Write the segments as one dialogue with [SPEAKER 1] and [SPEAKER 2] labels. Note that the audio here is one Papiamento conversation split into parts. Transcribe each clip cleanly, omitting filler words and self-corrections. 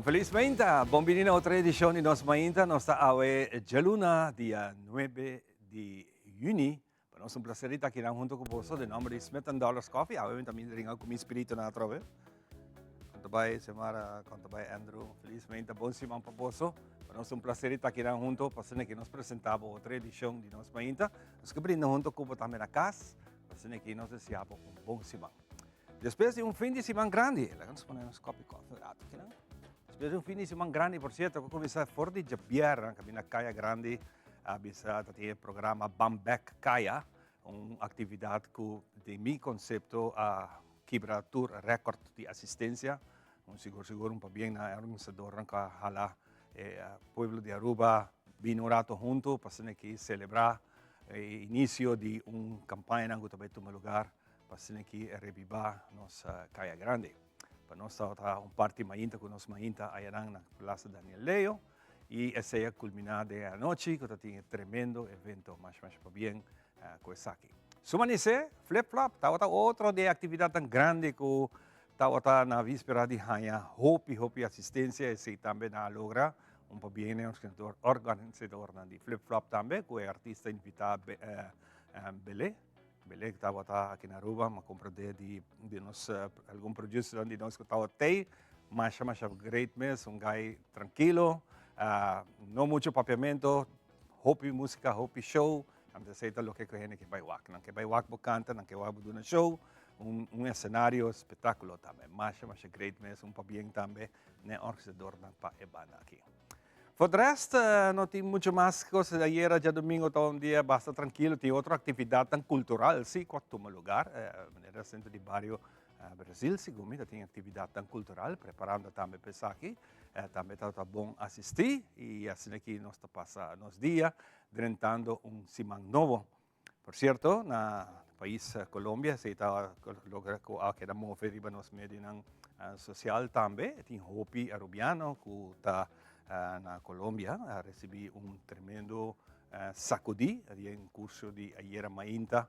[SPEAKER 1] feliz mainta. Bon bini na otro edicion di Nos Mainta. Nos ta awe djaluna, dia 9 di juni. Pa nos un placer di ta akinan hunto cu boso den nomber di Smith and Dollars Coffee. Awe mi ta mi ringa cu mi spirito na atrobe. Con ta bay Xiomara, con ta bay Andrew. Feliz mainta, bon siman pa boso. Pa nos un placer di ta akinan hunto pa asina ki nos presenta bo otro edicion di Nos Mainta. Nos ke brinda hunto cu bo tambe na cas. Pa asina ki nos desea bo un bon siman. Despues di un fin di siman grandi, laga nos pone nos kopi kofi un rato kinan. Despues di un fin di siman grandi, por cierto, ku kuminsá for di djabièrnè, kaminda Kaya Grandi a bisa ta tin e programa Ban Bèk Kaya, un aktividat ku den mi konsepto a kibra tur rèkòrt di asistensia. Un sigur sigur un pabien na e organisadornan ku a hala e pueblo di Aruba bini un rato huntu pa asina aki selebrá e inisio di un kampañanan ku ta bai tuma lugar Pa asina ki rebibá nos Kaya Grandi. Pa nos tabata un parti mainta ku nos mainta ayanan na Plaza Daniel Leo i esei a kulminá den e anochi ku ta tin e tremendo evento. Masha masha pabien ku esaki. Su manisé, Flip Flop tabata otro di e aktividatnan grandi ku tabata na víspera di haña hopi hopi asistensia. Esei tambe nan a logra. Un pabien na e organisadornan di Flip Flop tambe ku e artista invitá Belé. Belé tabata aki na Aruba, m'a comprende di di nos algun producernan di nos ku tabata tei, masha masha great mes, un guy trankilo, no mucho papiamento, hopi musica, hopi show, anto esei ta loke ku hende ke bai wak, nan ke bai wak bo kanta, nan ke wak bo duna show, un un escenario spectaculo tambe, masha masha great mes, un pabien tambe n'e organisadornan pa e banda aki. For de rest no tin mucho mas cos. Ayera djadomingo ta un dia basta trankilo. Tin otro actividadnan cultural si cu a tuma lugar. Manera Centro di Bario Brasil segun mi ta tin actividadnan cultural preparando tambe pa esaki. Tambe ta bon asisti y asina aki nos ta pasa nos dia drentando un siman nobo. Por cierto, na pais Colombia, esey ta loke cu a keda move riba nos medionan social tambe, tin hopi Arubiano cu ta na Colombia a ricibi un tremendo sacudi den curso di ayera mainta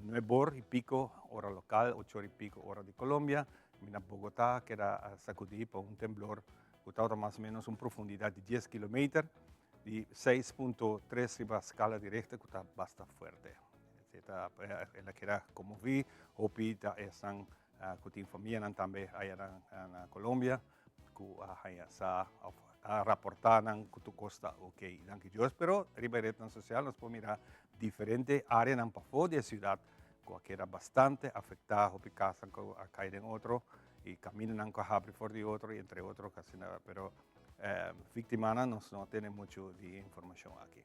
[SPEAKER 1] nuebor y pico ora local, ocho ora y pico ora di Colombia, na Bogota a keda sacudi pa un temblor cu tabata mas o menos un profundidad di dies kilometer. Di seis punto tres riba skala di Richter ku ta basta fuerte. E ta el a keda konmoví, hopi ta esnan ku tin famianan tambe aya na Colombia ku a haña sa òf a raportá nan ku tur kos ta oke. Danki Dios, pero riba e retnan sosial nos por mira diferente áreanan pafó di e siudat ku a keda bastante afektá, hopi kasnan ku a kai den otro i kamindanan ku a habri for di otro i entre otro asina, pero Victimanan nos no tene mucho di informacion aki.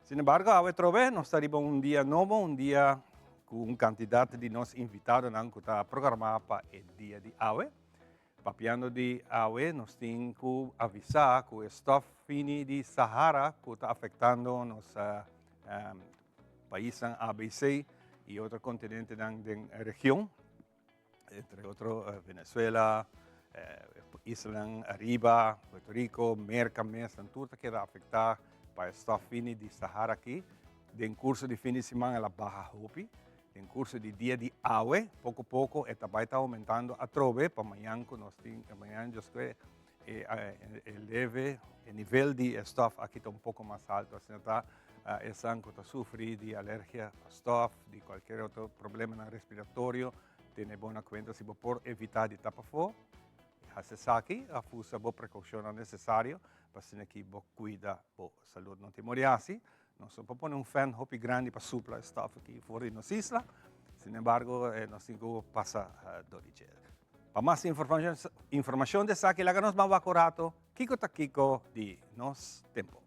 [SPEAKER 1] Sin embargo, awe trobe nos ta riba un dia nobo, un dia cu un cantidad di nos invitadonan cu ta programa pa e dia di awe. Papiando di awe, nos tin cu avisa cu e stof fini di Sahara cu ta afectando nos paisnan ABC y otro continentenan den region. entre otro Venezuela, islanan ariba, Puerto Rico, Merca mes, nan tur ta keda afecta pa e stof fini di Sahara aki. Den curso di fin di siman el a baha hopi. Den curso di dia di awe, poco poco e ta bai ta aumentando atrobe pa mañan cu nos tin, mañan djosque e leve, e nivel di e stof aki ta un poco mas alto. Asina ta esnan cu ta sufri di alergia pa stof, di cualkier otro problemanan respiratorio, tene bo na cuenta si bo por evita di ta pafó, haci esaki of usa bo precaucionnan necesario pa asina ki bo cuida bo salud. No tin mori haci, nos no por pone un fan hopi grandi pa supla e stof aki for di nos isla, sin embargo nos tin cu pasa dor di dje. Pa mas informacion di esaki laga nos ban wak un rato kico ta kico di nos tempo.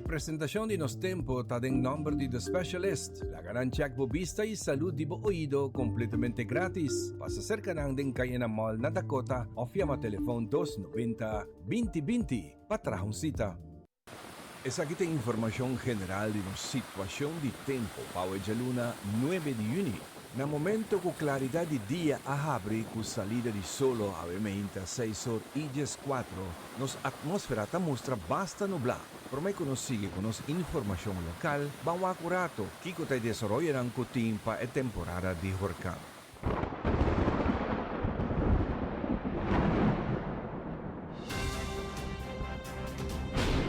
[SPEAKER 1] presentacion di nos tempo ta den nomber di The Specialist. Laga nan check bo bista y salud di bo oido completamente gratis. Pasa cerca nan den Cayena Mall na Dakota of yama telefon 290 2020 pa traha un cita. Esaki ta informacion general di nos situacion di tempo pa awe djaluna nuebe di juni. Na momento cu claridad di dia a habri cu salida di solo awe meinta seis or y diescuatro, nos atmosfera ta mustra basta nublá. Prome cu nos sigui cu nos informacion local, ban wak un rato kico ta e desaroyonan cu tin pa e temporada di horcan.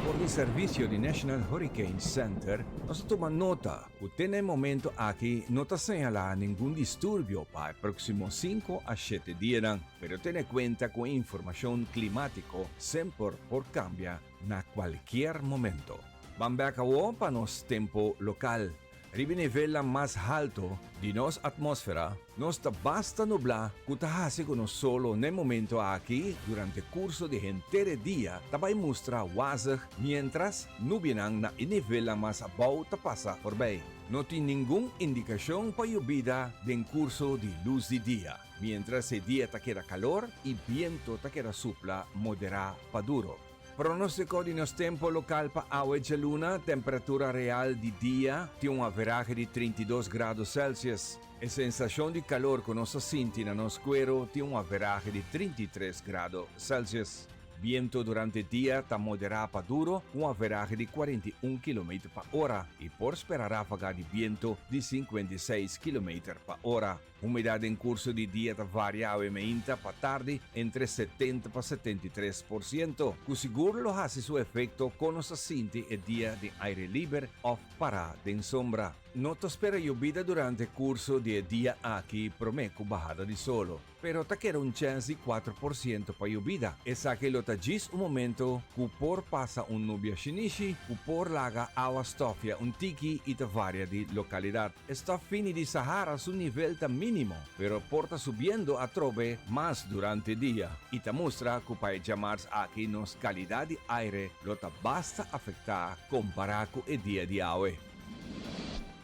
[SPEAKER 1] For di servisio di National Hurricane Center nos a tuma nota ku te na e momento aki no ta señalá ningun disturbio pa e próksimo sinku a shete dianan, pero tene kuenta ku e informashon klimátiko semper por kambia na kualkier momento. Ban bèk awor pa nos tempu lokal. Riba e nivelnan mas halto di nos atmósfera, nos ta basta nublá ku ta hasi ku nos solo n'e momento aki durante kurso di henter e dia ta bai mustra wazig miéntras nubianan na e nivelnan mas abou ta pasa forbei. No tin ningun indikashon pa yobida den kurso di lus di dia, miéntras e dia ta keda kalor i biento ta keda supla moderá pa duro. Pronóstiko di nos tempo lokal pa awe djaluna, Temperatura real di dia tin un averahe di 32 grado Celsius. E sensashon di kalor ku nos ta sinti na nos kuero tin un averahe di 33 grado Celsius. Biento durante dia ta moderá pa duro ku un averahe di 41 kilometer pa ora i por spera ráfaga di biento di 56 kilometer pa ora. Humedad den curso di dia ta varia awe meinta pa tardi entre 70 pa 73%, cu sigur lo haci su efecto con nos ta sinti e dia den aire liber of para den sombra. No ta spera yobida durante curso di e dia aki prome cu bahada di solo. Pero ta keda un chèns di 4% pa yobida. Esaki lo ta djis un momento ku por pasa un nubia shinishi ku por laga awa stòfia un tiki i ta varia di lokalidat. E stof fini di Sahara su nivel ta mínimo, pero por ta subiendo atrobe mas durante dia i ta mustra ku pa e djamars aki nos kalidat di aire lo ta basta afektá kompará ku e dia di awe.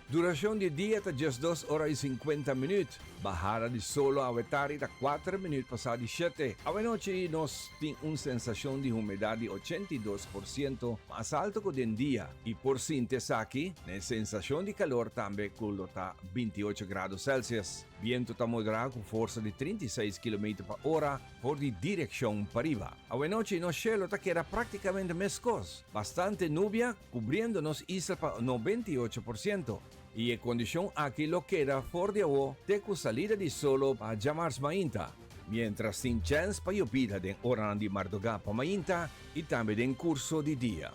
[SPEAKER 1] Duracion di dia ta 12 ora y 50 minuut. Bahada di solo awe tardi ta 4 minuut pasa di shete. Awe nochi nos tin un sensacion di humedad di 82% mas alto cu den dia y por sinti esaki na e sensacion di calor tambe cu lo ta 28 grado Celsius. Biento ta modera cu forsa di 36 kilometer pa ora for di direccion pariba. Awe nochi nos shelo ta keda practicamente mescos, bastante nubia kubriendo nos isla pa 98%, i e kondishon aki lo keda for di awo te ku salida di solo pa djamars mainta, miéntras tin chèns pa yobida den oranan di mardugá pa mainta i tambe den kurso di dia.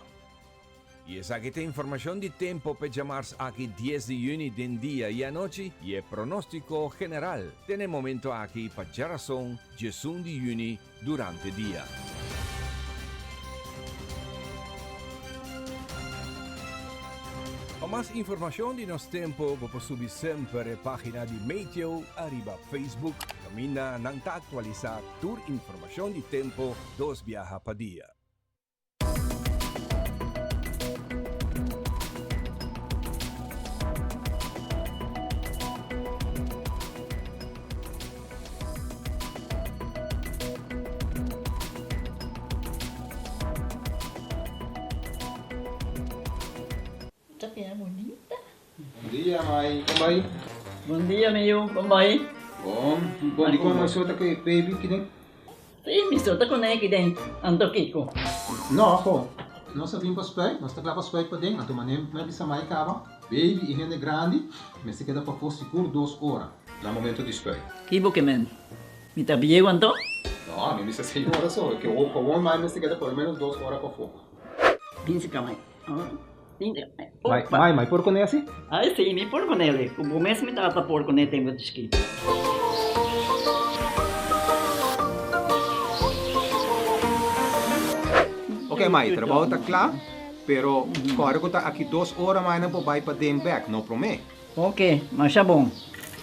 [SPEAKER 1] I esaki ta informashon di tempo p'e djamars aki dies di yüni den dia i anochi i e pronóstiko general te na e momento aki pa djarason 11 di yüni durante dia. Pa mas informacion di nos tempo bo por subi semper e pagina di Meteo ariba Facebook caminda nan ta actualisa tur informacion di tempo dos biaha pa dia.
[SPEAKER 2] Ta bira bunita.
[SPEAKER 3] Bon dia mai, kon bai?
[SPEAKER 2] Bon dia mi yu, kon bai?
[SPEAKER 3] Bon, bon dikon mai so ta ku e baby kiden?
[SPEAKER 2] Sí, mi so ta ku ne kiden, anto kiko?
[SPEAKER 3] No, ho, nos a bin pa spuit, nos ta kla pa spuit paden, anto manera mi a bisa mai kaba, baby i hende grandi mester keda pafó sigur dos ora na momento di spuit.
[SPEAKER 2] Ki bo ke men? Mi ta bieu anto?
[SPEAKER 3] No, mi bisa seis ora so, ke gewoon mai mester keda por lo menos dos ora pafó.
[SPEAKER 2] Bin si ka mai.
[SPEAKER 3] Mai, mai, mai por kuné asi?
[SPEAKER 2] Ai si, mi por kuné. Ku bo mes mi tata por kuné tempu di chikito.
[SPEAKER 3] Ok mai, trabou ta kla, pero kòrda ku ta aki dos ora mai nan por bai paden bèk, no promé.
[SPEAKER 2] Ok, masha bon.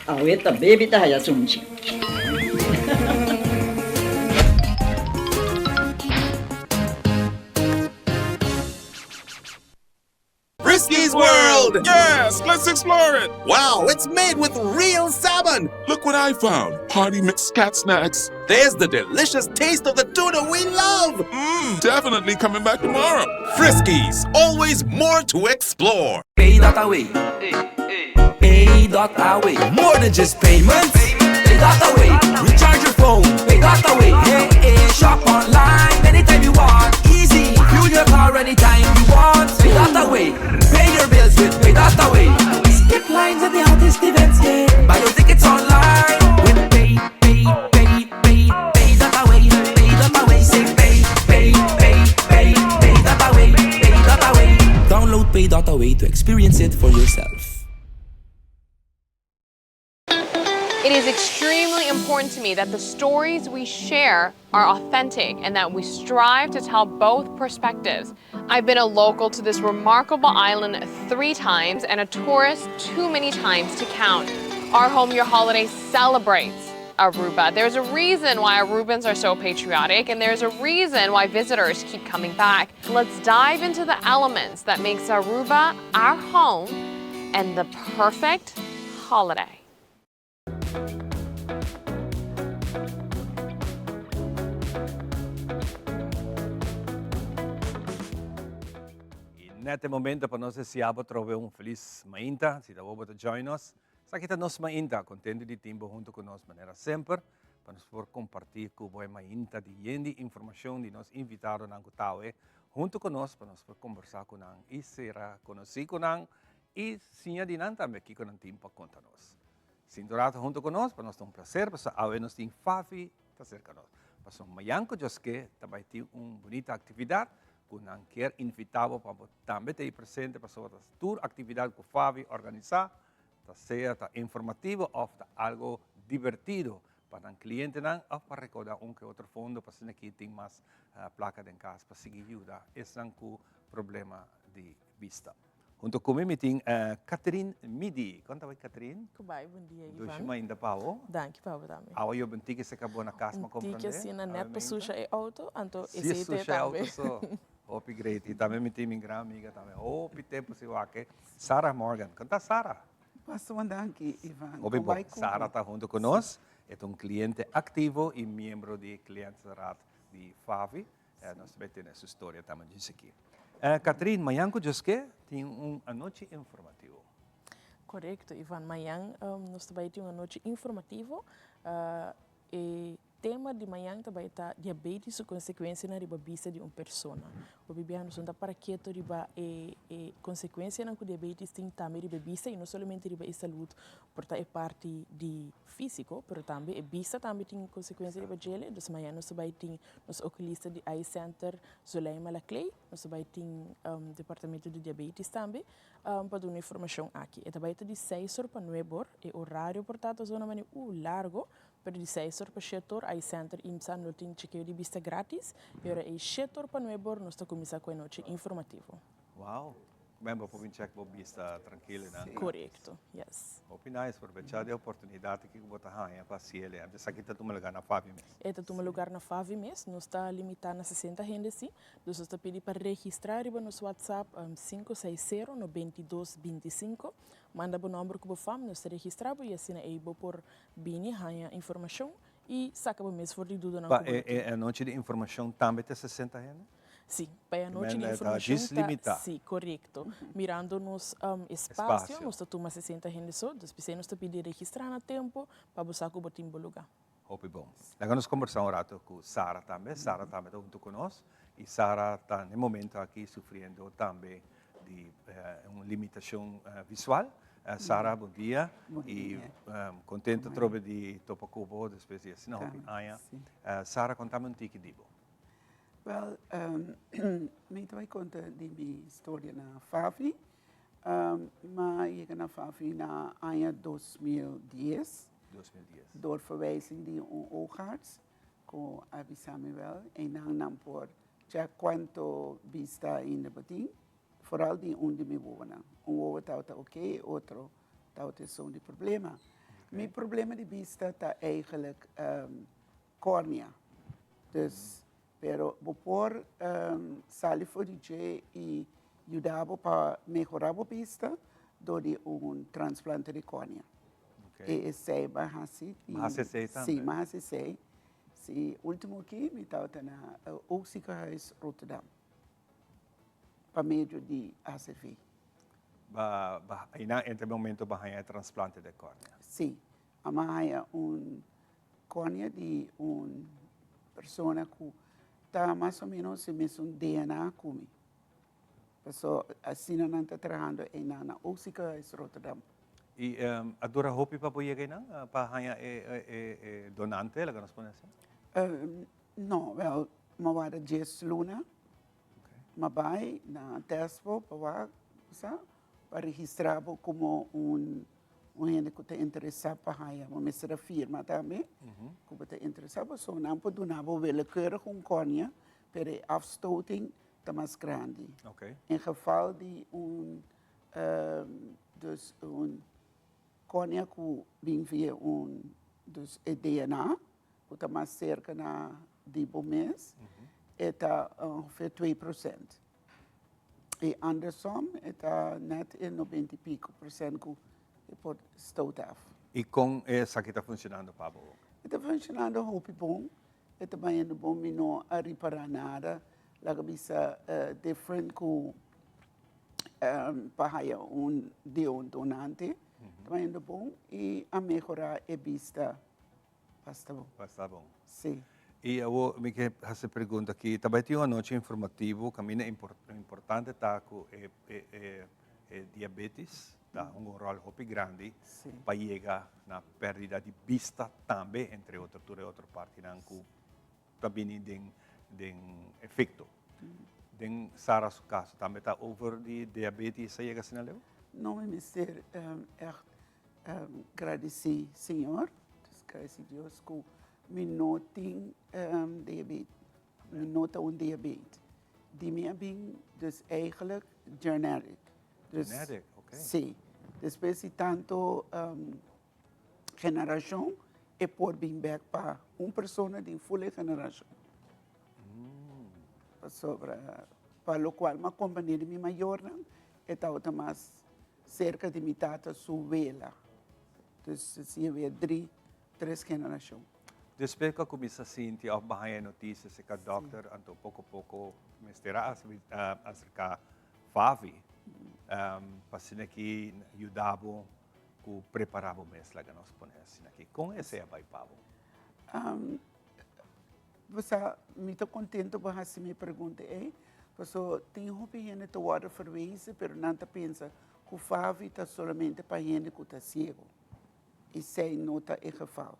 [SPEAKER 2] Awe ta baby ta haya sunchi.
[SPEAKER 4] world!
[SPEAKER 5] Yes, let's explore it!
[SPEAKER 4] Wow, it's made with real salmon!
[SPEAKER 5] Look what I found. Party mix cat snacks.
[SPEAKER 4] There's the delicious taste of the tuna we love!
[SPEAKER 5] Mmm, definitely coming back tomorrow.
[SPEAKER 4] Friskies, always more to explore.
[SPEAKER 6] Pay dot away. Pay dot away. More than just payments. Pay dot away. Recharge your phone. Pay dot away. Hey, hey. Shop online anytime you want. Easy. Fuel your car anytime you want. Pay dot away. Pay your bills with Pay dot away. Skip lines at the hottest events. Yeah. Buy your tickets online with Pay, Pay, Pay, Pay, Pay dot away. Pay dot away. Say Pay, Pay, Pay, Pay, Pay dot away. Pay dot away. Download Pay dot away to experience it for yourself.
[SPEAKER 7] It is extremely important to me that the stories we share are authentic and that we strive to tell both perspectives. I've been a local to this remarkable island three times and a tourist too many times to count. Our Home Your Holiday celebrates Aruba. There's a reason why Arubans are so patriotic and there's a reason why visitors keep coming back. Let's dive into the elements that makes Aruba our home and the perfect holiday.
[SPEAKER 1] Y net e momento pa nos deseá bo trobe un feliz mainta, si ta bo bo ta join nos. Esaki ta nos mainta, contento di tin bo hunto cu nos manera semper, pa nos por comparti cu bo e mainta di yen di informacion di nos invitadonan cu ta awe hunto cu nos, pa nos por combersa cu nan y cera conoci cu nan y siña di nan tambe kico nan tin pa conta nos. Sinta un rato hunto cu nos, pa nos ta un placer, pasobra awe nos tin Fafi ta cerca nos. Pasobra mañan cu Dios ke ta bay tin un bunita actividad cu nan kier invita bo pa bo tambe ta ey presente, pasobra ta tur actividad cu Fafi organisa ta sea ta informativo of ta algo divertido pa nan clientenan of pa recauda un ke otro fondo pa asina aki tin mas placa den cas pa sigui yuda esnan cu problema di bista. Hunto cu mi mi tin Catherine Midi. Con ta bay Catherine?
[SPEAKER 8] Con bay, bon dia Ivan.
[SPEAKER 1] Dushi mainta pa bo.
[SPEAKER 8] Danki pa bo tambe.
[SPEAKER 1] Awa yo ben tiki seca bo na cas pa comprende.
[SPEAKER 8] Un tiki asina net pa susha e auto, anto esey
[SPEAKER 1] te
[SPEAKER 8] tambe.
[SPEAKER 1] Si susha e auto so. Hopi great. Y tambe mi tin mi gran amiga tambe hopi tempo sin wak e, Sarah Morgan. Con ta Sarah?
[SPEAKER 9] Basta un danki Ivan.
[SPEAKER 1] Hopi bon. Sarah ta hunto cu nos. E ta un cliente activo y miembro di clientenraad di Favi. Nos ta bay tene su storia tambe djis aki. Catherine, mañan cu Dios ke tin un anochi informativo.
[SPEAKER 8] Corecto Ivan, mañan nos ta bay tin un anochi informativo. E tema di mañan ta bay ta diabetes su consecuencianan riba bista di un persona. Hopi biaha nos no ta para keto riba e e consecuencianan cu diabetes tin tambe riba e bista y no solamente riba e salud por ta e parti di fisico, pero tambe e bista tambe tin consecuencia riba djele. Dus mañan nos ta bay tin nos oculista di Eye Center Zuleima Laclay, nos ta bay tin departamento di diabetes tambe pa duna informacion aki. E ta bay ta di seis or pa nuebe or, e horario por ta ta zona mane largo, Pero di seis or pa shete or Eye Center IMSA no tin chekeo di bista gratis y ora ey shete or pa nuebe or nos ta cuminsa cu e nochi informativo.
[SPEAKER 1] Wow! Men bo por bin check bo bista trankil y nan.
[SPEAKER 8] Corecto, yes.
[SPEAKER 1] Hopi nice, probecha di e oportunidad aki cu bo ta haña pa haci el. Esaki ta tuma lugar na Favi mes.
[SPEAKER 8] E ta tuma lugar na Favi mes. Nos ta limita na sesenta hende si. Dus nos ta pidi pa registra riba nos WhatsApp 560 92 25. Manda bo nomber cu bo fam, nos ta registra bo y asina ey bo por Bini haña informashon i saka bo mes for di dudanan
[SPEAKER 1] Pa
[SPEAKER 8] ku bo
[SPEAKER 1] e
[SPEAKER 8] tin.
[SPEAKER 1] e anochi di informashon tambe ta 60 hende?
[SPEAKER 8] Sí, pa e anochi di
[SPEAKER 1] Men, ta
[SPEAKER 8] informashon
[SPEAKER 1] djis
[SPEAKER 8] ta,
[SPEAKER 1] limitá.
[SPEAKER 8] sí, korekto. Mirando nos espacio,
[SPEAKER 1] Espacio.
[SPEAKER 8] nos ta tuma 60 hende so, dus p'esei nos ta pidi registrá na tempu pa bo sa ku bo tin bo lugá.
[SPEAKER 1] Hopi bon. Laga nos kombersá un rato ku Sara tambe. Sara tambe ta huntu ku nos i Sara ta na e momento aki sufriendo tambe di un limitashon visual. Sara, bon dia.
[SPEAKER 9] Bon
[SPEAKER 1] I
[SPEAKER 9] dia.
[SPEAKER 1] kontento atrobe di topa ku bo despues di asina hopi aña. Sara, kontami un tiki di bo.
[SPEAKER 9] Wel, mi ta bai konta di mi storia na Favi. Mi a yega na Favi na aña 2010.
[SPEAKER 1] 2010.
[SPEAKER 9] Door verwijzing di un oogarts ku a bisa mi wel einan nan por check kuanto bista ainda bo tin, vooral di un di mi wowonan. Un wowo tabata oké, e otro tabata esun di problema. Mi problema di bista ta eigenlijk cornea. Dus, pero bo por sali for di dje i yuda bo pa mehora bo bista. Dor di un transplante di cornea. E esey m'a haci.
[SPEAKER 1] M'a haci esey tambe?
[SPEAKER 9] Si, m'a haci esey. Si, ultimo aki mi tabata na Oogziekenhuis Rotterdam pa medio di ACV.
[SPEAKER 1] Ba, ba, einan entre momento ba haña e transplante di cornea?
[SPEAKER 9] Si, a m'a haña un cornea di un persona cu ta mas o menos e mesun DNA cu mi. Paso asina nan ta trahando einan na Oogziekenhuis Rotterdam.
[SPEAKER 1] I a dura hopi pa bo yega einan pa haña e donante, laga nos pone asina?
[SPEAKER 9] No, wel, mi a warda dies luna. Mi a bai na test bo pa wak, sa, pa registra bo komo un hende ku ta interesá pa haña. Bo mester a firma tambe ku bo ta interesá. Pasobra nan por duna bo willekeurig un kòrnia, pero e afstoting ta mas grandi. En geval di un dus un kòrnia ku bin via un dus e DNA ku ta mas serka na di bo mes e ta ongeveer twee prosent. I andersom e ta net e nobenta i piko prosent ku e por stoot af.
[SPEAKER 1] I kon esaki ta funshonando pa bo?
[SPEAKER 9] E ta funshonando hopi bon. E ta bayendo bon, mi no a ripará nada. Laga bisa different ku pa haya un di un donante. Ta bayendo bon i a mehorá e bista basta bon.
[SPEAKER 1] Basta bon.
[SPEAKER 9] Sí.
[SPEAKER 1] I awor mi ke hasi e pregunta aki, ta bai tin un anochi informativo kaminda importante ta ku e e diabetes ta hunga un ròl hopi grandi pa yega na pèrdida di bista tambe, entre otro tur e otro partinan ku ta bini den den efekto. Den Sara su kaso tambe ta over di diabetes a yega asina leu?
[SPEAKER 9] No, mi mester ègt gradisí Señor, gradisí Dios ku mi no tin diabetes. Mi no ta un diabeet. Di mi a bin dus eigenlijk genetic.
[SPEAKER 1] Dus, genetic, oké.
[SPEAKER 9] Sí. Despues di tanto generacion e por bin bek pa un persona di full e generacion. Pasobra pa locual mi a compania di mi mayornan e tabata mas cerca di mi tata su wela. Dus si e wea dri, tres generacion.
[SPEAKER 1] Despues ku a kuminsá sinti òf bo haña e notisia serka dòkter, anto poko poko mester a aserká Favi pa asina ki yuda bo ku prepará bo mes, laga nos pone asina aki. Kon esei a bai pa bo?
[SPEAKER 9] Bo sa, mi ta kontento bo hasi mi e pregunta ei, pasobra tin hopi hende ta wòrdu verwezen, pero nan ta pensa ku Favi ta solamente pa hende ku ta siego. Esei no ta e geval.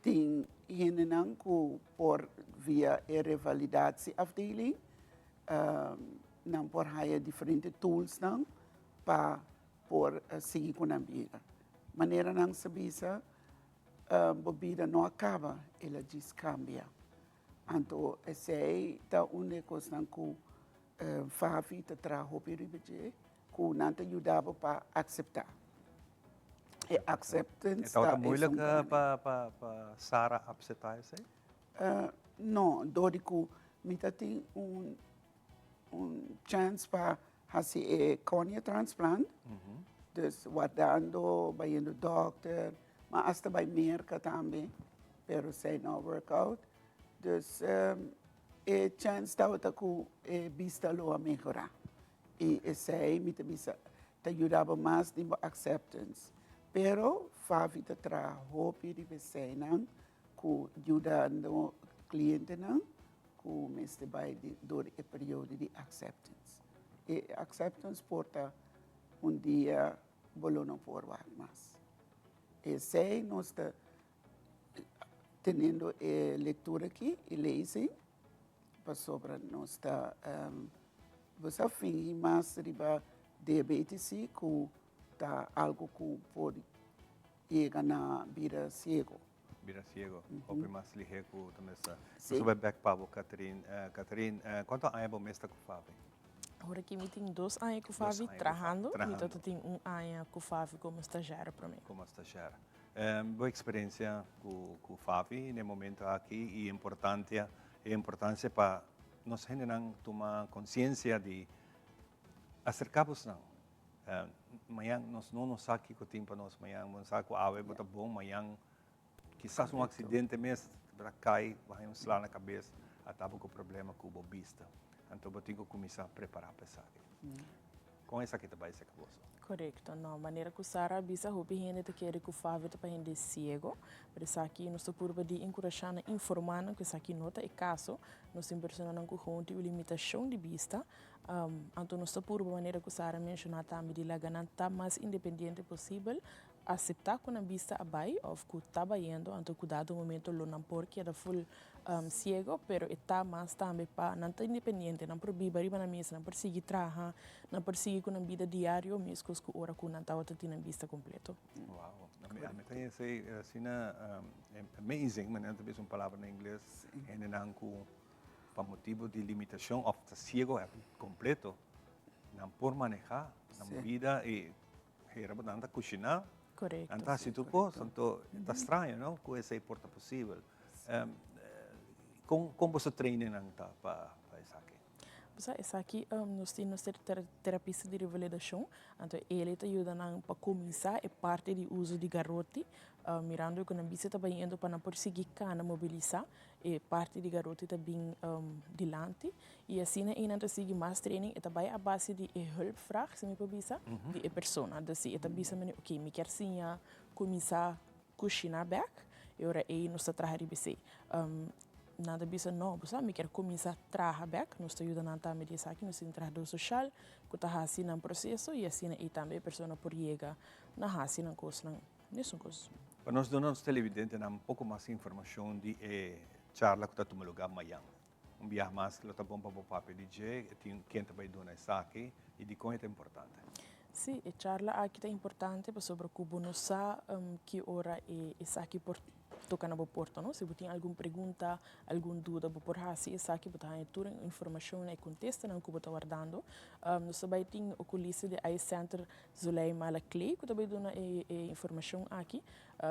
[SPEAKER 9] Tin hendenan ku por via e revalidatieafdeling nan por haya diferente toolsnan pa por sigui ku nan bida. Manera nan sa bisa, bo bida no a kaba, el a djis kambia. Anto esei ta un di e kosnan ku Favi ta traha hopi riba dje. Ku nan ta yuda bo pa akseptá. E acceptance
[SPEAKER 1] ta esun moeilijk pa pa pa Sara akseptá esei?
[SPEAKER 9] No, dor di ku mi ta tin un un chance pa hasi e cornea transplant, dus wardando, bayendo dokter, ma asta bai Merka tambe, pero esei no a work out. Dus e chance tabata ku e bista lo a mehorá. I esei mi ta bisa ta yuda bo mas den bo acceptance. Pero Favi ta traha hopi riba eseinan ku yudando clientenan ku mester bai dor e periodo di acceptance. E acceptance por ta un dia bo lo no por wak mas. Esei nos ta teniendo e lectura aki, e lezing, pasobra nos ta bo sa fingi mas riba diabetes si ku ta algo ku por yega na bira siego.
[SPEAKER 1] Bira siego, hopi mas lihé ku ta mester. Nos a bai bek pa bo Catherine. Catherine, kuantu aña bo mes ta ku Favi?
[SPEAKER 8] Ora ki mi tin dos aña ku Favi trahando, mi ta tin un aña ku Favi komo stagiario promé.
[SPEAKER 1] Komo stagiario. Bo experiencia cu Favi na e momento aki y importancia, e importancia pa nos hendenan tuma conciencia di acerca bosnan. Mañan nos no nos sa kiko tin pa nos mañan. Bo no sa ku awe bo ta bon, mañan kisas un aksidente mes bo ta kai, bo haña un sla na kabes, a taba ku problema ku bo bista. Anto bo tin ku kuminsá prepará pa esaki. Kon esaki ta bai seka boso?
[SPEAKER 8] Korekto. No, manera ku Sara a bisa, hopi hende ta kere ku Fave ta pa hende siego. Pero esaki nos ta purba di enkurashá nan, informá nan ku esaki no ta e kaso. Nos tin personanan ku gewoon tin un limitashon di bista. Anto nos ta purba, manera ku Sara a menshoná tambe, di laga nan ta mas independiente posibel, aseptá ku nan bista a bai òf ku ta bayendo, anto ku dado momento lo nan por keda ful siego, pero e ta mas tambe pa nan ta independiente, nan por biba riba nan mes, nan por sigui traha, nan por sigui ku nan bida diario meskos ku ora ku nan tabata tin nan bista kompleto.
[SPEAKER 1] Wow, ami ta hesei asina amazing, manera ta bisa un palabra na ingles, hendenan ku pa motibu di limitashon òf ta siego kompleto, nan por manehá nan bida i hera bo nan ta kushiná, nan ta hasi tur kos, anto ta straño no ku esei por ta posibel. Kon kon boso trainingnan ta pa esaki?
[SPEAKER 8] Bo sa esaki nos tin nos terapista di revalidashon, anto el ta yuda nan pa kuminsá e parti di uso di garoti, mirando ku nan bista ta bayendo pa nan por sigui kana mobilisá, e parti di garoti ta bin dilanti i asina einan ta sigui mas training, e ta bai a base di e hulpvraag, si mi por bisa, di e persona. Dus si e ta bisa mene ok mi kier siña kuminsá kushiná bèk, e ora ei nos ta traha riba esei. Nan ta bisa no, bo sa mi kier kuminsá traha bèk, nos ta yuda nan tambe di esaki, nos tin trahadó soshal ku ta hasi nan proseso i asina ei tambe e persona por yega na hasi nan kosnan mesun kos.
[SPEAKER 1] Pa nos duna nos televidentenan un poko mas informashon di e charla ku ta tuma lugá mayan. Un biaha mas lo ta bon pa bo papia di dje, e tin ken ta bai duna esaki i dikon e ta importante.
[SPEAKER 8] Sí, e charla aki ta importante pasobra ku bo no sa ki ora e esaki por toka na bo porta, no? Si bo tin algun pregunta, algun duda, bo por hasi esaki, bo ta haña tur e informashon e kontestanan ku bo ta wardando. Nos ta bai tin okulista di Eye Center Zuleima Laclay ku ta bai duna e informashon aki.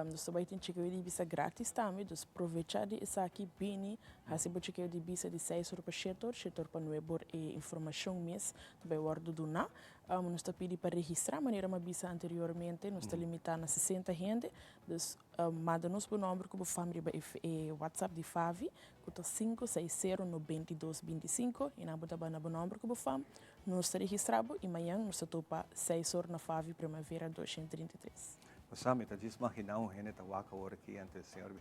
[SPEAKER 8] Nos ta bai tin chekeo di bisa gratis tambe, dus provecha di esaki, bini hasi bo chekeo di bisa di seis or pa shete or, shete or pa nuebe or e informashon mes ta bai wòrdu duná. Nos ta pidi pa registrá, manera mi a bisa anteriormente, nos ta limitá na 60 hende, dus manda nos bo nòmber ku bo fam riba e WhatsApp di Favi ku ta 560 92 25 i nan bo ta manda bo nòmber ku bo fam, nos ta registrá bo i mañan nos ta topa seis or na Favi Primavera 233.
[SPEAKER 1] Bo sa, mi ta djis maginá un hende ta wak awor aki antes Señor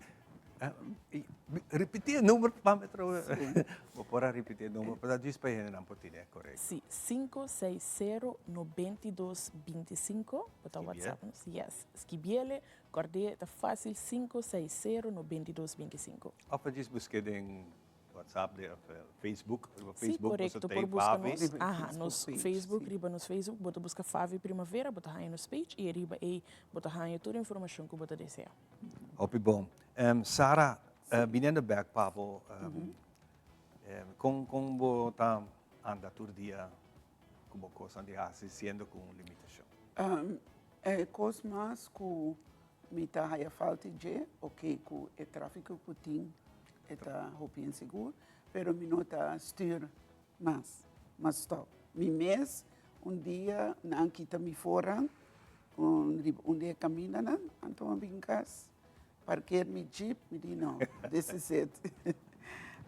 [SPEAKER 1] Ripití e number pa mi atrobe. Bo por a ripití e number pa djis pa e hendenan por tene korekto.
[SPEAKER 8] Sí, 560 92 25, bo ta WhatsApp nos. Yes, skibiele, kòrd'é, ta fásil, 560 92 25.
[SPEAKER 1] Òf pa djis busk'é den WhatsApp de, of Facebook, riba
[SPEAKER 8] Sí,
[SPEAKER 1] Facebook boso
[SPEAKER 8] korekto,
[SPEAKER 1] ta
[SPEAKER 8] por
[SPEAKER 1] e
[SPEAKER 8] buska
[SPEAKER 1] Favi.
[SPEAKER 8] nos, aha, nos
[SPEAKER 9] Facebook page,
[SPEAKER 8] Facebook,
[SPEAKER 9] sí.
[SPEAKER 8] riba nos Facebook bo ta buska Favi Primavera, bo ta haña nos page i riba ei bo ta haña tur informashon ku bo ta deseá.
[SPEAKER 1] Hopi bon. Sara, biniendo bek pa bo, kon kon bo ta anda tur dia ku bo kosnan di hasi siendo ku un limitashon?
[SPEAKER 9] E kos mas ku mi ta haya falta dje, oke ku e trafiko ku tin e ta hopi insegur, pero mi no ta stuur mas, m'a stop. Mi mes un dia nan kita mi voorrang un riba un di e kamindanan, anto mi a bin kas, parkeer mi jeep, mi di no, this is it.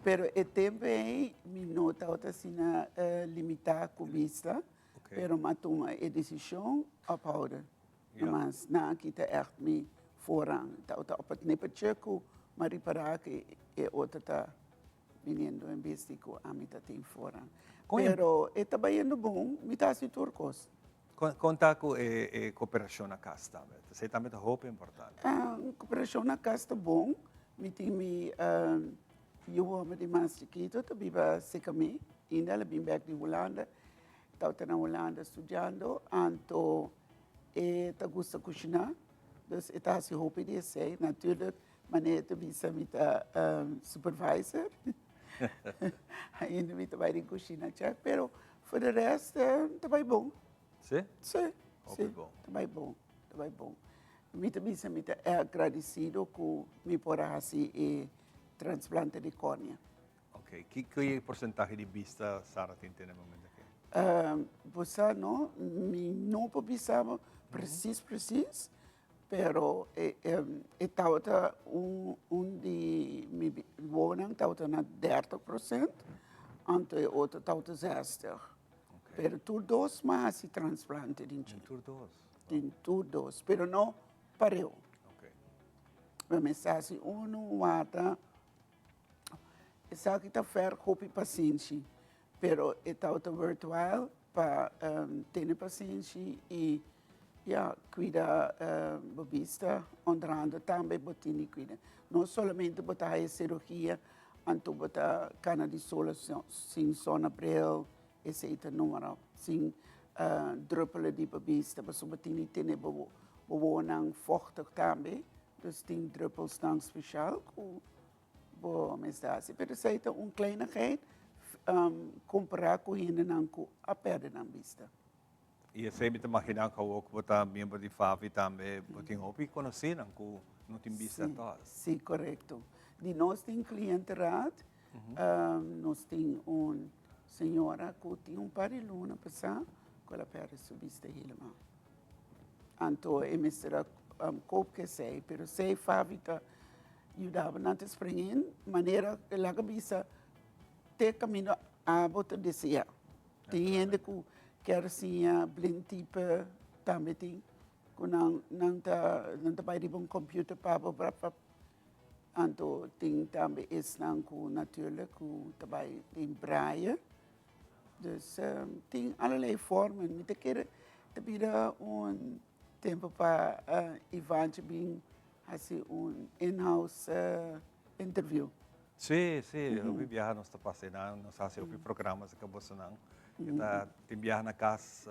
[SPEAKER 9] Pero e tempo ei mi no tabata asina limitá ku bista, pero mi a tuma e desishon ophouden. Mas nan a kita ègt mi voorrang. Tabata op het nippertje ku mi a ripará ku e otro ta biniendo en bes di ku ami ta tin voorrang. Pero e ta bayendo bon, mi ta hasi tur kos.
[SPEAKER 1] Kon ta ku e koperashon na kas tambe? Esei tambe ta hopi importante.
[SPEAKER 9] Koperashon na kas ta bon. Mi tin mi yu hòmber di mas chikitu ta biba serka mi. Ainda el a bin bèk di Hulanda. Tabata na Hulanda studiando, anto e ta gusta kushiná, dus e ta hasi hopi di esei. Natuurlijk, manera e ta bisa mi ta supervisor, ainda mi ta bai den kushina chèk, pero for de rest ta bai bon.
[SPEAKER 1] Si?
[SPEAKER 9] Si,
[SPEAKER 1] Hopi
[SPEAKER 9] si,
[SPEAKER 1] bon.
[SPEAKER 9] ta bai bon, ta bai bon. Mi ta bisa mi ta agradesido ku mi por a hasi e transplante di kòrnea.
[SPEAKER 1] Ok, ki ki porcentahe di bista Sara tin te na e momento aki?
[SPEAKER 9] Bo sa no, mi no por bisa bo precies precies, pero e e tabata un un di mi wowonan tabata na dertig procent, anto e otro tabata zestig. Pero tur dos m'a hasi transplante den dje.
[SPEAKER 1] Den tur dos?
[SPEAKER 9] Den tur dos, pero no pareu. Mi mester hasi unu wata. Esaki ta verg hopi pasenshi, pero e tabata worthwhile pa tene pasenshi y ya cuida bo bista, honrando tambe bo tin di cuida. No solamente bo ta haya cirugia, anto bo ta cana di solo sin zonnebril, esey ta numero, sin druppelen di bo bista, pasobra bo tin di tene bo wowonan vochtig tambe. Dus tin druppelsnan speciaal cu bo mester haci. Pero esey ta un kleinigheid compara cu hendenan cu a perde nan bista.
[SPEAKER 1] Y esey mi ta magina cu awor cu bo ta miembro di FAVI tambe bo tin hopi conocinan cu no tin bista tòg.
[SPEAKER 9] Si, corecto. Di nos tin cliëntenraad, nos tin un señora cu tin un par di luna pasa cu el a perde su bista helemaal. Anto e mester a koop kesei, pero sei Favi ta yudaba nan ta spring in manera laga bisa te kaminda abo ta desea. Tin hende ku kier siña blind type tambe tin ku nan nan ta nan ta bai riba un computer pa bo prap prap. Anto tin tambe esnan ku natuurlijk ku ta bai den braille. Dus tin allerlei vormen. Mi ta kere ta bira un tempo pa Ivantje bin hasi un in-house interview.
[SPEAKER 1] Sí, sí, hopi biaha nos ta pasa einan, nos hasi hopi programas ku bosonan. E ta tin biaha na kas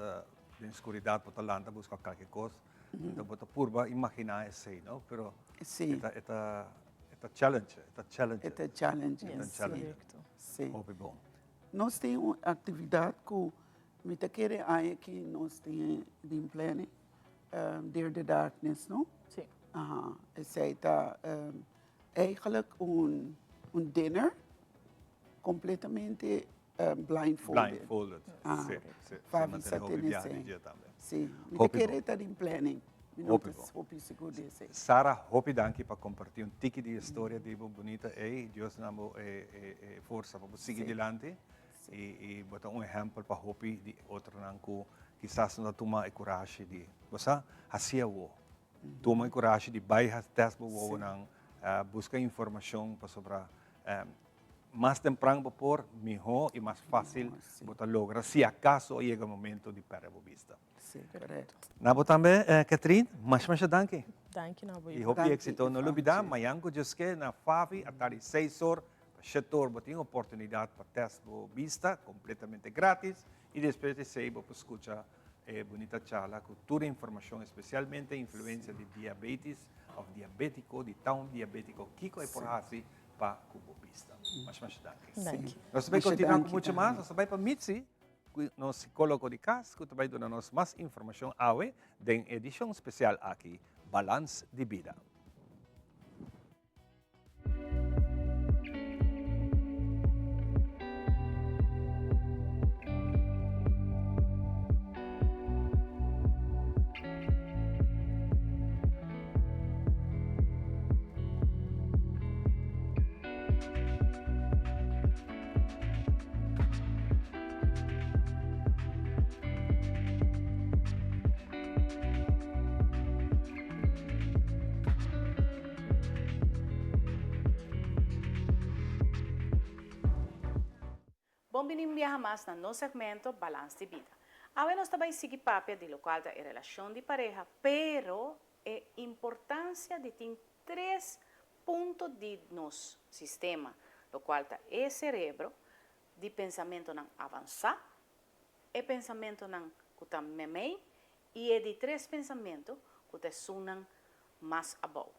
[SPEAKER 1] den skuridat bo ta lanta buska kalke kos, enton bo ta purba imaginá esei, no? Pero e ta e ta e ta challenge, e ta challenge.
[SPEAKER 9] E ta challenge,
[SPEAKER 1] E ta challenge. Hopi bon.
[SPEAKER 9] Nos tin un actividad cu mi ta kere aña aki nos tin den planning, Dare the Darkness, no?
[SPEAKER 8] Sí.
[SPEAKER 9] Aha, esey ta eigenlijk un dinner completamente blindfolded.
[SPEAKER 1] Blindfolded, sí, sí.
[SPEAKER 9] Favi sa tene esey. Sí, mi ta kere ta den planning. Mi no ta hopi sigur di esey.
[SPEAKER 1] Sara, hopi danki pa comparti un tiki di e storia di bo bunita ey. Dios na bo e forsa pa bo sigui dilanti y bo ta un ehempel pa hopi di otronan cu kisas no ta tuma e curashi di, bo sa, haci awo. Tuma e curashi di bay haci test bo wowonan, busca informacion pasobra Mas tempran bo por, mihó i mas fásil bo ta logra si akaso a yega momento di pèrdè bo bista.
[SPEAKER 9] Sí, korekto.
[SPEAKER 1] Na bo tambe, Catherine, masha masha danki.
[SPEAKER 8] Danki na bo,
[SPEAKER 1] I hopi éksito. No lubidá, mañan ku Dios ke, na Favi, atardi seis or pa shete or bo tin oportunidat pa tèst bo bista kompletamente grátis i despues di esei bo por skucha e bunita charla ku tur informashon, espesialmente influensia di diabetis òf diabétiko, di ta un diabétiko, kiko e por hasi pa ku bo bista. Masha masha danki.
[SPEAKER 8] Danki.
[SPEAKER 1] Nos ta bai kontinuá ku muchu mas. Nos ta bai pa Mitzi, ku nos sikólogo di kas, ku ta bai duna nos mas informashon awe den edishon spesial aki, Balans di Bida.
[SPEAKER 10] Bon bini un biaha mas na nos segmento Balans di Bida. Awe nos ta bai sigui papia di locual ta e relacion di pareha, pero e importancia di tin tres punto di nos sistema, locual ta e cerebro, di pensamentonan avansa, e pensamentonan cu ta memey y e di tres pensamento cu ta esunnan mas abou.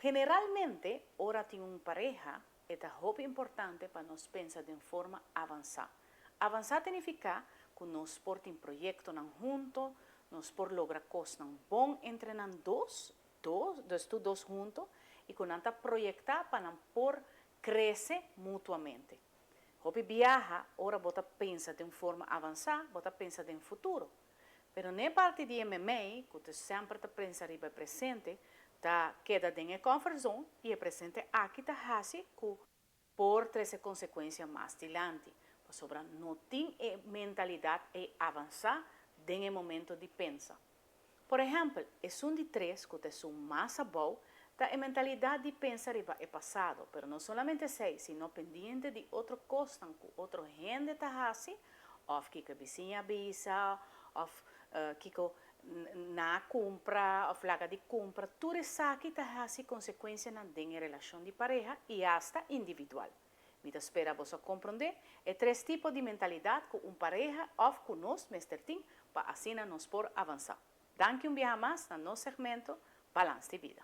[SPEAKER 10] Generalmente ora tin un pareha e ta hopi importante pa nos pensa den forma avansa. Avansa ta nifica cu nos por tin proyectonan hunto, nos por logra cosnan bon entre nan dos, dos, dus tur dos hunto, y cu nan ta proyecta pa nan por crece mutuamente. Hopi biaha ora bo ta pensa den un forma avansá, bo ta pensa den futuro. Pero n'e parti di e memei, ku ta semper ta pensa riba e presente, ta keda den e comfort zone i e presente aki ta hasi ku por trese konsekuensia mas dilanti, pasobra no tin e mentalidat ei avansá den e momento di pensa. Por ehèmpel, esun di tres ku ta esun mas abou ta e mentalidat di pensa riba e pasado, pero no solamente esei, sino pendiente di otro kosnan ku otro hende ta hasi òf kiko e bisiña a bisa òf kiko nan a kumpra òf laga di kumpra, tur esaki ta hasi konsekuensianan den e relashon di pareha i asta individual. Mi ta spera boso a komprondé e tres tipo di mentalidat ku un pareha òf ku nos mester tin pa asina nos por avansá. Danki un biaha mas na nos segmento Balans di Bida.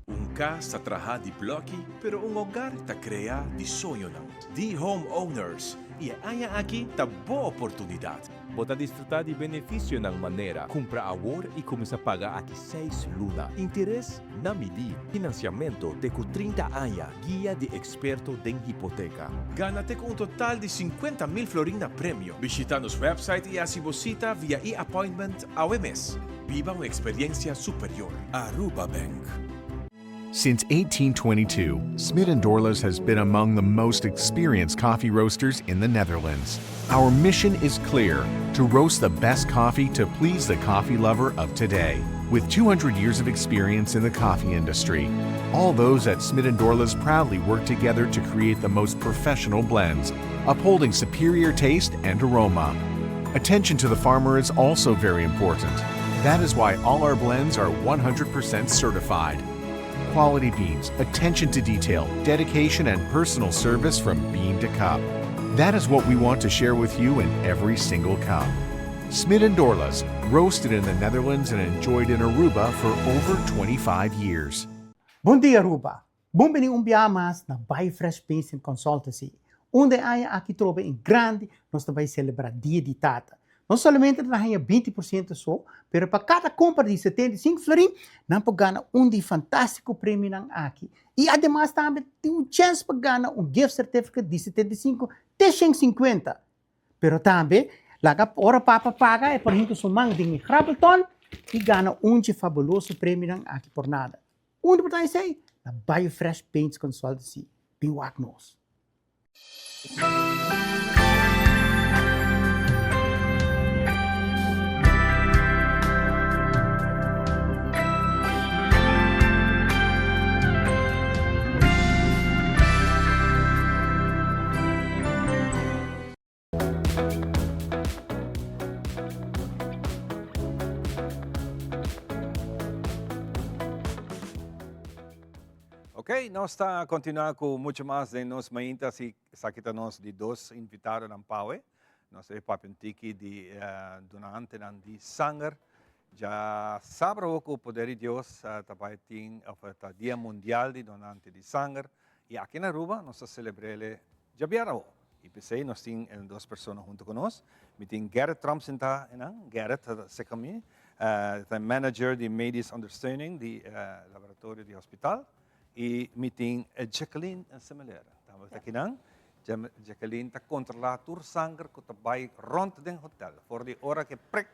[SPEAKER 11] Un kas ta trahá di blòki, pero un hogar ta kreá di soñonan. Di Home Owners, i e aña aki ta bo oportunidat! Bo ta disfrutá di benefisionan manera, kumpra awor i kuminsá paga aki seis luna, interes na midí, finansiamentu te ku 30 aña, guia di eksperto den hipoteka. Gana te ku un total di 50,000 florin na premio. Bishita nos website i hasi bo sita via e-appointment awe mes. Biba un eksperiencia superior. Aruba Bank.
[SPEAKER 12] Since 1822, Smit & Dorlas has been among the most experienced coffee roasters in the Netherlands. Our mission is clear, to roast the best coffee to please the coffee lover of today. With 200 years of experience in the coffee industry, all those at Smit & Dorlas proudly work together to create the most professional blends, upholding superior taste and aroma. Attention to the farmer is also very important. That is why all our blends are 100% certified. Quality beans, attention to detail, dedication, and personal service from bean to cup. That is what we want to share with you in every single cup. Smit & Dorlas, roasted in the Netherlands and enjoyed in Aruba for over 25 years.
[SPEAKER 13] Bon dia Aruba! Bon bini un biaha mas na Buy Fresh Paints and Consultancy, unda e aña aki trobe en grandi nos ta bai celebra Dia di Tata. No solamente nan ta haña 20% so, pero pa cada compra di 75 florin, nan por gana un di fantastico premionan aki. Y ademas tambe tin un chens pa gana un gift certificate di 75 te 150. Pero tambe, laga ora papa paga e por hinka su man den e grabbelton y gana un dje fabuloso premionan aki por nada. Unda bo ta esei? Na Biofresh Paints Consultancy. Bin wak nos.
[SPEAKER 1] Ok, nos ta continua cu mucho mas den nos mainta, si esaki ta nos di dos invitadonan pawe. Nos ta papia un tiki di eh, donantenan di sanger. Ja sabra cu poder di Dios eh, ta bai tin, of eh, ta Dia Mundial di Donante di Sanger. Y aki na Aruba nos ta celebrele djabièrnè awo. Y p'esey nos tin e dos persona hunto cu nos. Mi tin Gerrit Tromp sintá einan. Gerrit ta cerca mi. Ta e manager di Medisch Ondersteuning di laboratorio di hospital. Y mi tin Jacqueline Semeleer. Tambe ta akinan. Jacqueline ta controla tur sanger cu ta bay rond den hotel. For di ora cu e prik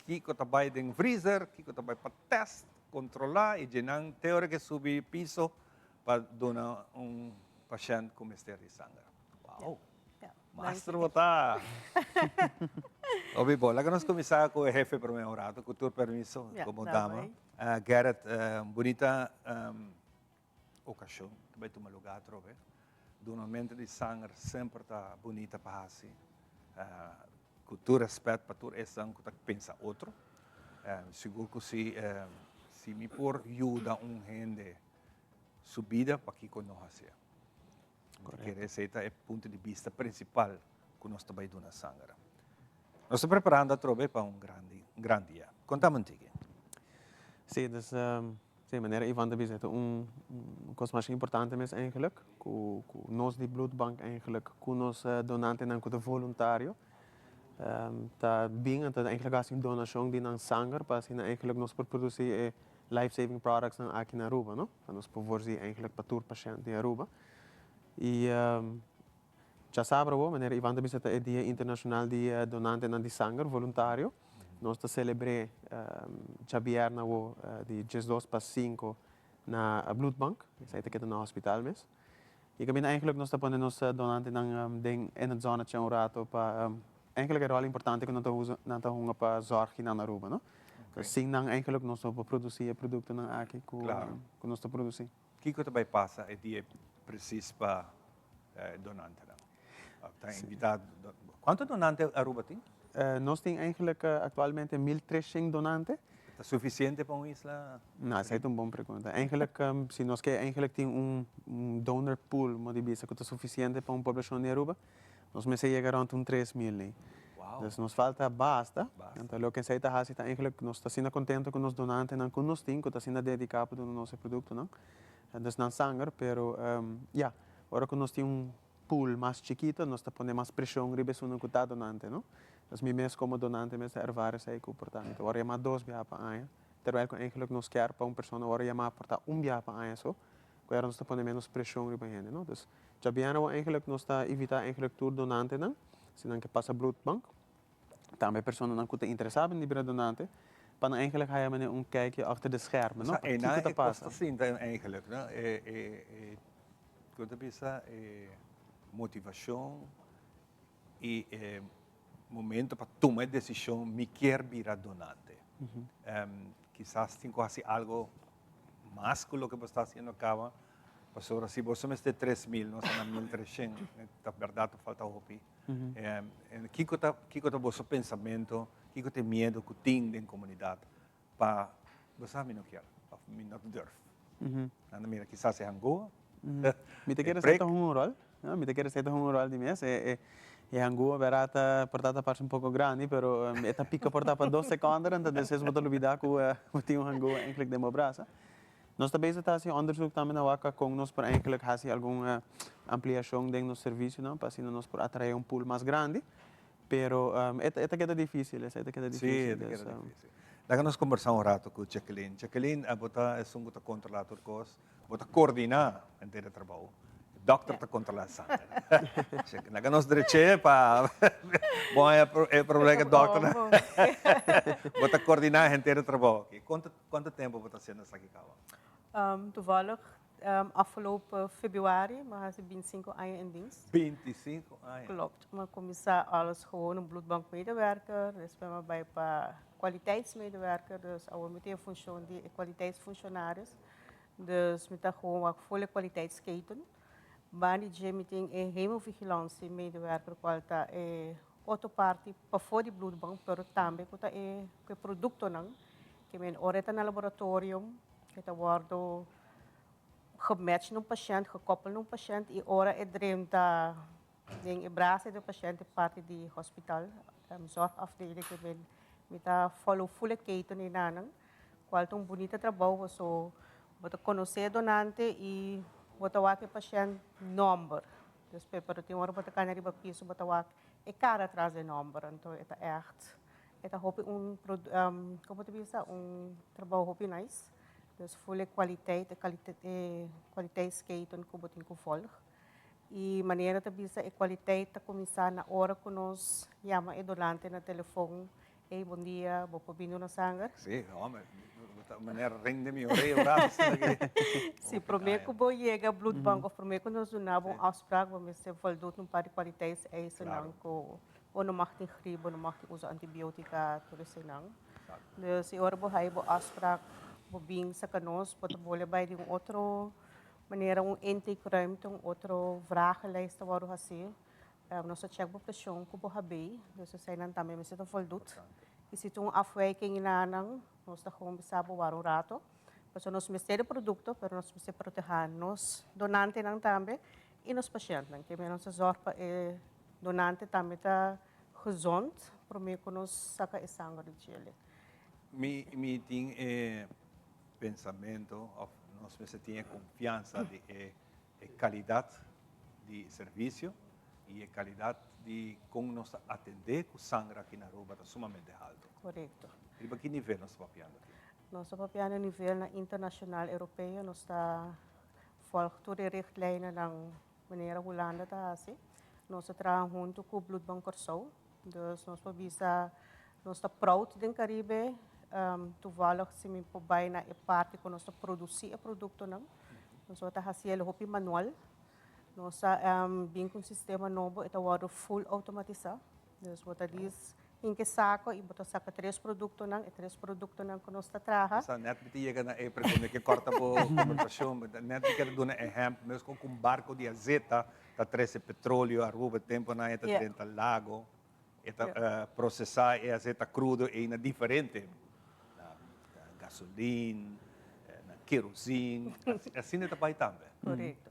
[SPEAKER 1] Kiko ta bai den vriezer, kiko ta bai pa test, kontrolá i djenan te ora ke subi piso pa duna un pashènt ku mester di sanger. Wow! Master bo ta! Hopi bon. Laga nos kuminsá ku e hefe promé un rato, ku tur permiso komo dama. Gerrit, un bunita okashon ta bai tuma lugá atrobe. Dunamentu di sanger semper ta bunita pa hasi. Ku tur rèspèt pa tur esnan ku ta pensa otro. Sigur ku si si mi por yuda un hende. su bida, pakiko no hasié? Mi ta kere esei ta e punto di bista prinsipal ku nos ta bai duna sanger. Nos ta preparando atrobe pa un grandi, un gran dia. Kontami un tiki.
[SPEAKER 14] Sí, dus, sí, manera Ivan ta bisa, e ta un kos masha importante mes eigenlijk, ku ku nos di Bloedbank eigenlijk, ku nos donantenan ku ta voluntario, ta bin en ta eigenlijk hasi un donashon di nan sanger pa asina eigenlijk nos por produsí e life saving products nan aki na Aruba, no? Pa nos por voorzien eigenlijk pa tur pashènt di Aruba. I djasabra awor, manera Ivan ta bisa ta e dia internashonal di donantenan di sanger voluntario. Nos ta selebr'é djabièrnè awor di diesdos pa sinku na Bloedbank. Esei ta keda na hospital mes. I kaminda eigenlijk nos ta pone nos donantenan den in het zonnetje un rato pa eigenlijk e ròl importante ku nan ta usa nan ta hunga pa zòrg kinan na Aruba, no? Dus sin nan eigenlijk nos no por produsí e produktonan aki ku ku nos ta produsí.
[SPEAKER 1] Kiko ta bai pasa e dia presis pa e donantenan? Ta invitá, kuantu donante Aruba tin?
[SPEAKER 14] Nos tin eigenlijk aktualmente 1300 donante.
[SPEAKER 1] Ta sufisiente pa un isla?
[SPEAKER 14] No, esei ta un bon pregunta. Eigenlijk, si nos ke eigenlijk tin un donor pool, mo di bisa, ku ta sufisiente pa un poblashon di Aruba, nos mester yega rònt un 3000 ei. Dus nos falta basta. Anto loke esei ta hasi ta eigenlijk nos ta asina kontento ku nos donantenan ku nos tin, ku ta asina dediká pa duna nos e produktonan, dus nan sanger, pero ya, ora ku nos tin un pool mas chikito, nos ta pone mas preshon riba esunnan ku ta donante, no? Dus mi mes komo donante mes ta ervara esei ku por ta mi ta wòrdu yamá dos biaha pa aña, terwijl ku eigenlijk nos kier pa un persona wòrdu yamá por ta un biaha pa aña so, ku era nos ta pone menos preshon riba hende, no? Dus djabièrnè awor eigenlijk nos ta invitá eigenlijk tur donantenan, si nan ke pasa bloedbank, tambe personanan ku ta interesá den di bira donante, pa nan eigenlijk haya manera un kijkje achter de schermen, no? Pa kiko ta pasa.
[SPEAKER 1] E kos ta sinta eigenlijk, no? E, kon ta bisa, e motivashon i e momento pa tuma e desishon mi kier bira donante. Kisas tin ku hasi algo mas ku loke bo sta hasiendo kaba, pasobra si boso mester 3000, nos ta na 1300, ta bèrdat ta falta hopi. Kiko ta kiko ta boso pensamento, kiko ta e miedo ku tin den komunidat pa bo sa mi no kier òf mi no ta durf? Nan ta mira kisas e hangua,
[SPEAKER 14] Mi ta kere esei ta hunga un ròl, mi ta kere esei ta hunga un ròl di mes. E hangua bèrdat ta por ta ta parse un poko grandi pero e ta pika por ta pa dos sekònder anto despues bo ta lubidá ku bo tin un hangua enklik den bo brasa. Nos ta bezig ta hasi onderzoek tambe na wak kon nos por enklik hasi algun ampliashon den nos servisionan pa asina nos por atraé un pool mas grandi. Pero e ta keda difísil, esei ta keda
[SPEAKER 1] difísil. Sí, e ta keda difísil. Laga nos kombersá un rato ku Jacqueline. Jacqueline, abo ta esun ku ta kontrolá tur kos. Bo ta koordiná henter e trabou. E dòkter ta kontrolá sanger. Laga nos drech'é pa bo haña e problema ku e dòkter. Bo ta koordiná henter e trabou aki. Konta Cuanto tempo bo ta haciendo esaki caba?
[SPEAKER 15] Toevallig afgelopen februari mi a haci 25 aña in dienst.
[SPEAKER 1] 25 aña?
[SPEAKER 15] Klopt. Mi a cuminsa als gewoon een bloedbankmedewerker, despues mi a bay pa kwaliteitsmedewerker, dus awor mi tin e funcion di e kwaliteitsfunctionaris. Dus mi ta gewoon wak full e kwaliteitsketen. Banda di dje mi tin e hemovigilantie-medewerker cual ta e otro parti pafó di bloedbank, pero tambe cu ta e cu e productonan. Ke men ora e ta na laboratorium, e ta wòrdu gematcht na un pashènt, gekoppel na un pashènt i ora e drenta den e brasa di e pashènt e parti di hospital, zorgafdeling, ke men mi ta follow full e keten einanan, kual ta un bunita trabou paso bo ta konosé e donante i bo ta wak e pashènt nòmber. Despues pero tin ora bo ta kana riba piso bo ta wak e kara tras di e nòmber, anto e ta ègt E ta hopi un como ta bisa un trabou hopi nice. Dus full e kwaliteit, e e kwaliteitsketen ku bo tin ku volg. I manera ta bisa e kwaliteit ta kuminsá na ora ku nos yama e donante na telefon, Ey bon dia, bo por bini duna sanger?
[SPEAKER 1] Sí, homber, bo ta manera ring den mi orea un rato asina ki.
[SPEAKER 15] Sí, promé ku bo yega bloedbank of promé ku nos duna bo un afspraak bo mester voldoet un par di kwaliteitseisen ku Bo no mag tin grip, bo no mag tin usa antibiotica, tur eseinan. Dus e ora bo haña bo afspraak, bo bin saca nos, bo ta bolbe bai di un otro manera, un intakeruimte, un otro vragenlijst ta wòrdu hasí. Nos ta check bo presion ku bo habei, dus eseinan tambe mester ta voldoet. I si tin un afwijking nan, nos ta gewoon bisa bo wara un rato. Pasobra nos mester e produkto, pero nos mester protehá nos donantenan tambe i nos pashèntnan. Ke men nos ta zòrg pa e donante tambe ta gezond promé ku nos saka e sanger di djele.
[SPEAKER 1] Mi mi tin e pensamentu òf nos mester tin e konfiansa di e e kalidat di servisio i e kalidat di kon nos ta atendé ku sanger aki na Aruba ta sumamente haltu.
[SPEAKER 15] Korekto.
[SPEAKER 1] Riba ki nivel nos ta papiando aki?
[SPEAKER 15] Nos ta papiando nivelnan internashonal europeo, nos ta volg tur e richtlijnennan manera Hulanda ta hasi. Nos ta traha huntu ku Bloedbank Kòrsou, dus nos por bisa nos ta proud den Karibe, toevallig si mi por bai na e parti ku nos ta produsí e produktonan, nos ta hasi el hopi manual. Nos a bin ku un sistema nobo, e ta wòrdu full outomatisá. Dus bo ta dis hinke sako i bo ta saka tres produktonan, e tres produktonan ku nos ta traha.
[SPEAKER 1] Sa net mi ta yega na e pregunta ke kòrta bo kombersashon, net mi kier duna ehèmpel, meskos ku un barko di azeta ta trese petroleo Aruba, temponan e ta drenta lago, e ta prosesá e azeta krudo ei na diferente, na gasolin, na kerozin, asina e ta bai tambe.
[SPEAKER 15] Korekto.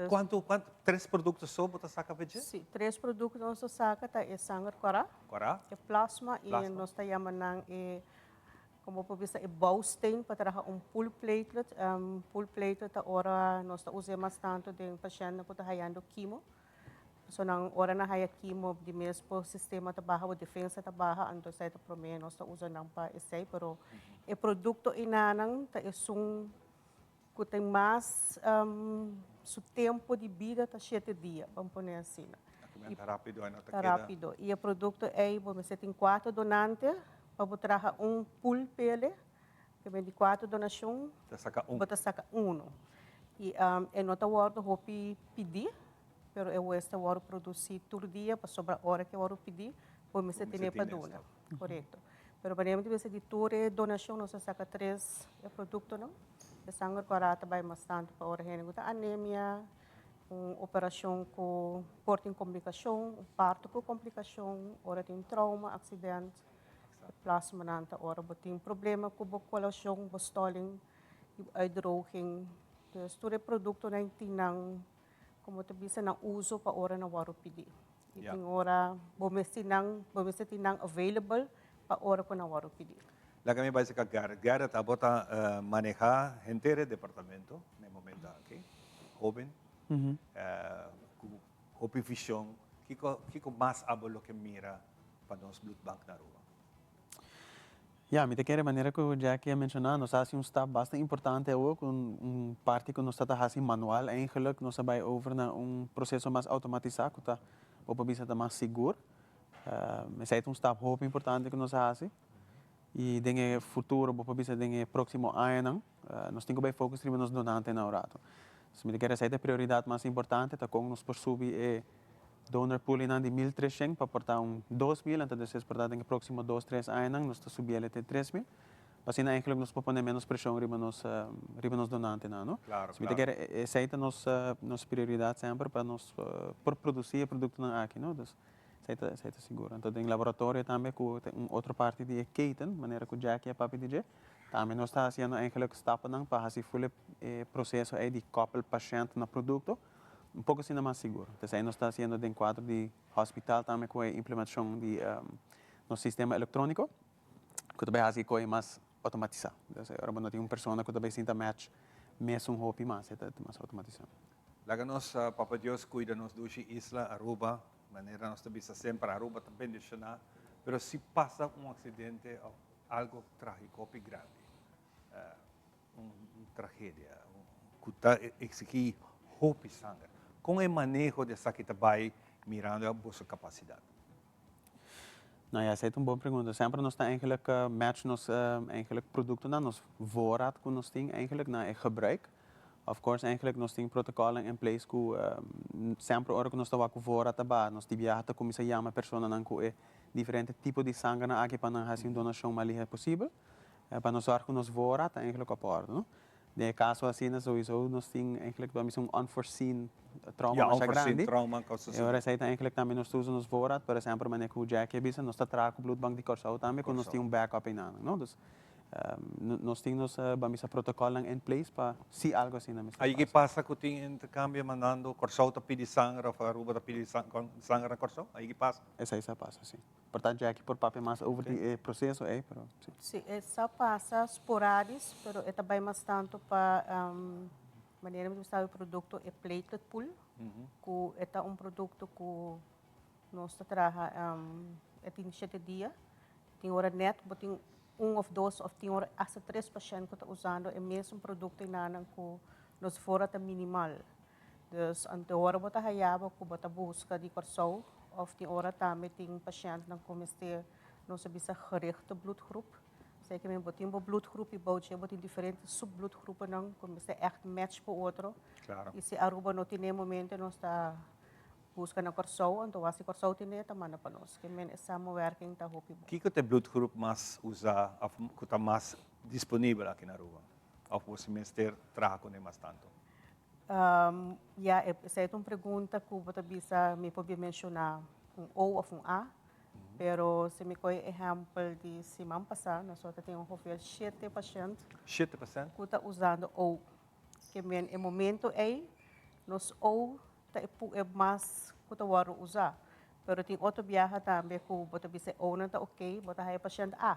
[SPEAKER 1] Kuantu, kuantu, tres produkto so bo ta saka pa dje?
[SPEAKER 15] Si, tres produkto nos ta saka ta e sanger kòrá,
[SPEAKER 1] Kòrá.
[SPEAKER 15] e plasma i nos ta yama nan e, komo bo por bisa, e bouwsteen pa traha un pool platelet. Pool platelet ta ora nos ta us'é mas tantu den pashèntnan ku ta hayando kimo. Pasobra nan ora nan haya kimo di mes bo sistema ta baha, bo defensa ta baha, anto esei ta promé nos ta usa nan pa esei. Pero e produkto einanan ta esun Ku tin mas su tempo di bida ta shete dia, ban pone asina.
[SPEAKER 1] Ta rapido ei no ta
[SPEAKER 15] Ta
[SPEAKER 1] keda.
[SPEAKER 15] rapido. I e produkto ei bo mester tin kuater donante pa bo traha un pool pele, ke men di kuater donashon
[SPEAKER 1] Ta saka un.
[SPEAKER 15] bo ta saka uno. I e no ta wòrdu hopi pidí, pero e wes ta wòrdu produsí tur dia pasobra ora ke wòrdu pidí bo mester tene pa duna. Korekto. Pero manera mi ta bisa di tur e donashon nos a saka tres e produktonan. E sanger kòrá ta bai mas tantu pa ora hende ku ta anemia, un operashon ku por tin komplikashon, un parto ku komplikashon, ora tin trauma, aksident. E plasmanan ta ora bo tin problema ku bo kolashon, bo stòling, uitdroging. Dus tur e produktonan tin nan, komo ta bisa, nan uso pa ora nan wòrdu pidí. I tin ora bo mester nan, bo mester tin nan available pa ora ku nan wòrdu pidi.
[SPEAKER 1] Laga mi bai seka Garrett. Garrett, abo ta maneha henter e departamento na e momento aki. Hoben, ku hopi vision. Kiko, kiko mas abo lo ke mira pa nos bloedbank na Aruba?
[SPEAKER 14] Ya, mi ta kere manera ku Jackie a menshoná, nos a hasi un stap basta importante awor ku un parti ku nos ta ta hasi manual eigenlijk, nos a bai over na un proseso mas outomatisá ku ta, bo por bisa ta mas sigur. Esei ta un stap hopi importante ku nos a hasi i den e futuro, bo por bisa den e próksimo añanan, nos tin ku bai focus riba nos donantenan un rato. Mi ta kere esei ta e prioridat mas importante, ta kon nos por subi e Donor poolnan di 1300 pa por ta un 2000, anto despues por ta den e proximo dos, tres añanan nos ta subi el te 3000. Pa asina eigenlijk nos por pone menos presion riba nos, riba nos donantenan, no? Mi ta kere esey ta nos, nos prioridad semper pa nos por produci e productonan aki, no? Dus esey ta, esey ta sigur. Anto den laboratorio tambe cu ta un otro parti di e keten, manera cu Jackie a papia di dje, tambe nos ta haciendo eigenlijk stappennan pa haci full e proceso ey di koppel pashent na producto. Un poko asina mas sigur. Esei nos ta hasiendo den kuadro di hospital tambe ku e implementashon di nos sistema elektróniko ku ta bai hasi e koi mas outomatisá. Entonces ora bo no tin un persona ku ta bai sinta match mesun hopi mas, e ta mas outomatisá.
[SPEAKER 1] Laga nos Papa Dios kuida nos dushi isla Aruba, manera nos ta bisa semper Aruba ta bendishoná, pero si pasa un aksidente òf algo trágiko hopi grandi, Un tragedia ku ta eksigí hopi sanger. Kon e maneho di esaki ta bai mirando boso kapasidat?
[SPEAKER 14] No ya, esei ta un bon pregunta. Semper nos ta eigenlijk match nos eigenlijk produktonan, nos voorraad ku nos tin eigenlijk na e gebruik. Of course eigenlijk nos tin protocolnan in place ku semper ora ku nos ta wak ku voorraad ta baha, nos di biaha ta kuminsá yama personanan ku e diferente tipo di sangernan aki pa nan hasi un donashon mas lihe posibel. Pa nos zorg ku nos voorraad ta eigenlijk op orde, no? Den e kaso asina souiso nos tin eigenlijk ta bisa un unforeseen trauma
[SPEAKER 1] Ja,
[SPEAKER 14] masha
[SPEAKER 1] unforeseen
[SPEAKER 14] grandi.
[SPEAKER 1] trauma causa
[SPEAKER 14] E ora esei ta eigenlijk tambe nos ta usa nos voorraad, por ehempel manera ku Jackie a bisa, nos ta traha ku Bloedbank di Kòrsou tambe ku nos tin un backup einan, no? Dus Nos tin nos ban bisa protocolnan in place pa si algo asina mester
[SPEAKER 1] Ayi
[SPEAKER 14] pasa.
[SPEAKER 1] ki pasa cu tin intercambio mandando Corsou ta pidi sanger of Aruba ta pidi sanger na Corsou? Ayi ki pasa?
[SPEAKER 14] Esey sa pasa, si. Por ta Jackie por papia mas over di e proceso ey, pero si.
[SPEAKER 15] Si, e sa pasa sporadis, pero e ta bay mas tanto pa manera mi ta bisa e producto e platelet pool, cu e ta un producto cu nos ta traha e tin shete dia, tin ora net bo tin un of dos of tin ora hasta tres pashent ku ta usando e mesun produkto enanan ku nos fora ta minimal. Dus anto ora bo ta haya bo ku bo ta buska di Kòrsou of tin ora tambe tin pashentnan ku mester nos a bisa gerichte bloedgroep. Esei ke men bo tin bo bloedgroep i bou dje bo tin diferente subbloedgroepennan ku mester ègt match ku otro. I si Aruba no tin e momento nos ta Buska na Kòrsou, anto wak si Kòrsou tene ta manda pa nos. Ke men e samenwerking ta hopi bon.
[SPEAKER 1] Kiko ta e bloedgroep mas usa of ku ta mas disponibel aki na Aruba? Of bo si mester traha kuné mas tantu?
[SPEAKER 15] Ya, esei ta un pregunta ku bo ta bisa mi por bien menshoná un O of un A, pero si mi kohe ehèmpel di siman pasá, nos ta tin ongeveer shete pashènt
[SPEAKER 1] Shete pashènt?
[SPEAKER 15] ku ta usando O. Ke men e momento ei nos O ta e pu e mas ku ta wòrdu usá. Pero tin otro biaha tambe ku bo ta bisa e O-nan ta oké, bo ta haña pashènt A.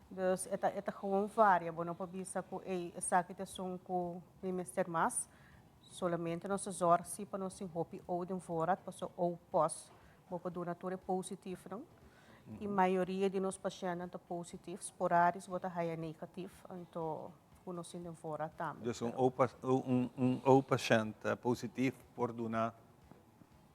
[SPEAKER 15] Dus e ta e ta gewoon varia, bo no por bisa ku ei esaki ta esun ku mi mester mas. Solamente nos ta zòrg si pa nos tin hopi O den voorraad, pasobra O pòs bo por duna tur e positiefnan. I mayoria di nos pashèntnan ta positief, sporadis bo ta haña negatief, anto ku nos tin den voorraad tambe.
[SPEAKER 1] Dus un O un O pashènt positief por duna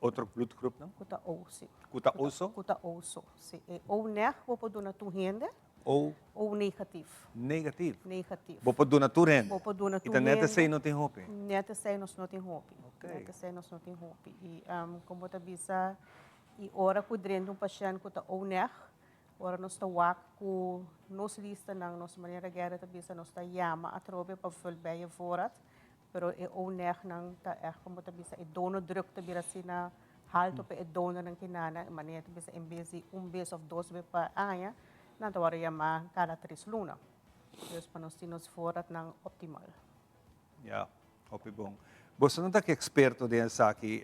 [SPEAKER 1] otro bloedgroepnan?
[SPEAKER 15] Ku ta O, si.
[SPEAKER 1] Ku ta O so?
[SPEAKER 15] Ku ta O so, si. E O neg bo por duna tur hende.
[SPEAKER 1] O.
[SPEAKER 15] O negatief.
[SPEAKER 1] Negatief?
[SPEAKER 15] Negatief.
[SPEAKER 1] Bo por duna tur hende?
[SPEAKER 15] Bo por duna tur
[SPEAKER 1] I ta
[SPEAKER 15] hende.
[SPEAKER 1] net esei no tin hopi?
[SPEAKER 15] Net esei nos no tin hopi.
[SPEAKER 1] Ok.
[SPEAKER 15] Net esei nos no tin hopi. I kon bo ta bisa I ora ku drenta un pashènt ku ta oneg, ora nos ta wak ku nos listanan, nos manera Gerrit ta bisa, nos ta yama atrobe pa vul bij e voorraad, pero e onegnan ta ègt komo ta bisa e donordruk ta bira asina halto pa e donornan kinana, e manera ta bisa en bes di un bes òf dos bes pa aña, nan ta wòrdu yamá kada tres luna. Dus pa nos tin nos voorraadnan optimal.
[SPEAKER 1] Ya, hopi bon. Boso no ta ki eksperto den esaki.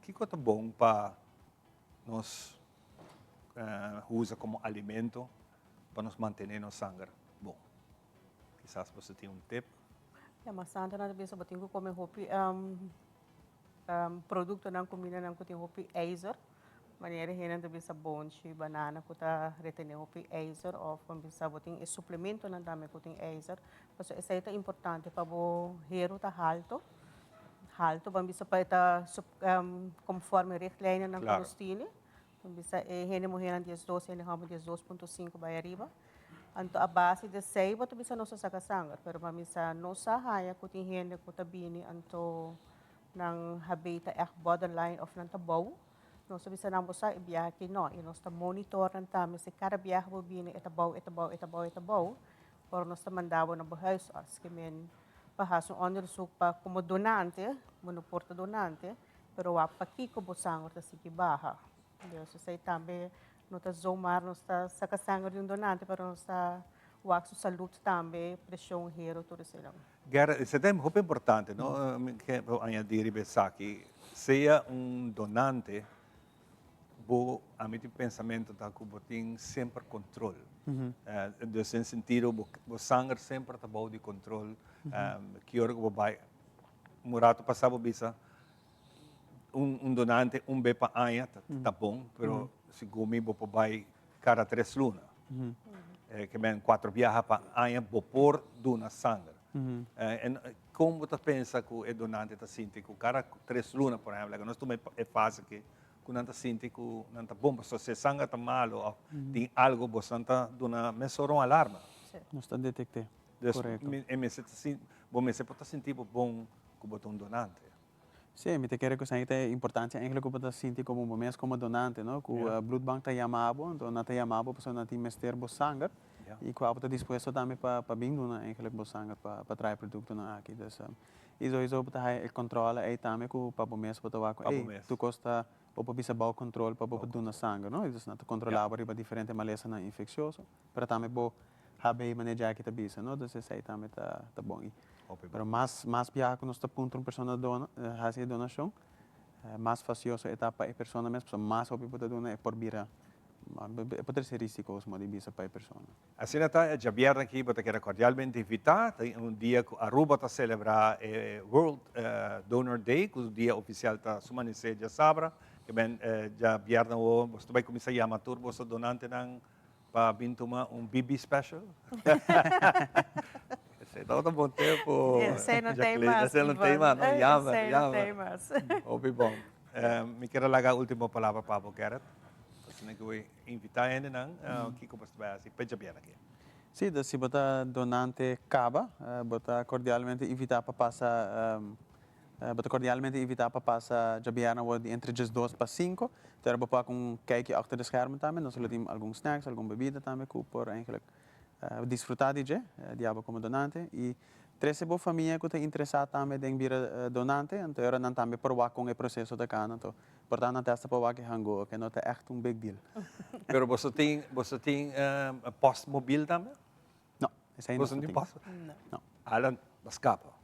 [SPEAKER 1] Kiko ta bon pa nos usa komo alimento pa nos mantené nos sanger bon? Kisas boso tin un tip.
[SPEAKER 15] Ya, mas tantu nan ta bisa bo tin ku kome hopi Produktonan, kumindanan ku tin hopi ijzer, manera hende ta bisa bonchi, banana ku ta retené hopi ijzer òf bo bisa bo tin e suplementonan tambe ku tin ijzer. Pasobra esei ta importante pa bo heru ta halto, halto bo bisa pa e ta konforme richtlijnennan ku nos tene. Bo bisa e hende muhénan diesdos, hende hòmber diesdos punto sinku bai ariba. Anto a base di esei bo ta bisa nos a saka sanger, pero bo a bisa nos sa haña ku tin hende ku ta bini anto nan habei ta ègt borderline òf nan ta bou. Nos ta bisa nan bo sa e biaha aki nò i nos ta monitor nan tambe si kada biaha bo bini e ta bou, e ta bou, e ta bou, e ta bou, ora nos ta manda bo na bo huisarts ke men pa hasi un onderzoek pa komo donante, bo no por ta donante, pero wak pakiko bo sanger ta sigui baha. Dus esei tambe No ta zomaar nos ta saca sanger di un donante, pero nos ta wak su salud tambe, presion, hero, tur eseinan.
[SPEAKER 1] Gerrit, esei ta hopi importante, no? Mi ke añadi riba esaki. Sea un donante, bo, ami tin pensamento ta cu bo tin semper control. Dus den sentido bo bo sanger semper ta bou di control. Ki ora cu bo bai, un rato pasa bo bisa, Un donante un be pa aña ta bon, pero segun mi bo por bai kada tres luna. Ke men kuater biaha pa aña bo por duna sanger. En kon bo ta pensa ku e donante ta sinti ku kada tres luna, por ehempel, laga nos tuma e fase aki, ku nan ta sinti ku nan ta bon, pasobra si e sanger ta malo òf tin algu boso nan ta duna mesora un alarma.
[SPEAKER 14] Nos ta detekt'é, korekto.
[SPEAKER 1] Dus bo mester por ta sinti bo bon ku bo ta un donante.
[SPEAKER 14] Sí, mi ta kere ku esaki ta e importancia eigenlijk ku bo ta sinti komo bo mes komo donante, no? Ku bloedbank ta yama bo, anto nan ta yama bo pasobra nan tin mester bo sanger i ku abo ta dispuesto tambe pa pa bin duna eigenlijk bo sanger pa pa traha e produktonan aki. Dus i souiso bo ta haya e kontrole ei tambe ku pa bo mes bo ta wak ku ey tur kos ta bo por bisa bou kontrol pa bo por duna sanger, no? Dus nan ta kontrola bo riba diferente malesanan infeksioso, pero tambe bo. HB manera Jackie ta bisa no, dus esei tambe ta ta bon i pero mas mas biaha ku nos ta puntra un persona dona hasi e donashon mas fasioso e ta pa e persona mes pasobra mas hopi bo ta duna e por bira e por trese risiko's mo di bisa pa e persona.
[SPEAKER 1] Asina ta, e djabièrnè aki bo ta keda kordialmente invitá. Ta un dia ku Aruba ta selebrá e World Donor Day, ku dia ofisial ta su manisé djasabra. Ke men djabièrnè awor boso ta bai kuminsá yama tur boso donantenan pa bin tuma un BB special. Esei tabata bon tempu,
[SPEAKER 15] Esei no tei
[SPEAKER 1] Jacqueline.
[SPEAKER 15] mas,
[SPEAKER 1] Esei no tei
[SPEAKER 15] Ivan.
[SPEAKER 1] mas, no, jammer,
[SPEAKER 15] Esei no tei
[SPEAKER 1] jammer.
[SPEAKER 15] mas.
[SPEAKER 1] Hopi bon. Mi kier a laga último palabra pa bo, Gerrit. Asina ku Invitá hendenan, kiko bo ta bai hasi pecha bien aki?
[SPEAKER 14] Sí, dus si bo ta donante kaba, bo ta kordialmente invitá pa pasa bo ta kordialmente invitá pa pasa djabièrnè awor di entre diesdos pa sinku. Tera bo por un kijkje achter de schermen tambe, nos lo tin algun snacks, algun bebida tambe ku por eigenlijk disfrutá di dje, di abo komo donante. I trese bo famia ku ta interesá tambe den bira donante, anto e ora nan tambe por wak kon e proseso ta kana. Anto Por ta nan testa pa wak e hango, oke, no ta echt un big deal.
[SPEAKER 1] Pero boso tin, boso tin post mobil tambe?
[SPEAKER 14] No, esei
[SPEAKER 1] nos no tin. Boso tin post? No. Alan, bo scapa.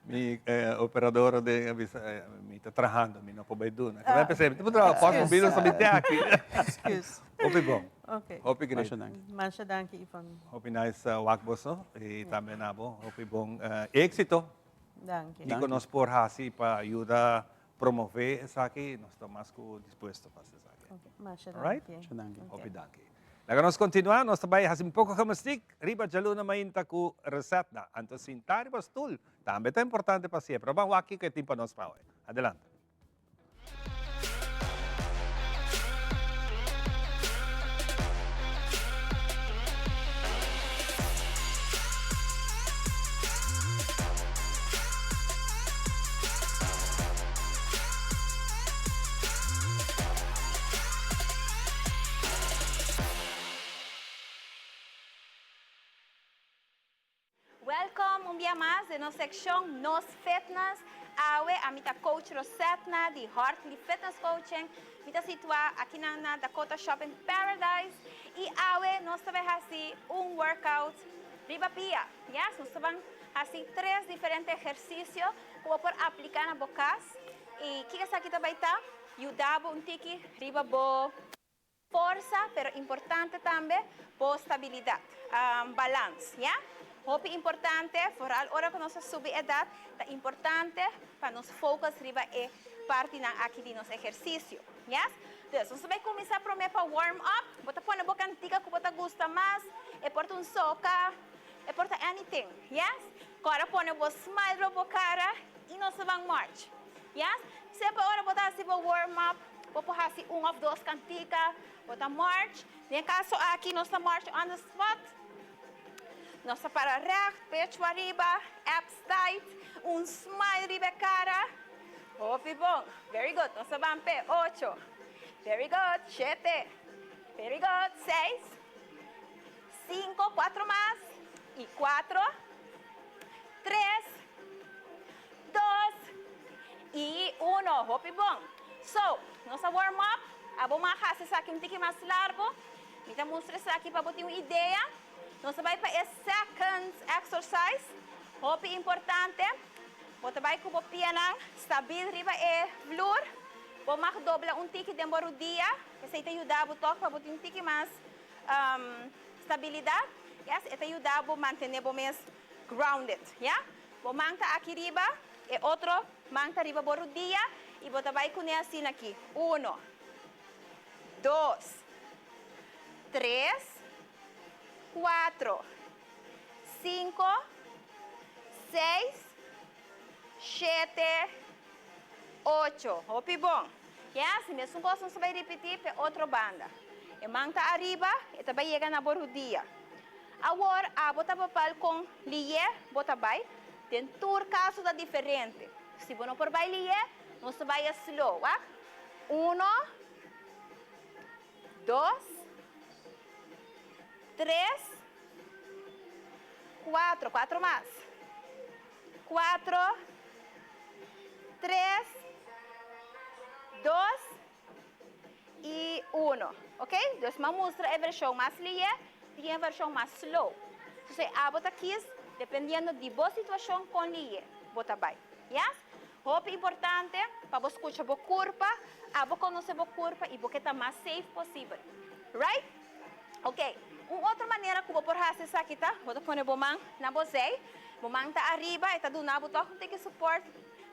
[SPEAKER 1] Mi operador den a bisa, mi ta trahando, mi no por bai duna. Kaba e pensé, mi ta por traha post mobil, nos ta binte aki.
[SPEAKER 15] Excuse.
[SPEAKER 1] Hopi bon.
[SPEAKER 15] Ok.
[SPEAKER 1] Hopi great.
[SPEAKER 14] Masha danki.
[SPEAKER 15] Masha danki, Ivan.
[SPEAKER 1] Hopi nice wak boso y tambe na bo. Hopi bon éxito.
[SPEAKER 15] Danki.
[SPEAKER 1] Kiko nos por hasi pa yuda promove esaki, nos ta mas ku dispuesto pa hasi esaki.
[SPEAKER 15] Ok, masha
[SPEAKER 1] Alright?
[SPEAKER 15] danki.
[SPEAKER 14] Masha danki.
[SPEAKER 1] Hopi danki. Laga nos kontinua, nos ta bai hasi un poko gimnastiek riba djaluna mainta ku resetnan. Anto sinta riba stul tambe ta importante pa siepra. Ban wak kiko e tin pa nos pa awe. Adelante.
[SPEAKER 16] Welcome un bia mas den nos seccion Nos Fitness. Awe ami ta coach Rosetna di Hartley Fitness Coaching. Mi ta situa akinan na Dakota Shopping Paradise y awe nos ta bay haci un workout riba pia. Yes, nos ta ban haci tres diferente ehercicio cu bo por aplica na bo cas. Y kico esaki ta bay ta? Yuda bo un tiki riba bo. Forsa, pero importante tambe bo stabilidad, balans, ya. Hopi importante, vooral ora cu nos a subi edad, ta importante pa nos focus riba e partinan aki di nos ehercicio, yes. Dus, nos ta bay cuminsa prome pa warm up, bo ta pone bo cantica cu bo ta gusta mas, e por ta un soca, e por ta anything, yes. Cora pone bo smile riba bo cara y nos ta ban march. Yes? Semper ora bo ta hasi bo warm up, bo por hasi un of dos kantika, bo ta march. Den e kaso aki nos ta march on the spot. Nos ta para recht, pechu ariba, abs tight, un smile riba e kara. Hopi bon. Very good. Nos ta ban p'e ocho. Very good. Shete. Very good. Seis. Sinku, kuatro mas. I kuatro. Tres. Dos y uno. Hopi bon. So, nos a warm up. Abo mas haci esaki un tiki mas largo. Mi ta mustra esaki pa bo tin un idea. Nos ta bay pa e second exercise. Hopi importante. Bo ta bay cu bo pianan stabil riba e vloer. Bo mag dobla un tiki den bo rudia. Esey ta yuda bo toch pa bo tin un tiki mas stabilidad. Yes, e ta yuda bo mantene bo mes grounded. Ya. Bo man ta aki riba, e otro man ta riba bo rudia y bo ta bay cune asina aki. Uno, dos, tres, cuatro, cinco, seis, shete, ocho. Hopi bon. Ya, si mesun cos nos ta bay ripiti p'e otro banda. E man ta ariba, e ta bay yega na bo rudia. Awor abo ta papal kon liye bo ta bai, den tur kaso ta diferente. Si bo no por bai liye, nos ta bai slow, wak. Uno, dos, tres, cuatro, cuatro mas. Cuatro, tres, dos. y uno. Ok? Dus m'a mustra e version mas lihe tin e version mas slow. Entonces abo ta kies dependiendo di bo situacion con lihe bo ta bay. Yes? Hopi importante pa bo scucha bo curpa, abo conoce bo curpa y bo ke ta mas safe posibel. Right? Ok, un otro manera cu bo por haci esaki ta, bo ta pone bo man na bo zij, bo man ta ariba, e ta duna bo toch un tiki support,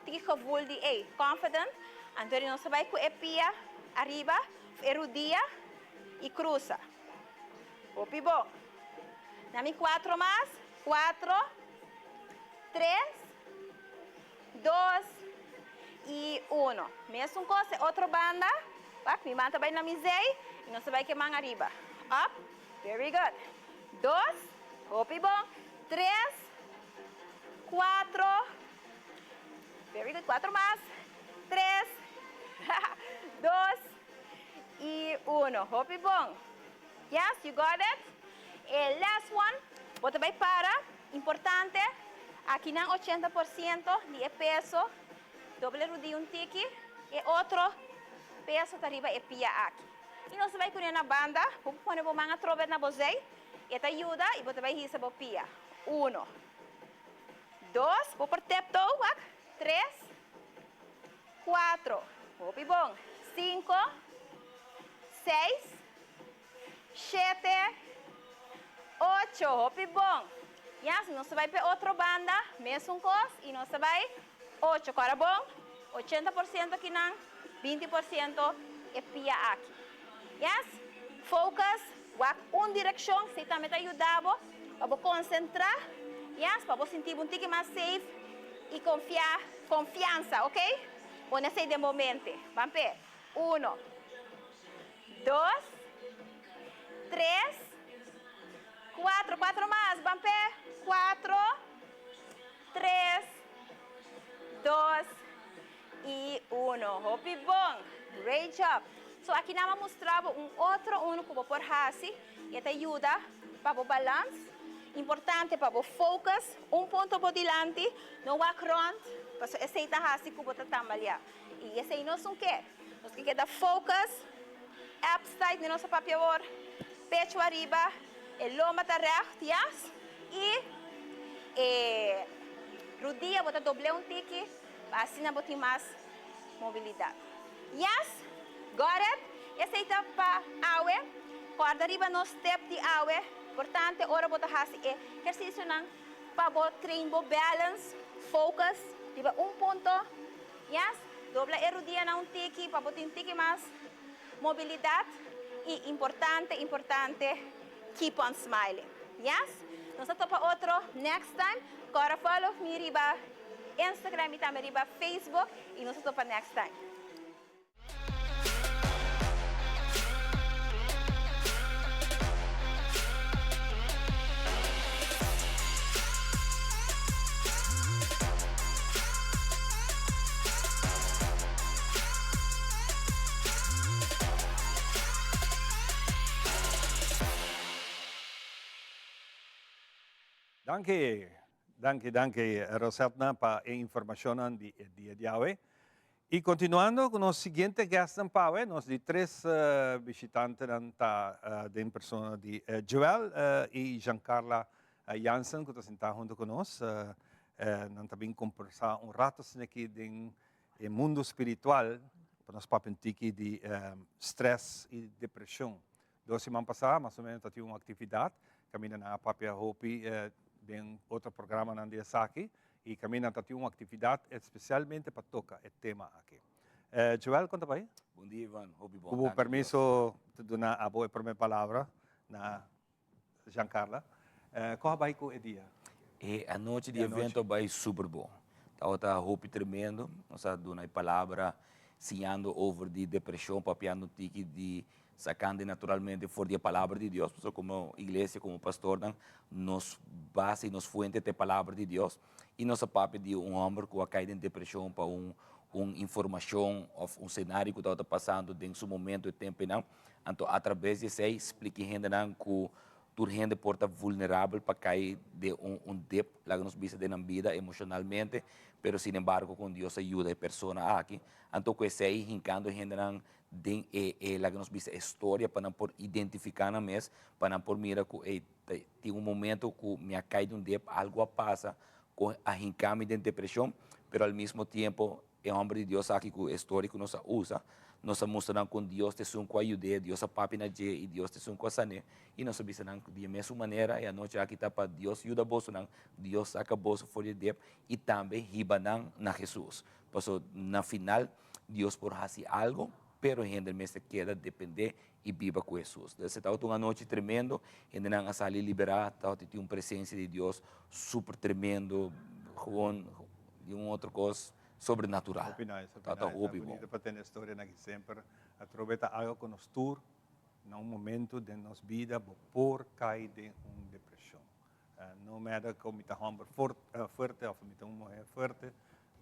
[SPEAKER 16] tiki gevoel di ey, confident, anto di nos ta bay cu e pia ariba, of e rudia, y cruza. Hopi bon. Na mi cuatro mas, cuatro, tres, dos y uno. Mesun cos e otro banda. Wak, mi man ta bay na mi zij y nos ta bay cu e man ariba. Up, very good. Dos, hopi bon. Tres, cuatro, very good, cuatro mas. Tres, dos y uno. Hopi bon. Yes, you got it? E last one, bo ta bay para, importante, akinan 80% di e peso, doble rudia un tiki, e otro peso ta riba e pia aki. Y nos ta bay cune na banda, bo por pone bo man atrobe na bo zij, e ta yuda y bo ta bay hisa bo pia. Uno, dos, bo por tiptoe, wak, tres, cuatro, hopi bon, cinco, seis, shete, ocho, hopi bon. Ya, si nos ta bai p'e otro banda, mesun kos, i nos ta bai ocho, kòrda bon, 80% akinan, 20% e pia aki. Yes, focus, wak un direkshon, esei tambe ta yuda bo pa bo konsentrá, yes, pa bo sinti bo un tiki mas safe i konfia, konfiansa, ok? Pone esei den bo mente. Ban p'e, uno. Dos, tres, cuatro, cuatro mas, ban p'e, cuatro, tres, dos y uno. Hopi bon, great job. So aki nan a mustra bo un otro uno cu bo por haci y e ta yuda pa bo balans, importante pa bo focus, un punto bo dilanti, no wak rond, pasobra esey ta haci cu bo ta tambalea y esey no es un ke. Nos ke keda focus, abs tight mi nos a papia awor, pecho ariba, e lomba ta recht, yes, y e rudia bo ta doble un tiki pa asina bo tin mas mobilidad. Yes, got it? Esey ta pa awe, corda riba nos tip di awe, importante ora bo ta haci e ehercicionan pa bo train bo balance, focus riba un punto. Yes, dobla e rudianan un tiki pa bo tin tiki mas mobilidad y importante importante keep on smiling. Yes, nos ta topa otro next time. Cora follow mi riba Instagram y tambe riba Facebook y nos ta topa next time.
[SPEAKER 1] Danki, danki, danki Rosetna pa e informacionnan di e dia di awe. Y continuando cu nos siguiente guestnan pa awe, nos di tres bishitantenan ta den persona di Joel y Giancarla Jansen cu ta sinta hunto cu nos. Nan ta bin combersa un rato asina aki den e mundo spiritual pa nos papia un tiki di stress y depresion. Dos siman pasá mas o menos ta tin un aktividat kaminda nan a papia hopi den otro programanan di esaki i kaminda nan ta tin un aktividat espesialmente pa toka e tema aki. Joel, kon ta bai?
[SPEAKER 17] Bon dia Ivan, hopi bon.
[SPEAKER 1] Ku bo permiso ta duna abo e prome palabra na Giancarla. Kon a bai ku e dia?
[SPEAKER 17] E anochi di evento a bai super bon. Tabata hopi tremendo, nos a duna e palabra siñando over di depresion, papiando un tiki di Sacando naturalmente for di e Palabra di Dios, pasobra como iglesia, como pastornan, nos base y nos fuente ta e Palabra di Dios. Y nos a papia di un homber cu a cay den depresion pa un un informacion of un scenario cu tabata pasando den su momento e temponan. Anto a traves di esey splica e hendenan cu tur hende por ta vulnerabel pa cay den un un dip, laga nos bisa, den nan bida emocionalmente, pero sin embargo con Dios a yuda e persona aki. Anto cu esey hincando e hendenan. den e e laga nos bisa e storia pa nan por identifiká nan mes, pa nan por mira ku ey tin un momento ku mi a kai den un dep, algu a pasa ku a hinká mi den depreshon, pero al mismo tiempo e hòmber di Dios aki ku e storia ku nos a usa, nos a mustra nan kon Dios ta esun ku a yud'é, Dios a papia na dje i Dios ta esun ku a san'é, i nos a bisa nan di e mesun manera e anochi aki ta pa Dios yuda bosonan, Dios saka boso for di e dep i tambe hiba nan na Hesus, pasobra na final Dios por hasi algo, pero hende mester keda depende i biba ku Hesus. Entonces e tabata un anochi tremendo, hendenan a sali liberá, tabata tin un presencia di Dios super tremendo, gewoon di un otro kos sobrenatural.
[SPEAKER 1] Hopi nice, hopi
[SPEAKER 17] Tabata
[SPEAKER 1] nice.
[SPEAKER 17] hopi bon.
[SPEAKER 1] Bonito pa tende storianan aki semper. Atrobe ta algo ku nos tur na un momento den nos bida bo por kai den un depresion. No matter ku mi ta homber fuerte of mi ta un muher fuerte,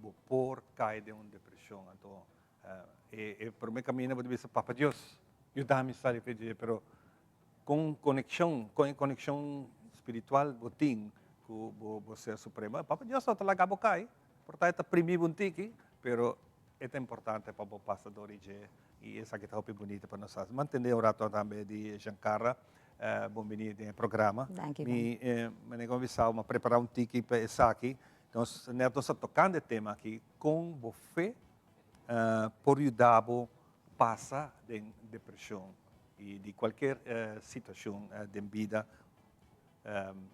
[SPEAKER 1] bo por kai den un depresion. Anto e prome camino bo ta bisa, Papa Dios, yuda mi sali for di dje, pero con conexion, con e conexion spiritual bo tin cu bo ser supremo, Papa Dios no ta laga bo kai, por ta e ta primi bo un tiki, pero e ta importante pa bo pasa dor di dje y esaki ta hopi bunita pa nos haci. Mantende un rato tambe di Giancarla, bon bini den e programa.
[SPEAKER 16] Danki.
[SPEAKER 1] Mi, manera cu mi a bisa, mi a prepara un tiki pa esaki. Nos net nos a tocando e tema aki, con bo fe por yuda bo pasa den depresion y di cualkier situacion den bida,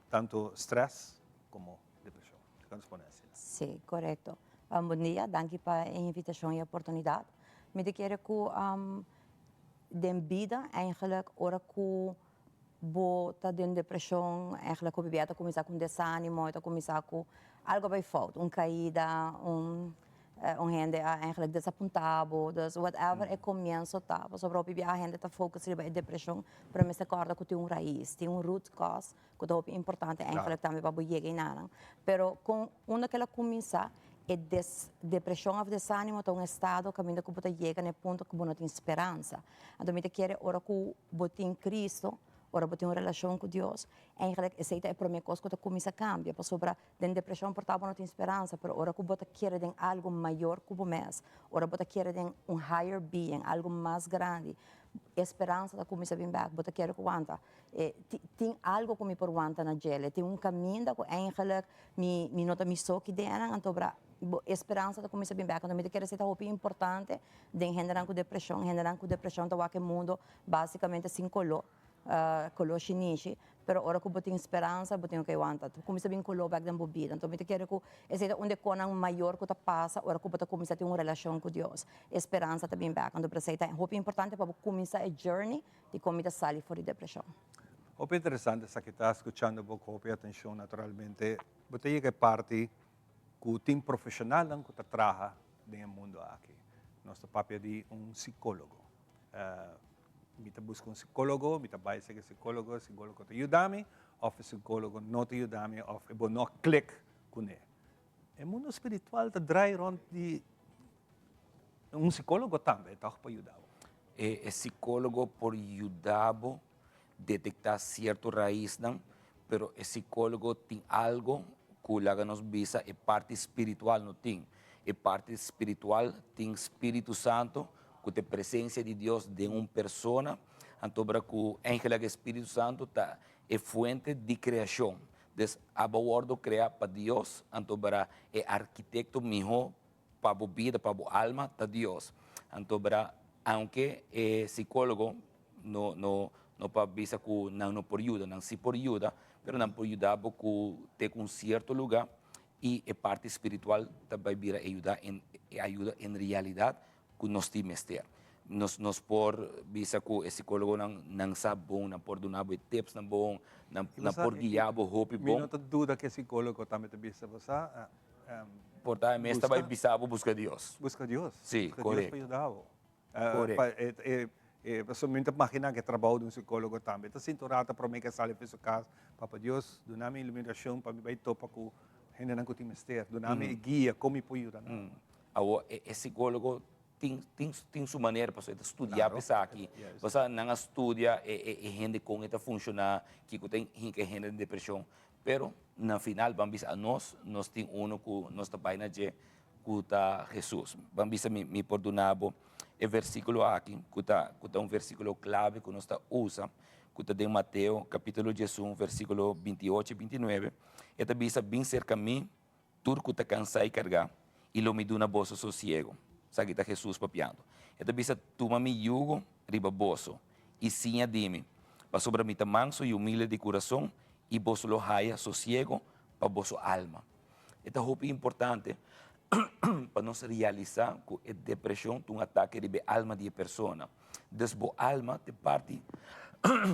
[SPEAKER 1] tanto stress como depresion. Con nos pone asina?
[SPEAKER 16] Sí, corecto. Bon dia, danki pa e invitacion y oportunidad. Mi ta kere cu den bida eigenlijk ora cu bo ta den depresion, eigenlijk hopi bia ta cuminsa cu un desanimo, ta cuminsa cu algo a bay fout, un caida, un un hende a eigenlijk desapunta bo, dus whatever e comienso ta, pasobra hopi bia hende ta focus riba e depresion, pero mester corda cu tin un rais, tin un root cause cu ta hopi importante eigenlijk tambe pa bo yega enanan. Pero con unda kila cuminsa, e des depresion of desanimo ta un estado caminda cu bo ta yega na e punto cu bo no tin speransa. Anto mi ta kere ora cu bo tin Cristo, ora bo tin un relacion cu Dios, eigenlijk esey ta e prome cos cu ta cuminsa cambia, pasobra den depresion por ta bo no tin speransa, pero ora cu bo ta kere den algo mayor cu bo mes, ora bo ta kere den un higher being, algo mas grandi, e speransa ta cuminsa bin bek, bo ta kere cu wanta, e tin algo cu mi por wanta na djele, tin un caminda cu eigenlijk mi mi no ta mi so ki den nan, anto bra bo e speransa ta cuminsa bin bek, anto mi ta kere esey ta hopi importante den hendenan cu depresion, hendenan cu depresion ta wak e mundo basicamente sin colo, colo shinishi, pero ora cu bo tin speransa bo tin oke wanta, ta cuminsa bin colo bek den bo bida, anto mi ta kere cu esey ta un di e conan mayor cu ta pasa ora cu bo ta cuminsa tin un relacion cu Dios, e speransa ta bin bek, anto esey ta hopi importante pa bo cuminsa e journey di con mi ta sali for di depresion.
[SPEAKER 1] Hopi interesante esaki ta, scuchando bo cu hopi atencion naturalmente, bo ta yega e parti cu tin profesionalnan cu ta traha den e mundo aki. Nos ta papia di un psicologo. Mi ta busca un psicologo, mi ta bay serca e psicologo, e psicologo ta yuda mi of e psicologo no ta yuda mi of e bo no a click cune. E mundo spiritual ta draai rond di un psicologo tambe toch pa yuda bo.
[SPEAKER 17] E psicologo por yuda bo detecta cierto raiznan, pero e psicologo tin algo cu laga nos bisa e parti spiritual no tin. E parti spiritual tin Spiritu Santo cu ta e presencia di Dios den un persona, anto bra cu eigenlijk e Spiritu Santo ta e fuente di creacion. Des abo wordo crea pa Dios, anto bra e arquitecto miho pa bo bida, pa bo alma ta Dios. Anto bra aunke e psicologo no no no pa bisa cu nan no por yuda, nan si por yuda, pero nan por yuda bo cu te cu un cierto luga y e parti spiritual ta bay bira e yuda en e ayuda en realidad cu nos tin mester. Nos nos por bisa cu e psicologonan nan sa bon, nan por duna bo e tipsnan bon, nan nan por guia bo hopi
[SPEAKER 1] Mi
[SPEAKER 17] bon.
[SPEAKER 1] no ta duda cu e psicologo tambe ta bisa bo sa.
[SPEAKER 17] Por ta e mes ta bay bisa bo busca Dios.
[SPEAKER 1] Busca Dios.
[SPEAKER 17] Sí,
[SPEAKER 1] Busca Dios
[SPEAKER 17] correcto.
[SPEAKER 1] pa yuda bo.
[SPEAKER 17] Correcto.
[SPEAKER 1] Pasobra mi ta imagina cu e trabao di un psicologo tambe ta sinti un rato prome cu e sali for su cas, Papa Dios, duna mi iluminacion pa mi bay topa cu hendenan cu tin mester, duna mi e guia con mi por yuda nan.
[SPEAKER 17] Awor e psicologo tin tin tin su manera pasobra e ta studia pa esaki. Pasobra nan a studia e e hende con e ta funciona, kico ta hinca e hende den depresion. Pero na final ban bisa anos, nos tin uno cu nos ta bay na dje cu ta Jesus. Ban bisa mi mi por duna bo. e versíkulo aki, ku ta ku ta un versíkulo klave ku nos ta usa, ku ta den Mateo kapítulo diesun versíkulo binti ocho i binti nuebe, e ta bisa, Bin serka mi, tur ku ta kansá i kargá, i lo mi duna boso sosiego. Esaki ta Hesus papiando. E ta bisa, Tuma mi yugo riba boso i siña di mi, pasobra mi ta manso i humilde di kurason, i boso lo haya sosiego pa boso alma. E ta hopi importante pa nos realisá ku e depreshon ta un atake riba e alma di e persona. Dus bo alma ta e parti,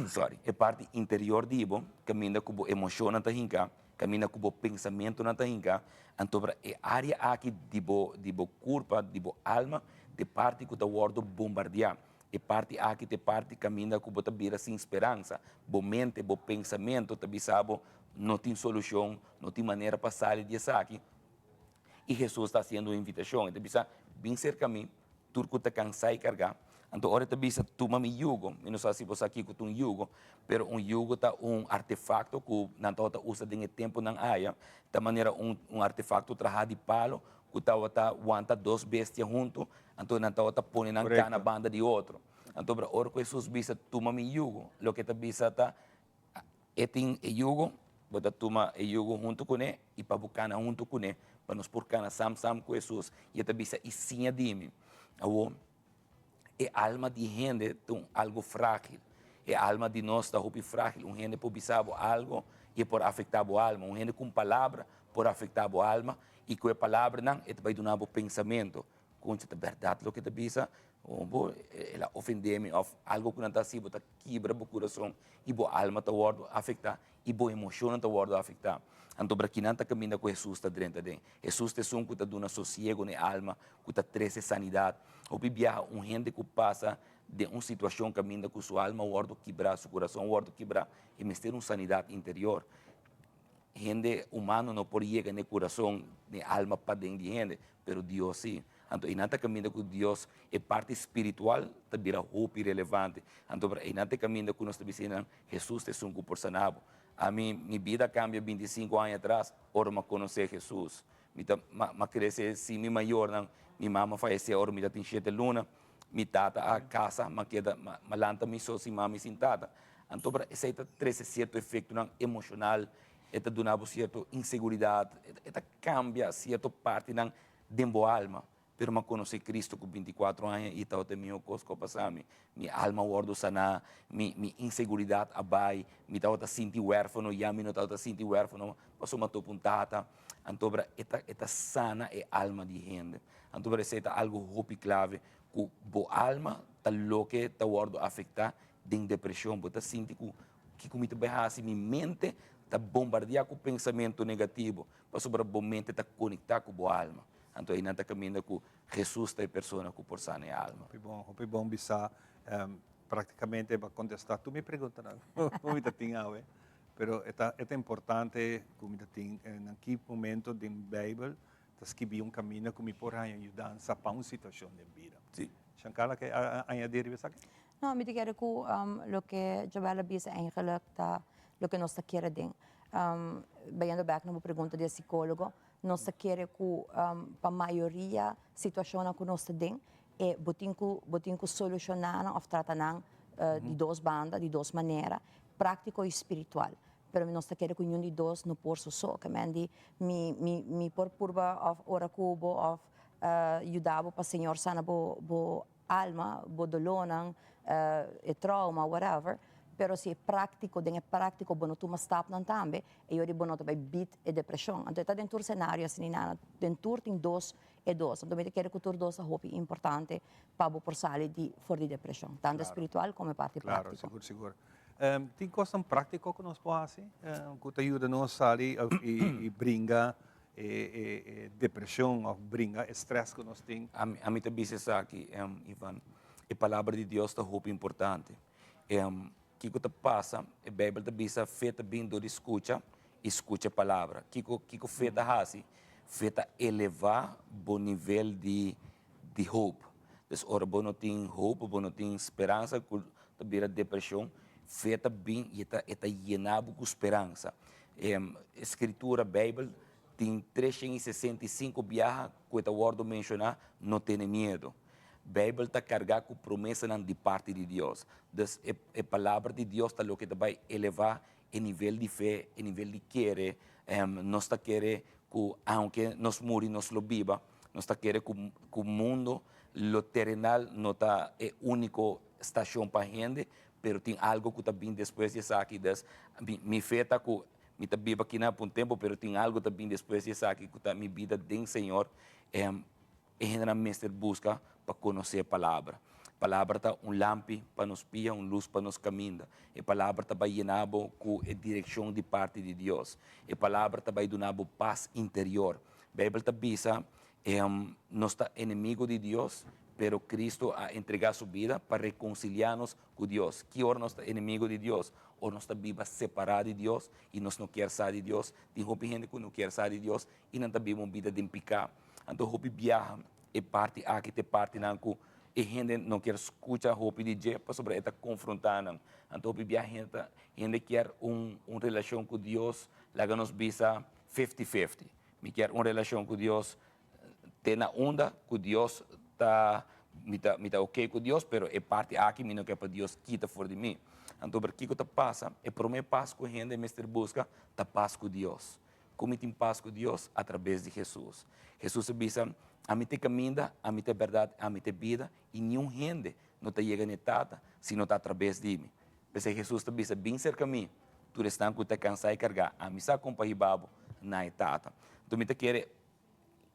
[SPEAKER 17] sorry, e parti interior di bo, kaminda ku bo emoshonnan ta hinká, kaminda ku bo pensamentunan ta hinká, anto e área aki di bo di bo kurpa, di bo alma, ta e parti ku ta wòrdu bombardiá. E parti aki ta e parti kaminda ku bo ta bira sin speransa. Bo mente, bo pensamentu ta bisa bo no tin solushon, no tin manera pa sali di esaki. I Hesus ta hasiendo un invitashon, e ta bisa, Bin serka mi, tur ku ta kansá i kargá. Anto ora e ta bisa, Tuma mi yugo, mi no sa si bo sa kiko ta un yugo, pero un yugo ta un artefakto ku nan tabata usa den e tempunan aya, ta manera un un artefakto trahá di palo ku tabata wanta dos bestia huntu, anto nan tabata pone nan kana banda di otro. Anto ora ku Hesus bisa, Tuma mi yugo, loke e ta bisa ta, E tin e yugo, bo ta tuma e yugo huntu kuné i pa bo kana huntu kuné, pa nos por kana sam sam ku Hesus. I e ta bisa, I siña di mi. Awor, e alma di hende ta un algu frágil. E alma di nos ta hopi frágil. Un hende por bisa bo algu i e por afektá bo alma. Un hende ku un palabra por afektá bo alma i ku e palabranan e ta bai duna bo pensamentu. Concha ta berdad loke ta bisa, o bo el a ofende mi of algo cu nan ta haci bo ta kibra bo curason y bo alma ta wordo afecta y bo emocionnan ta wordo afecta. Anto bra kinan ta caminda cu Jesus ta drenta den. Jesus ta esun cu ta duna sosiego na e alma, cu ta trece sanidad. Hopi biaha un hende cu pasa den un situacion caminda cu su alma wordo kibra, su curason wordo kibra, e mester un sanidad interior. Hende humano no por yega n'e kurason, n'e alma paden di hende, pero Dios sí. Anto einan ta kaminda ku Dios, e parti spiritual ta bira hopi relevante. Anto pero einan ta e kaminda ku nos ta bisa einan, Hesus ta esun ku por sana bo. Ami, mi bida a kambia bintisinku aña atras ora mi a konosé Hesus. Mi ta, mi a krese sin mi mayornan, mi mama fayesé ora mi ta tin shete luna. Mi tata a casa, m'a keda, m'a lanta mi so sin mami sin tata. Anto pero esei ta trece cierto efectonan emocional, e ta duna bo cierto inseguridad, e ta cambia cierto partinan den bo alma. Pero m'a conoce Cristo cu binticuatro aña y tabata e miho cos cu a pasa mi. Mi alma a wordo sana, mi mi inseguridad a bay, mi tabata sinti huerfano, ya mi no tabata sinti huerfano pasobra m'a topa un tata. Anto pero e ta e ta sana e alma di hende. Anto por esei ta algu hopi klave ku bo alma ta loke ta wòrdu afektá den depreshon. Bo ta sinti ku kiko mi ta bai hasi, mi mente ta bombardiá ku pensamentu negativo pasobra bo mente ta konektá ku bo alma. Anto einan ta kaminda ku Hesus ta e persona ku por sana e alma.
[SPEAKER 1] Hopi bon, hopi bon bisa. Praktikamente bo a kontestá tur mi preguntanan ku mi ta tin awe. Pero e ta e ta importante ku mi ta tin na ki momento den Beibel Ta skibí un kaminda ku mi por haña yudansa pa un situashon den bida.
[SPEAKER 17] Sí.
[SPEAKER 1] Shankala ke a añadí riba esaki?
[SPEAKER 18] No, mi ta kere ku loke Jabel a bisa eigenlijk ta loke nos ta kere den. Bayendo bek na bo pregunta di e sikólogo, nos ta kere ku pa mayoria situashonnan ku nos ta den, e bo tin ku bo tin ku solushoná nan òf trata nan di dos banda, di dos manera, práktiko i spiritual. Pero mi nos ta kere ku niun di dos no por soso. Ke men di mi mi mi por purba òf ora ku bo òf yuda bo pa Señor sana bo bo alma, bo dolónan, e trauma, whatever. Pero si e práktiko, den e práktiko bo no tuma stapnan tambe, e yori bo no ta bai beat e depreshon. Anto e ta den tur senario asina nana. Den tur tin dos e dos. Anto mi ta kere ku tur dos ta hopi importante pa bo por sali di for di depreshon, tantu spiritual komo e parti práktiko.
[SPEAKER 1] Klaro, sigur sigur. Tin kosnan práktiko ku nos por hasi ku ta yuda nos sali i bringa e depreshon òf bringa e strès ku nos tin?
[SPEAKER 17] Ami ta bisa esaki, Ivan, e palabra di Dios ta hopi importante. Kiko ta pasa? E Beibel ta bisa fe ta bin dor di skucha i skucha e palabra. Kiko kiko fe ta hasi? Fe ta elevá bo nivel di di hoop. Dus ora bo no tin hoop, bo no tin speransa ku ta bira depreshon, fe ta bin i e ta e ta yena bo ku speransa. E Skritura, Beibel, tin 365 biaha ku e ta wòrdu menshoná, no tene miedu. Beibel ta kargá ku promesanan di parti di Dios. Dus e e palabra di Dios ta loke ta bai elevá e nivel di fe, e nivel di kere. Nos ta kere ku aunke nos muri nos lo biba. Nos ta kere ku ku mundo lo terenal no ta e úniko stashon pa hende, pero tin algo ku ta bin despues di esaki. Dus mi mi fe ta ku mi ta biba akinan pa un tempu, pero tin algo ta bin despues di esaki ku ta mi bida den Señor. E hendenan mester buska pa konosé e Palabra. Palabra ta un lampi pa nos pia, un lus pa nos kaminda. E Palabra ta bai yena bo ku e direkshon di parti di Dios. E Palabra ta bai duna bo pas interior. Beibel ta bisa, Nos ta enemigo di Dios, pero Kristu a entregá su bida pa rekonsiliá nos ku Dios. Ki ora nos ta enemigo di Dios? Ora nos ta biba separá di Dios i nos no kier sa di Dios. Tin hopi hende ku no kier sa di Dios i nan ta biba un bida den piká. Anto hopi biaha e parti aki ta e partinan ku e hende no kier skucha hopi di dje pasobra e ta konfrontá nan. Anto hopi biaha hende ta hende kier un un relashon ku Dios laga nos bisa fifty fifty. Mi kier un relashon ku Dios te na unda ku Dios ta mi ta mi ta oke ku Dios pero e parti aki mi no kier pa Dios kita for di mi. Anto pero kiko ta pasa? E promé pas ku hende mester buska ta pas ku Dios. Ku mi tin pas ku Dios? Atrabes di Hesus. Hesus a bisa, Ami ta e kaminda, ami ta e bèrdat, ami ta e bida, i niun hende no ta yega na e Tata si no ta atrabes di mi. P'esei Hesus ta bisa, Bin serka mi, tur esnan ku ta kansá i kargá, ami sa kon pa hiba bo na e Tata. Anto mi ta kere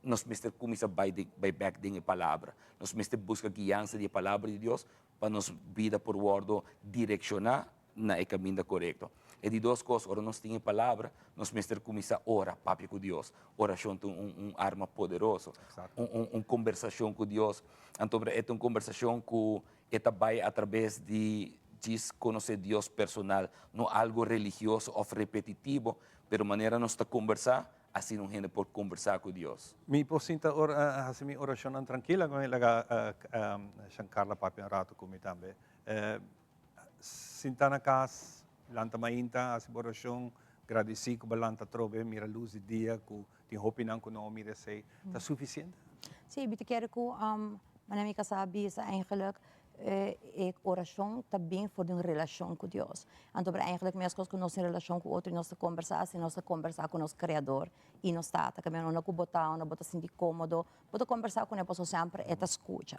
[SPEAKER 17] nos mester kuminsá bai den bai bèk den e Palabra. Nos mester buska guiansa di e Palabra di Dios pa nos bida por wòrdu direkshoná na e kaminda korekto. E di dos kos, ora nos tin e palabra, nos mester kuminsá ora, papia ku Dios. Orashon ta un un arma poderoso. Un un un kombersashon ku Dios. Anto e ta un kombersashon ku e ta bai atrabes di djis konosé Dios personal, no algu religioso òf repetitivo, pero manera nos ta kombersá, asina un hende por kombersá ku Dios.
[SPEAKER 1] Mi por sinta ora hasi mi orashonnan trankila, ku mi laga Shankarla papia un ratu ku mi tambe. Sinta na kas, lanta mainta, hasi bo orashon, gradisí ku bo lanta atrobe, mira lus di dia, ku tin hopinan ku no a mira esei. Ta sufisiente?
[SPEAKER 18] Sí, mi ta kere ku manera mi kasá a bisa eigenlijk e orashon ta bin for di un relashon ku Dios. Anto pero eigenlijk meskos ku nos tin relashon ku otro i nos ta kombersá, asina nos ta kombersá ku nos Kreador i nos Tata. Kaminda unda ku bo ta, unda bo ta sinti kómodo, bo ta kombersá kuné pasobra semper e ta skucha.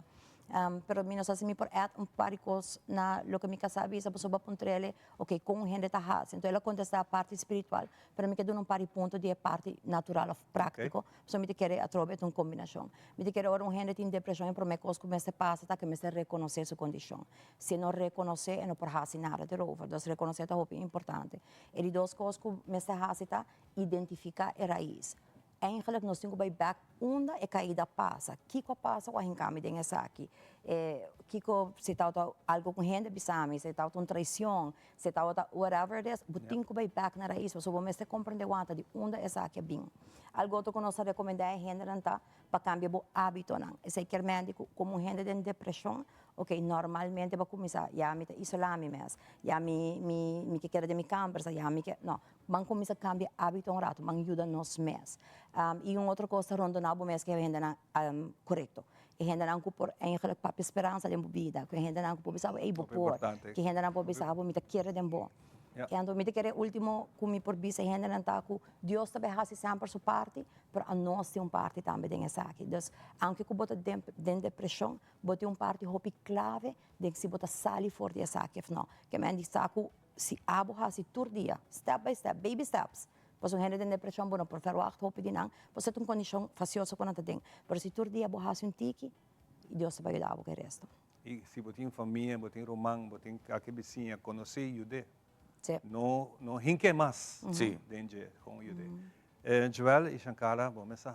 [SPEAKER 18] Pero mi no sa si mi por add un par di kos na loke mi kasá a bisa pasobra bo a puntr'el ok kon un hende ta hasi. Enton el a kontestá parti spiritual, pero mi ke duna un par di punto di e parti natural òf práktiko, pasobra mi ta kere atrobe e ta un kombinashon. Mi ta kere ora un hende tin depreshon e promé kos ku mester pasa ta ku e mester rekonosé su kondishon. Si e no rekonosé e no por hasi nada derover. Dus rekonosé ta hopi importante. E di dos kos ku mester hasi ta identifiká e rais. Eigenlijk nos tin ku bai bèk unda e kaida pasa. Kiko a pasa ku a hinka mi den esaki? E kiko si tabata algu ku hende bisa mi, si tabata un traision, si tabata whatever it is, bo tin ku bai bèk na rais pasobra bo mester komprende wanta di unda esaki a bin. Algu otro ku nos ta rekomendá e hendenan ta pa kambia bo hábitonan. Esei kier men di ku komo un hende den depreshon, ok, normalmente bo a kuminsá, ya mi ta isolá mi mes, ya mi mi mi ke keda den mi kamber, ya mi ke, no. Ban kuminsá kambia hábito un ratu, ban yuda nos mes. I un otro kos ta rondoná bo mes ku e hendenan korekto. E hendenan ku por eigenlijk papia speransa den bo bida, ku e hendenan ku por bisa bo, ey bo por, ku e hendenan por bisa bo mi ta kere den bo. I anto mi ta kere e ultimo ku mi por bisa e hendenan ta ku Dios ta bai hasi semper su parti, pero anos tin un parti tambe den esaki. Dus aunke ku bo ta den depreshon, bo tin un parti hopi klave den si bo ta sali for di esaki of no. Ke men di sa ku Si abo hasi tur dia, step by step, baby steps, pasobra un hende den depresion bo no por verwacht hopi di nan, pasobra ta un kondishon fasioso ku nan ta den, pero si tur dia bo hasi un tiki, Dios ta bai yuda bo ku e resto.
[SPEAKER 1] I si bo tin famia, bo tin ruman, bo tin kake bisiña, konosé i yud'é.
[SPEAKER 18] Sí.
[SPEAKER 1] No, no hink'é mas den dje, kon yud'é. Joel i Shankara, bo mester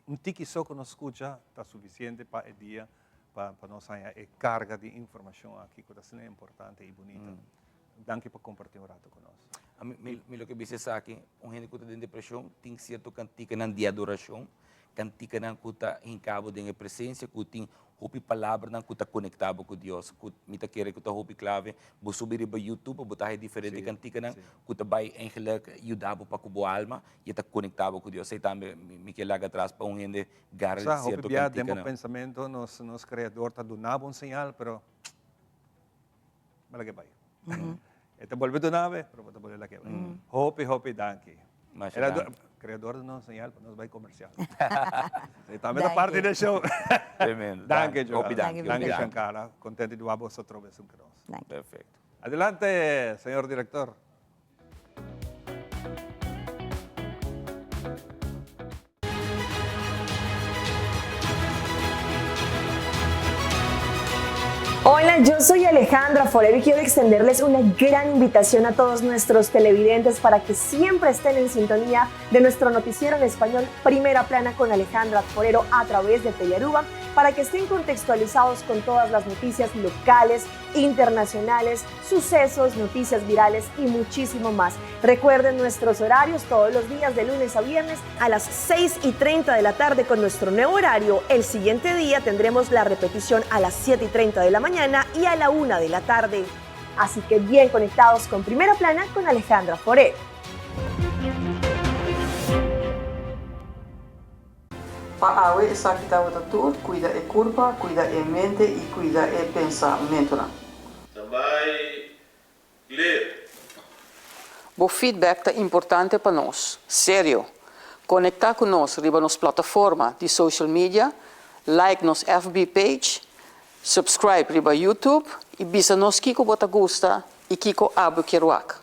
[SPEAKER 1] Un tiki so ku nos skucha ta sufisiente pa e dia pa pa nos haña e karga di informashon aki ku ta asina importante i bunita. Danki pa kompartí un ratu ku nos.
[SPEAKER 17] Ami mi mi lo ke bisa esaki, un hende ku ta den depreshon tin sierto kantikanan di adorashon. Kantikanan ku ta hinka bo den e presensia, ku tin hopi palabranan ku ta konektá bo ku Dios, ku mi ta kere ku ta hopi klave. Bo subi riba YouTube, bo ta haña diferente kantikanan ku ta bai eigenlik yuda bo pa ku bo alma i e ta konektá bo ku Dios. Esei tambe mi ke laga atras pa un hende gara
[SPEAKER 1] Sa, hopi
[SPEAKER 17] sierto
[SPEAKER 1] bia den bo
[SPEAKER 17] kantikanan.
[SPEAKER 1] pensamentu nos nos Kreador ta duna bo un señal, pero bo laga e bai. E ta bolbe duna bo, pero bo ta bolbe laga e bai. Hopi, hopi danki.
[SPEAKER 17] Masha
[SPEAKER 1] Era
[SPEAKER 17] danki.
[SPEAKER 1] Creador duna un señal pa nos bai comercial. Esei tambe ta parti den show.
[SPEAKER 17] Tremendo.
[SPEAKER 1] Danki, Joel.
[SPEAKER 17] Hopi danki.
[SPEAKER 1] Danki, Shankara. Contento di wak boso otro bes un ku nos.
[SPEAKER 17] Perfecto.
[SPEAKER 1] Adelante, señor director.
[SPEAKER 19] Hola, yo soy Alejandra Forero y quiero extenderles una gran invitación a todos nuestros televidentes para que siempre estén en sintonía de nuestro noticiero en español Primera Plana con Alejandra Forero a través de Telearuba para que estén contextualizados con todas las noticias locales, internacionales, sucesos, noticias virales y muchísimo más. Recuerden nuestros horarios todos los días de lunes a viernes a las 6 y 30 de la tarde con nuestro nuevo horario. El siguiente día tendremos la repetición a las 7 y 30 de la mañana y a la 1 de la tarde. Así que bien conectados con Primera Plana con Alejandra Foré.
[SPEAKER 20] Pa awe esaki tabata tur, cuida e curpa, cuida e mente y cuida e pensamentonan.
[SPEAKER 21] Ta bai clear.
[SPEAKER 20] Bo feedback ta importante pa nos. Serio! Conecta cu nos riba nos plataforma di social media, like nos FB page, subscribe riba YouTube y bisa nos kico bo ta gusta y kico abo kier wak.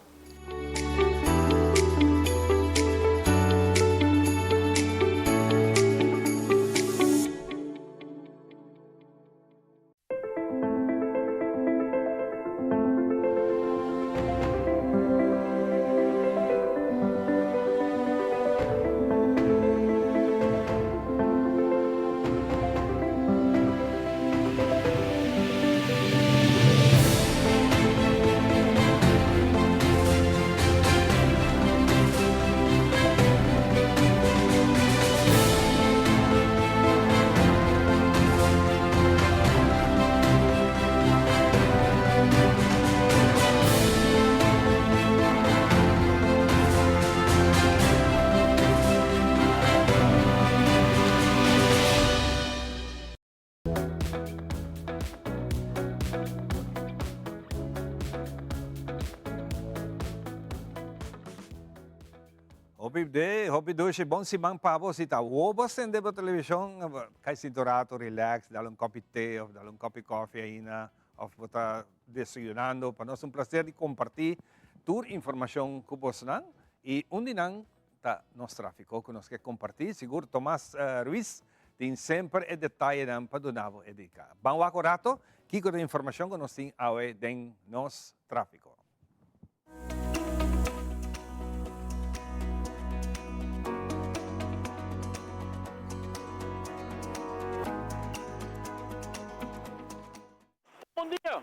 [SPEAKER 1] Hopi day, hopi dushi, bon siman pa bo. Si ta wo bo sende bo television, kai sinta un rato, relax, dal un kopi te of dal un kopi koffie aina, of bo ta desayunando. Pa nos un placer di comparti tur informacion cu bosnan y un di nan Ta nos trafico cu nos ke comparti. Sigur Tomas Ruiz tin semper e detayenan pa duna bo e dica. Ban wak un rato kico ta informacion cu nos tin awe den nos trafico.
[SPEAKER 22] Bon dia!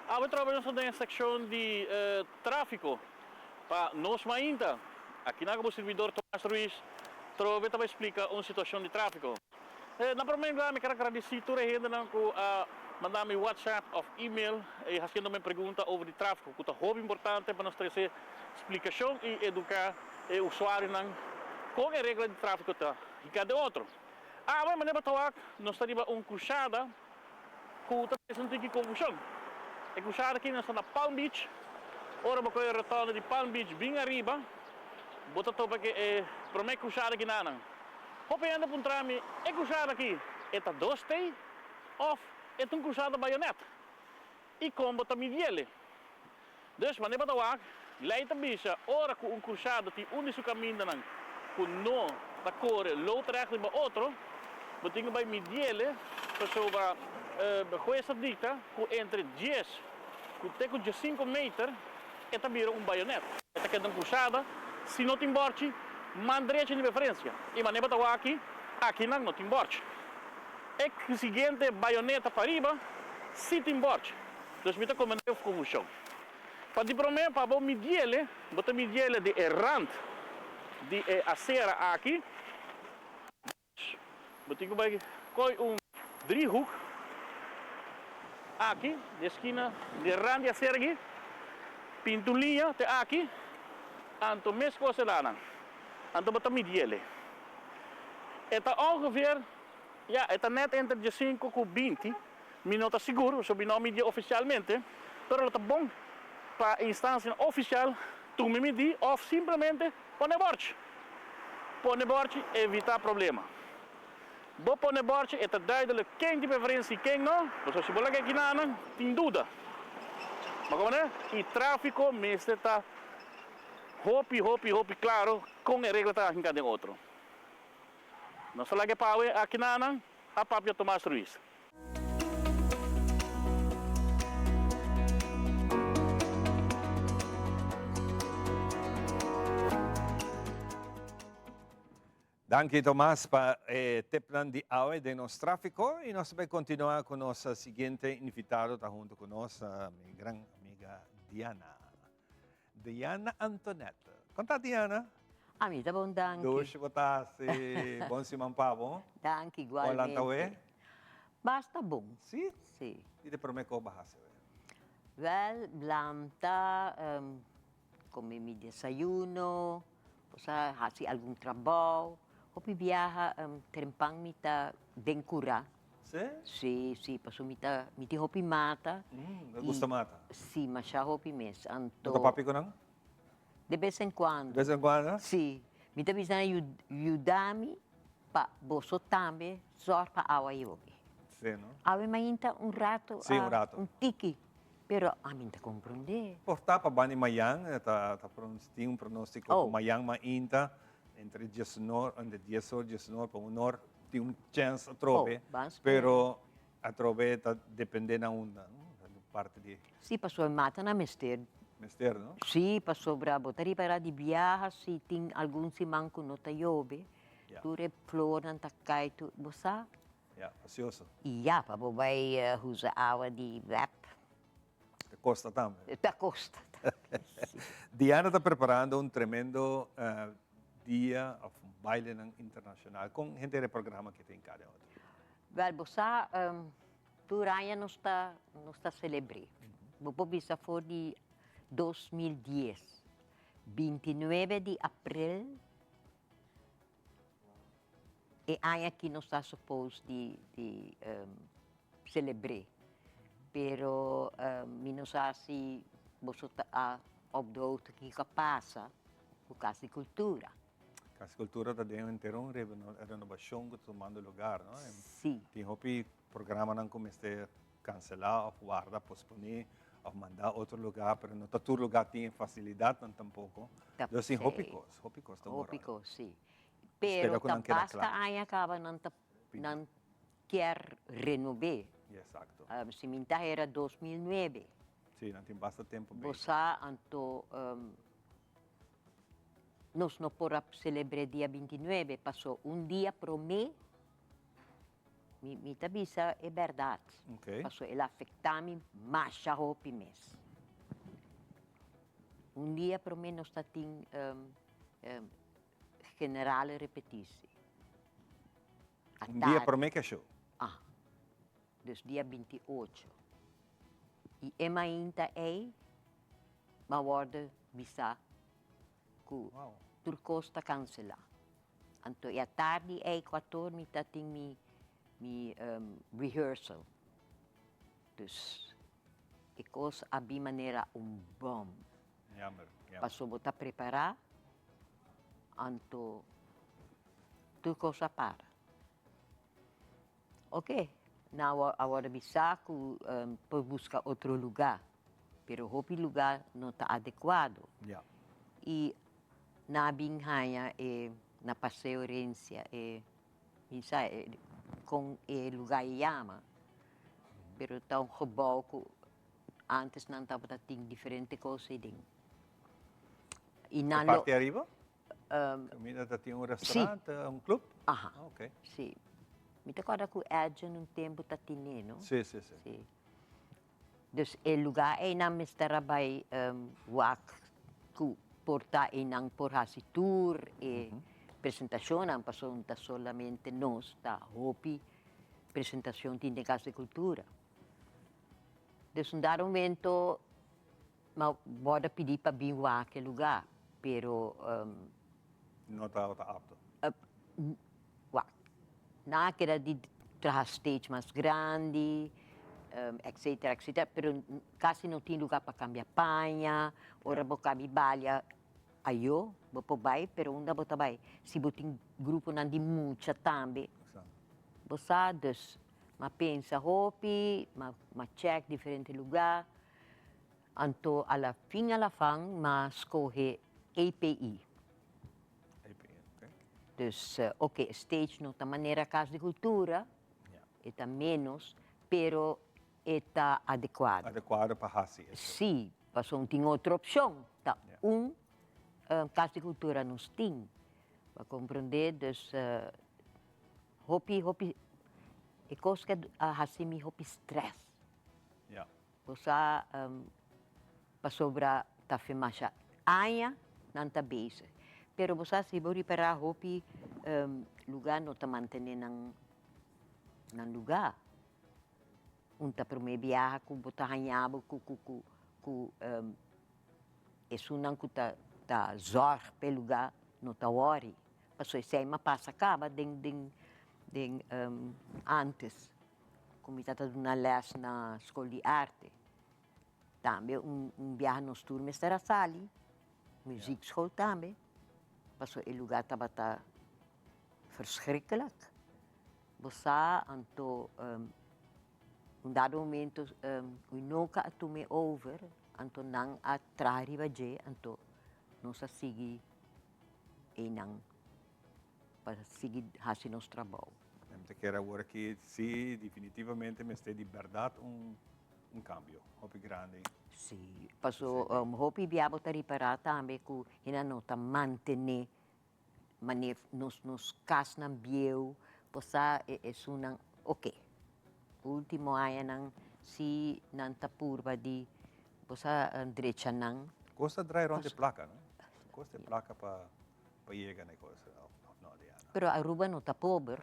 [SPEAKER 22] Awe trobe nos ta den e seccion di trafico pa nos mainta. Aki nan bo sirbidor Tomas Ruiz trobe ta bay splica un situacion di trafico. Na prome lugar mi ker a gradici tur e hendenan cu a manda mi WhatsApp of email haciendo mi pregunta over di trafico cu ta hopi importante pa nos trece splicacion y educa e usuarionan con e regla di trafico ta hica den otro. Awe manera bo ta wak nos ta riba un crushada. Ku ta trese un tiki konfushon. E krushada aki nan sta na Palm Beach. Ora bo kohe rotonde di Palm Beach bin ariba, bo ta topa ke e promé krushada ki nanan. Hopi hende puntra mi, e krushada aki e ta dos tei òf e ta un krushada bayonet? I kon bo ta midiele? Dus manera bo ta wak, lei ta bisa ora ku un krushada tin un di su kamindanan ku no ta kore loodrecht riba otro, bo tin ku bai midiele pasobra hues ta dikta ku entre dies ku te ku diesinku meter e ta bira un bayonet. E ta keda un krushada si no tin bòrchi man drechi di preferensia. I manera bo ta wak aki, akinan no tin bòrchi. E siguiente bayoneta pariba si tin bòrchi. Dus mi ta komendá e konfushon. Pa di promé, pa bo midiele, bo ta midiele di e rand di e asera aki. Bo tin ku bai koi un driehoek aki di e skina di e rand di acera aki, pinta un liña te aki, anto mes kos e lanan. Anto bo ta midi el. E ta ongeveer, ya, e ta net entre diesinco ku binti, mi no ta sigur, pasobra mi no a midi oficialmente, pero lo ta bon pa e instancianan oficial tuma midi of simplemente pone borchi. Pone borchi evita problema. Bo pone borchi e ta duidelijk ken tin preferencia y ken no, pasobra si bo laga e kinanan tin duda. Bo comprende? Y trafico mester ta hopi hopi hopi claro con e regla ta hinca den otro. Nos ta laga e pawe a kinanan a papia Tomas Ruiz.
[SPEAKER 1] Danki Tomas pa e tipnan di awe den nos trafico y nos ta bay continua cu nos siguiente invitado ta hunto cu nos mi gran amiga Diana. Diana Antonette. Con ta Diana?
[SPEAKER 2] Ami ta bon danki.
[SPEAKER 1] Dushi bo ta haci. Bon siman pa bo.
[SPEAKER 2] Danki igualmente.
[SPEAKER 1] Con lanta awe?
[SPEAKER 2] Basta bon.
[SPEAKER 1] Si?
[SPEAKER 2] Si.
[SPEAKER 1] Ki ta e prome cos bo haci awe?
[SPEAKER 2] Wel, lanta, come mi desayuno, Osea hasi algun trabou. Hopi biaha trempan mi ta den kura.
[SPEAKER 1] Sí?
[SPEAKER 2] Sí, sí, pasobra mi ta, mi tin hopi mata.
[SPEAKER 1] Mm, bo gusta mata?
[SPEAKER 2] Sí, masha hopi mes. Anto.
[SPEAKER 1] Bo ta papia ku nan?
[SPEAKER 2] De bes en kuando.
[SPEAKER 1] De bes en kuando?
[SPEAKER 2] Sí. Mi ta bisa nan yuda mi pa boso tambe sòr pa awa yobe.
[SPEAKER 1] Sí, no?
[SPEAKER 2] Awe mainta un rato.
[SPEAKER 1] Sí, un rato.
[SPEAKER 2] Un tiki. Pero ami no ta komprondé.
[SPEAKER 1] Por ta pa banda di mayan, ta ta tin un pronóstiko ku mayan mainta entre diesnor, entre dies or diesnor pa un or tin un chèns atrobe, pero atrobe ta dependé na unda, no? Parti di.
[SPEAKER 2] Sí, pasobra e mata nan mester.
[SPEAKER 1] Mester, no?
[SPEAKER 2] Sí, pasobra bo ta ripará di biaha si tin algun siman ku no ta yobe, tur e flornan ta kai tur, bo sa?
[SPEAKER 1] Ya, pasioso.
[SPEAKER 2] I ya, pa bo bai usa awa di web.
[SPEAKER 1] Ta kosta tambe.
[SPEAKER 2] Ta kosta tambe, si.
[SPEAKER 1] Diana ta preparando un tremendo dia of un bailenan internacional. Kon henter e programa aki ta hinká den otro?
[SPEAKER 2] Wèl, bo sa, tur aña nos ta nos ta selebr'é. Bo por bisa for di 2010, 29 di aprel E aña aki nos ta suppose di di celebr'é, pero mi no sa si boso ta a op de hoogte kiko a pasa ku Cas di Cultura.
[SPEAKER 1] Cas di Cultura ta den henter un renobacion ku ta tumando lugar, no?
[SPEAKER 2] Si.
[SPEAKER 1] Tin hopi programanan ku mester cancelá of warda, posponé of mandá otro lugá, pero no ta tur lugá tin e facilidadnan tampoko. Dus tin hopi kos, hopi kos ta
[SPEAKER 2] Hopi kos, si. Pero ta basta aña caba nan ta nan kier renob'é.
[SPEAKER 1] Exacto.
[SPEAKER 2] Si mi ta era 2009.
[SPEAKER 1] Si, nan tin basta tempo
[SPEAKER 2] bezig. Bo sa anto nos no por a celebr'é dia 29 paso un dia promé mi mi ta bisa e berdad.
[SPEAKER 1] Okay.
[SPEAKER 2] Paso el a afecta mi masha hopi mes. Un dia promé nos ta tin Generale repetitie.
[SPEAKER 1] Un dia promé ke show.
[SPEAKER 2] Ah. Dus dia 28. I e mainta ei m'a wòrdu bisá ku tur kos ta kanselá. Anto e atardi ei kuator mi ta tin mi mi rehearsal. Dus e kos a bin manera un bòm.
[SPEAKER 1] Jammer, jammer.
[SPEAKER 2] Paso bo ta prepará, anto tur kos a para. Oke, nan a wòrdu bisá ku por buska otro lugá, pero hopi lugá no ta adekuado.
[SPEAKER 1] Ja.
[SPEAKER 2] I nan a bin haña e na Paseo Herencia e mi sa kon e lugá e yama, pero ta un gebou ku Antes nan tabata tin diferente cos ei den.
[SPEAKER 1] Y nan lo. E parti ariba? Caminda ta tin un restaurant, si. Un club?
[SPEAKER 2] Aha.
[SPEAKER 1] Ah, ok.
[SPEAKER 2] Si. Mi ta corda cu Edgen un tempo ta tine, no?
[SPEAKER 1] Si, si, si.
[SPEAKER 2] Si. Dus e lugar ei nan mester a bay wak cu por ta ei nan por haci tour e. presentashonnan, pasobra no ta solamente nos, ta hopi presentashon tin den Kas di Kultura. Dus un dado momento m'a wòrdu pidi pa bin wak e lugá, pero.
[SPEAKER 1] No tabata apto.
[SPEAKER 2] Wak, nan a keda di traha stage mas grandi, etcetera, etcetera, pero kasi no tin lugá pa kambia paña, ora bo kabi balia ayo bo por bai, pero unda bo ta bai? Si bo tin gruponan di mucha tambe, bo sa, dus m'a pensa hopi, m'a check diferente lugá, anto a la fin a la fan m'a skohe API. Dus oke, e stage no ta manera Kas di Kultura, e ta ménos, pero e ta adekuado.
[SPEAKER 1] Adekuado pa hasi e show.
[SPEAKER 2] Sí, pasobra no tin otro opshon, ta un Kas di Kultura nos tin, bo a komprondé? Dus hopi, hopi, e kos ke a hasi mi hopi strès. Bo sa pasobra ta fe masha aña nan ta bezig. Pero bo sa si bo ripará hopi lugá no ta mantené nan nan lugá. Un ta promé biaha ku bo ta haña bo ku ku ku ku esunnan ku ta ta zòrg pa e lugá no ta wòri. Pasobra esei a pasa kaba den den den ántes. Ku mi ta duna lès na skol di arte. Tambe un un biaha nos tur mester a sali, muziekschool tambe, pasobra e lugá tabata verschrikkelijk. Bo sa, anto un dado momento Unoca a tuma e over, anto nan a traha riba dje, anto nos a sigui einan. pa sigui hasi nos trabou.
[SPEAKER 1] Mi ta kere awor aki si definitivamente mester di berdad un un cambio hopi grandi.
[SPEAKER 2] Si, paso hopi bia bo ta ripara tambe cu hende no ta mantene mane nos nos casnan bieu bo sa esunnan ok ultimo añanan si nan ta purba di bo sa drecha nan.
[SPEAKER 1] Cos ta draai rond e placa no, cos ta e placa pa pa yega na e kos of no Diana?
[SPEAKER 2] Pero Aruba no ta pober.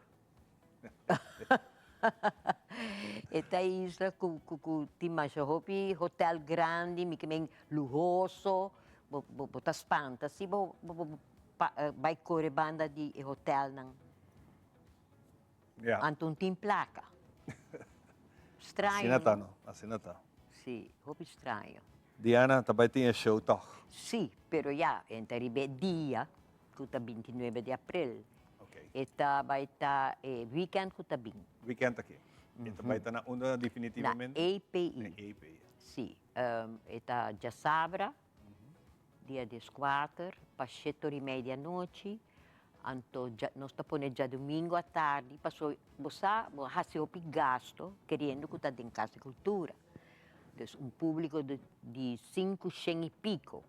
[SPEAKER 2] E ta isla ku ku ku tin masha hopi hotel grandi, mi ke men luhoso, bo bo bo ta spanta si bo bo bo bai kore banda di e hotelnan.
[SPEAKER 1] Ya.
[SPEAKER 2] Anto un tin plaka. Straño.
[SPEAKER 1] Asina ta no, asina ta.
[SPEAKER 2] Si, hopi straño.
[SPEAKER 1] Diana, ta bai tin e show tog?
[SPEAKER 2] Si, pero ya, e ta riba e dia ku ta bintinuebe di aprel. E ta bai ta e weekend ku ta bin.
[SPEAKER 1] Weekend aki. E ta bai ta na unda definitivamente?
[SPEAKER 2] Na API.
[SPEAKER 1] Na API.
[SPEAKER 2] Si, e ta djasabra, dia dieskuater, pa shete ora i media anochi. Anto nos ta pone djadumingu atardi, pasobra bo sa, bo a hasi hopi gasto keriendo ku ta den Kas di Kultura. Dus un públiko di sinku shen i piko,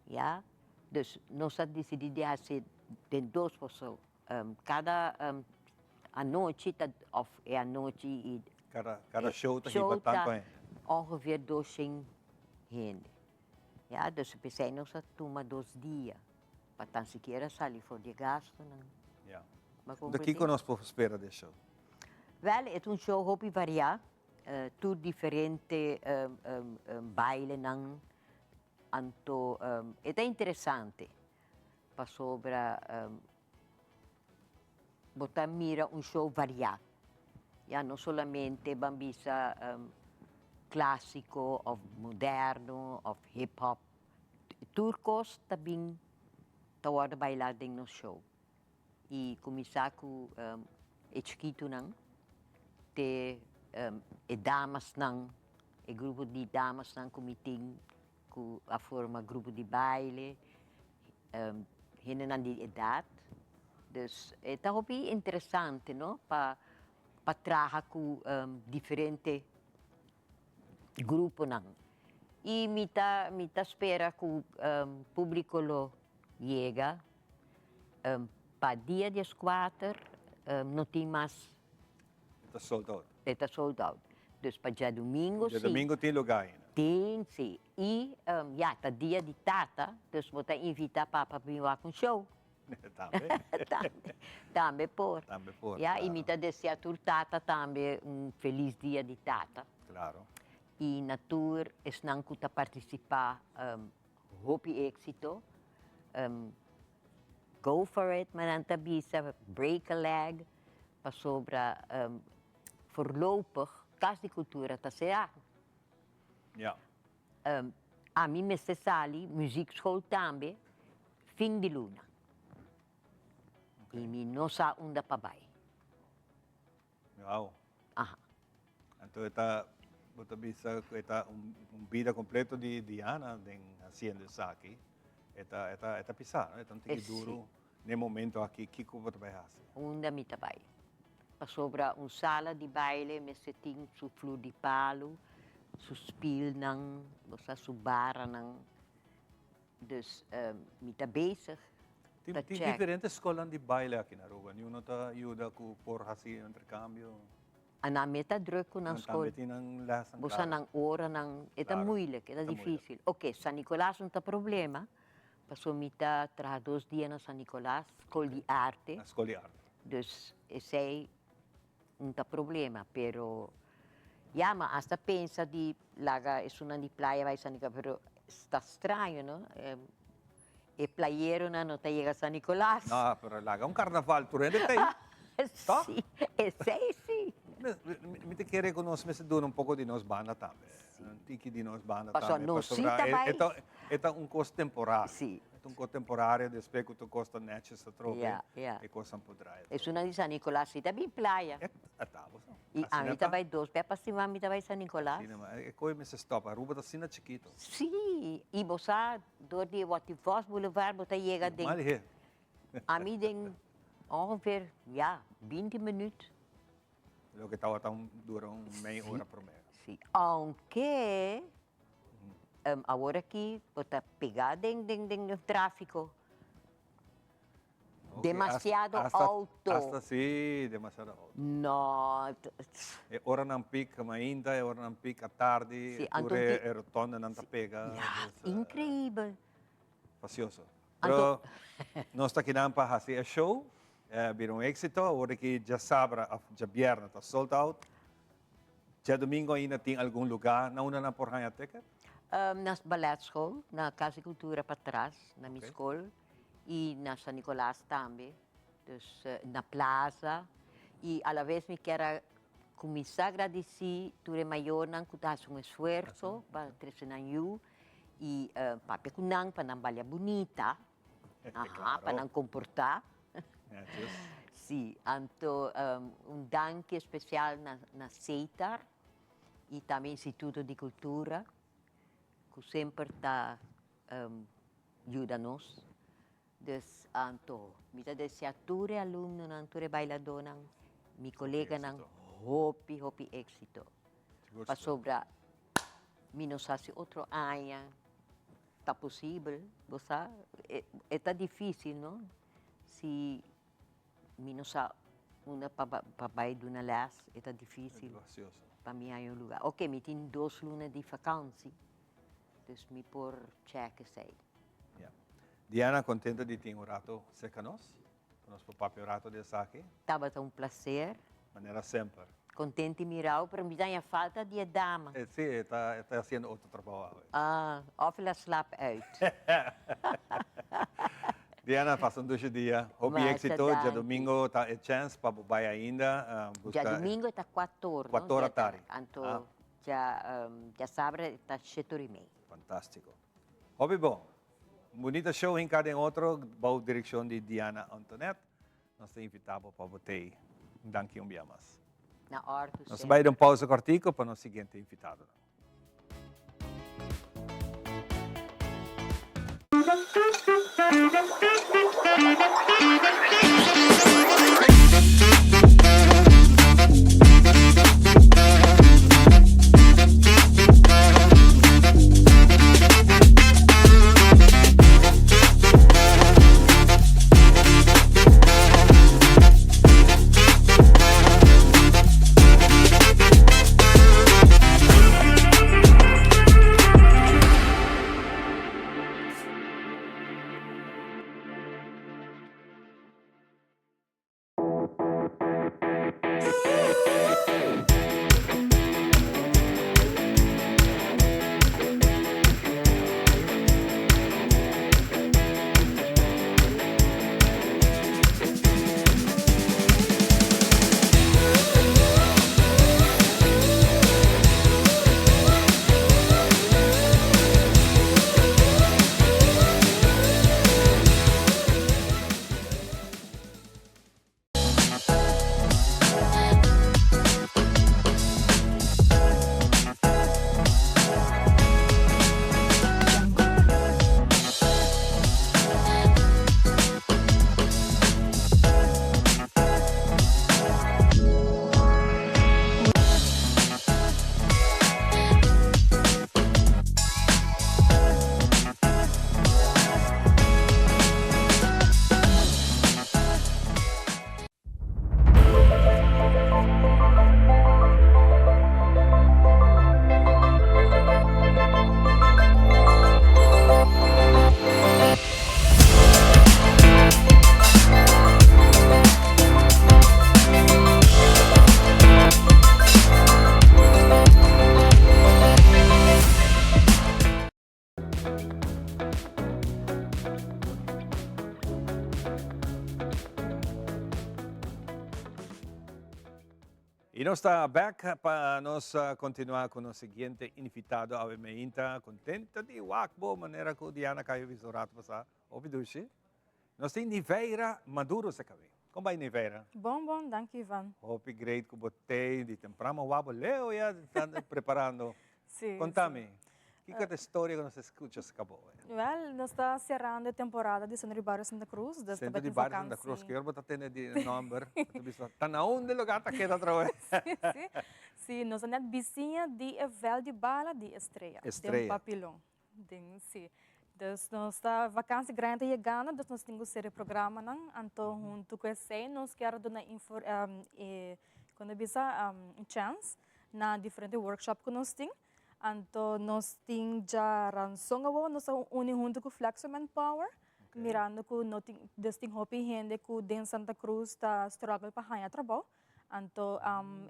[SPEAKER 2] ya. Dus nos a disidí di hasi den dos pasobra kada anochi ta òf e anochi i
[SPEAKER 1] Kada show ta hiba tantu hende.
[SPEAKER 2] Ongeveer dos shen hende, ya. Dus p'esei nos a tuma dos dia pa tan sikiera sali for di e gastunan.
[SPEAKER 1] Ya. Di kiko nos por spera di e show?
[SPEAKER 2] Wèl, e ta un show hopi variá. Tur diferente bailenan, anto e ta interesante pasobra bo ta mira un show variá, ya no solamente ban bisa clásico of moderno of hip hop, tur cos ta bin ta wòrdu bailá den nos show. i kuminsá ku e chikitunan te e damasnan, e grupo di damasnan ku mi tin ku a forma grupo di baile, hendenan di edat. Dus e ta hopi interesante no pa pa traha ku diferente gruponan. I mi ta mi ta spera ku públiko lo yega. Pa dia dieskuater no tin mas.
[SPEAKER 1] E ta sold out.
[SPEAKER 2] E ta sold out. Dus pa djadumingu si.
[SPEAKER 1] Djadumingu tin lugá ainda.
[SPEAKER 2] Tin, si. I ya, ta dia di tata, dus bo ta invitá papa bin wak un show.
[SPEAKER 1] Tambe.
[SPEAKER 2] Tambe. Tambe por.
[SPEAKER 1] Tambe por,
[SPEAKER 2] Ya, y mi ta desea tur tata tambe un feliz dia di tata.
[SPEAKER 1] Claro.
[SPEAKER 2] Y na tur esnan cu ta participa hopi exito. Go for it, ma nan ta bisa, break a leg, pasobra voorlopig Cas di Cultura ta cera.
[SPEAKER 1] Ja.
[SPEAKER 2] Ami mester sali muziekschool tambe fin di luna. Y mi no sa unda pa bay.
[SPEAKER 1] Wow.
[SPEAKER 2] Aha.
[SPEAKER 1] Anto e ta, bo ta bisa cu e ta un, un bida completo di Diana den haciendo esaki. E ta, e ta, e ta pisa, no? E ta un tiki duro n'e momento aki. Kico bo ta bay haci?
[SPEAKER 2] Unda mi ta bay? Pasobra un sala di baile mester tin su flur di palu, su spielnan, bo sa, su baranan. Dus mi ta bezig
[SPEAKER 1] Tin,
[SPEAKER 2] ta
[SPEAKER 1] tin
[SPEAKER 2] check.
[SPEAKER 1] diferente skolnan di baile aki na Aruba. Niun no ta yuda ku por hasi interkambio?
[SPEAKER 2] A nan me ta druk ku nan
[SPEAKER 1] Nan
[SPEAKER 2] skol.
[SPEAKER 1] tambe tin nan lesnan,
[SPEAKER 2] Bo sa
[SPEAKER 1] klaro.
[SPEAKER 2] nan oranan, e ta
[SPEAKER 1] Klaro,
[SPEAKER 2] moeilijk, e ta
[SPEAKER 1] ta moeilijk.
[SPEAKER 2] difícil. Oké, San Nicolas no ta problema, pasobra mi ta traha dos dia na San Nicolas, skol di arte.
[SPEAKER 1] Na skol di arte.
[SPEAKER 2] Dus esei no ta problema, pero ya, ma hasta pensa di laga esunnan di playa bai San Nicolas, pero ta straño, no? E playeronan no ta yega San Nicolas.
[SPEAKER 1] No, pero laga un carnaval tur hende ta ei, toch?
[SPEAKER 2] Sí, esei sí.
[SPEAKER 1] Mi ta kere ku nos mester duna un poko di nos banda tambe. Un tiki di nos banda
[SPEAKER 2] Pasobra
[SPEAKER 1] tambe.
[SPEAKER 2] nos sí ta bai.
[SPEAKER 1] E ta un kos temporario.
[SPEAKER 2] Sí.
[SPEAKER 1] E ta un kos temporario despues ku tur kos ta netjes atrobe,
[SPEAKER 2] Ya, ya.
[SPEAKER 1] e kosnan por draai.
[SPEAKER 2] Esunnan di San Nicolas sí ta bin playa.
[SPEAKER 1] E ta bo so.
[SPEAKER 2] I
[SPEAKER 1] Asina
[SPEAKER 2] ami
[SPEAKER 1] ta.
[SPEAKER 2] ta bai dos bes pa siman mi ta bai San Nicolas.
[SPEAKER 1] Asina ma e koe mester stop. Aruba ta asina chikito.
[SPEAKER 2] Sí, i bo sa dor di Watty Vos Boulevard bo ta yega den.
[SPEAKER 1] Mal he.
[SPEAKER 2] Ami den ongeveer, ja, binti minuut.
[SPEAKER 1] Loke tabata un dura un mei ora prome.
[SPEAKER 2] Sí, aunke awor aki bo ta pega den den den trafiko. Demasiado auto.
[SPEAKER 1] Hasta sí, demasiado auto.
[SPEAKER 2] No.
[SPEAKER 1] E oranan piek mainta, e oranan piek atardi,
[SPEAKER 2] Sí,
[SPEAKER 1] tur
[SPEAKER 2] anto
[SPEAKER 1] e
[SPEAKER 2] di-
[SPEAKER 1] rotondanan ta pega.
[SPEAKER 2] Ja,
[SPEAKER 1] dus,
[SPEAKER 2] increibel.
[SPEAKER 1] Facioso.
[SPEAKER 2] Anto-
[SPEAKER 1] Pero nos ta kinan pa haci e show, bira un éxito. Awor aki djasabra of djabierna ta sold out. Djadomingo ainda tin algun lugar na unda nan por haña ticket?
[SPEAKER 2] Na balletschool, na Casa di Cultura patras, na mi school. Y na San Nicolas tambe, dus na plaza. Y a la vez mi kier a cuminsa gradici tur e mayornan cu ta haci un esfuerzo pa trece nan yu y papia cu nan pa nan balia bunita, aha, pa nan comporta. Si, anto un danki especial na Setar y tambe Instituto di Cultura cu semper ta yuda nos. Dus anto mi ta desea tur e alumnonan, tur e bailadónan, mi koleganan hopi hopi éksito. Pasobra mi no sa si otro aña ta posibel, bo sa, e ta difísil no, si mi no sa unda pa pa bai duna lès, e ta difísil pa mi haña un lugá. Oke, mi tin dos luna di vakansi. Dus mi por check esei.
[SPEAKER 1] Ya. Diana, contento di tin un rato cerca nos, pa nos por papia un rato di esaki.
[SPEAKER 2] Tabata un placer.
[SPEAKER 1] Manera semper.
[SPEAKER 2] Contento di mirao, pero mi ta haña falta di e dama.
[SPEAKER 1] E si, e ta, e ta haciendo otro trabao awe.
[SPEAKER 2] Ah, of el a slap uit.
[SPEAKER 1] Diana, pasa un dushi dia. Hopi
[SPEAKER 2] Masha
[SPEAKER 1] éxito.
[SPEAKER 2] danki.
[SPEAKER 1] Djadomingo ta e chance pa bo bai ainda. Busca.
[SPEAKER 2] Djadomingo ta cuator, no?
[SPEAKER 1] Cuator atari.
[SPEAKER 2] Anto.
[SPEAKER 1] Ah.
[SPEAKER 2] Djasabra ta shetor i mei.
[SPEAKER 1] Fantástiko. Hopi bon. Un bunita show hinká den otro bou direkshon di Diana Antonet. Nos ta invitá bo pa bo t'ei. Un danki un bia mas.
[SPEAKER 2] Na òrdu
[SPEAKER 1] Nos ta
[SPEAKER 2] semper.
[SPEAKER 1] bai den un pausa kòrtiku pa nos siguiente invitadonan. Y nos ta back pa nos continua cu nos siguiente invitado awe meinta. Contento di wak bo manera cu Diana Cayo bisa un rato pasa. Hopi dushi. Nos tin Niveira Maduro se cabe. Con bay, Niveira?
[SPEAKER 3] Bon, bon, danki, Ivan.
[SPEAKER 1] Hopi great cu bo tey di tempran ma wak bo leo ya ta preparando.
[SPEAKER 3] Si.
[SPEAKER 1] Contami, kico ta e storia cu nos a scucha se cabo?
[SPEAKER 3] Wel, nos ta cerrando e temporada di Centro di Bario Santa Cruz. Dus
[SPEAKER 1] Centro di Bario Santa Cruz, kier bo ta tene di nomber? Bo ta bisa, ta na unda e lugar ta keda atrawe?
[SPEAKER 3] Si, si. Si, nos ta net bisiña di e veld di bala di Estrella.
[SPEAKER 1] Estrella.
[SPEAKER 3] Den Papilon. Den, si. Dus nos ta, vakantie grandi ta yegando, dus nos tin ku sera e programanan. Anto huntu ku esei nos kier duna infor, e, kon ta bisa, un chance na diferente workshop ku nos tin. Anto nos tin djaranson awor, nos a uni huntu ku Flexo Manpower, mirando ku no tin, dus tin hopi hende ku den Santa Cruz ta struggle pa haña trabou. Anto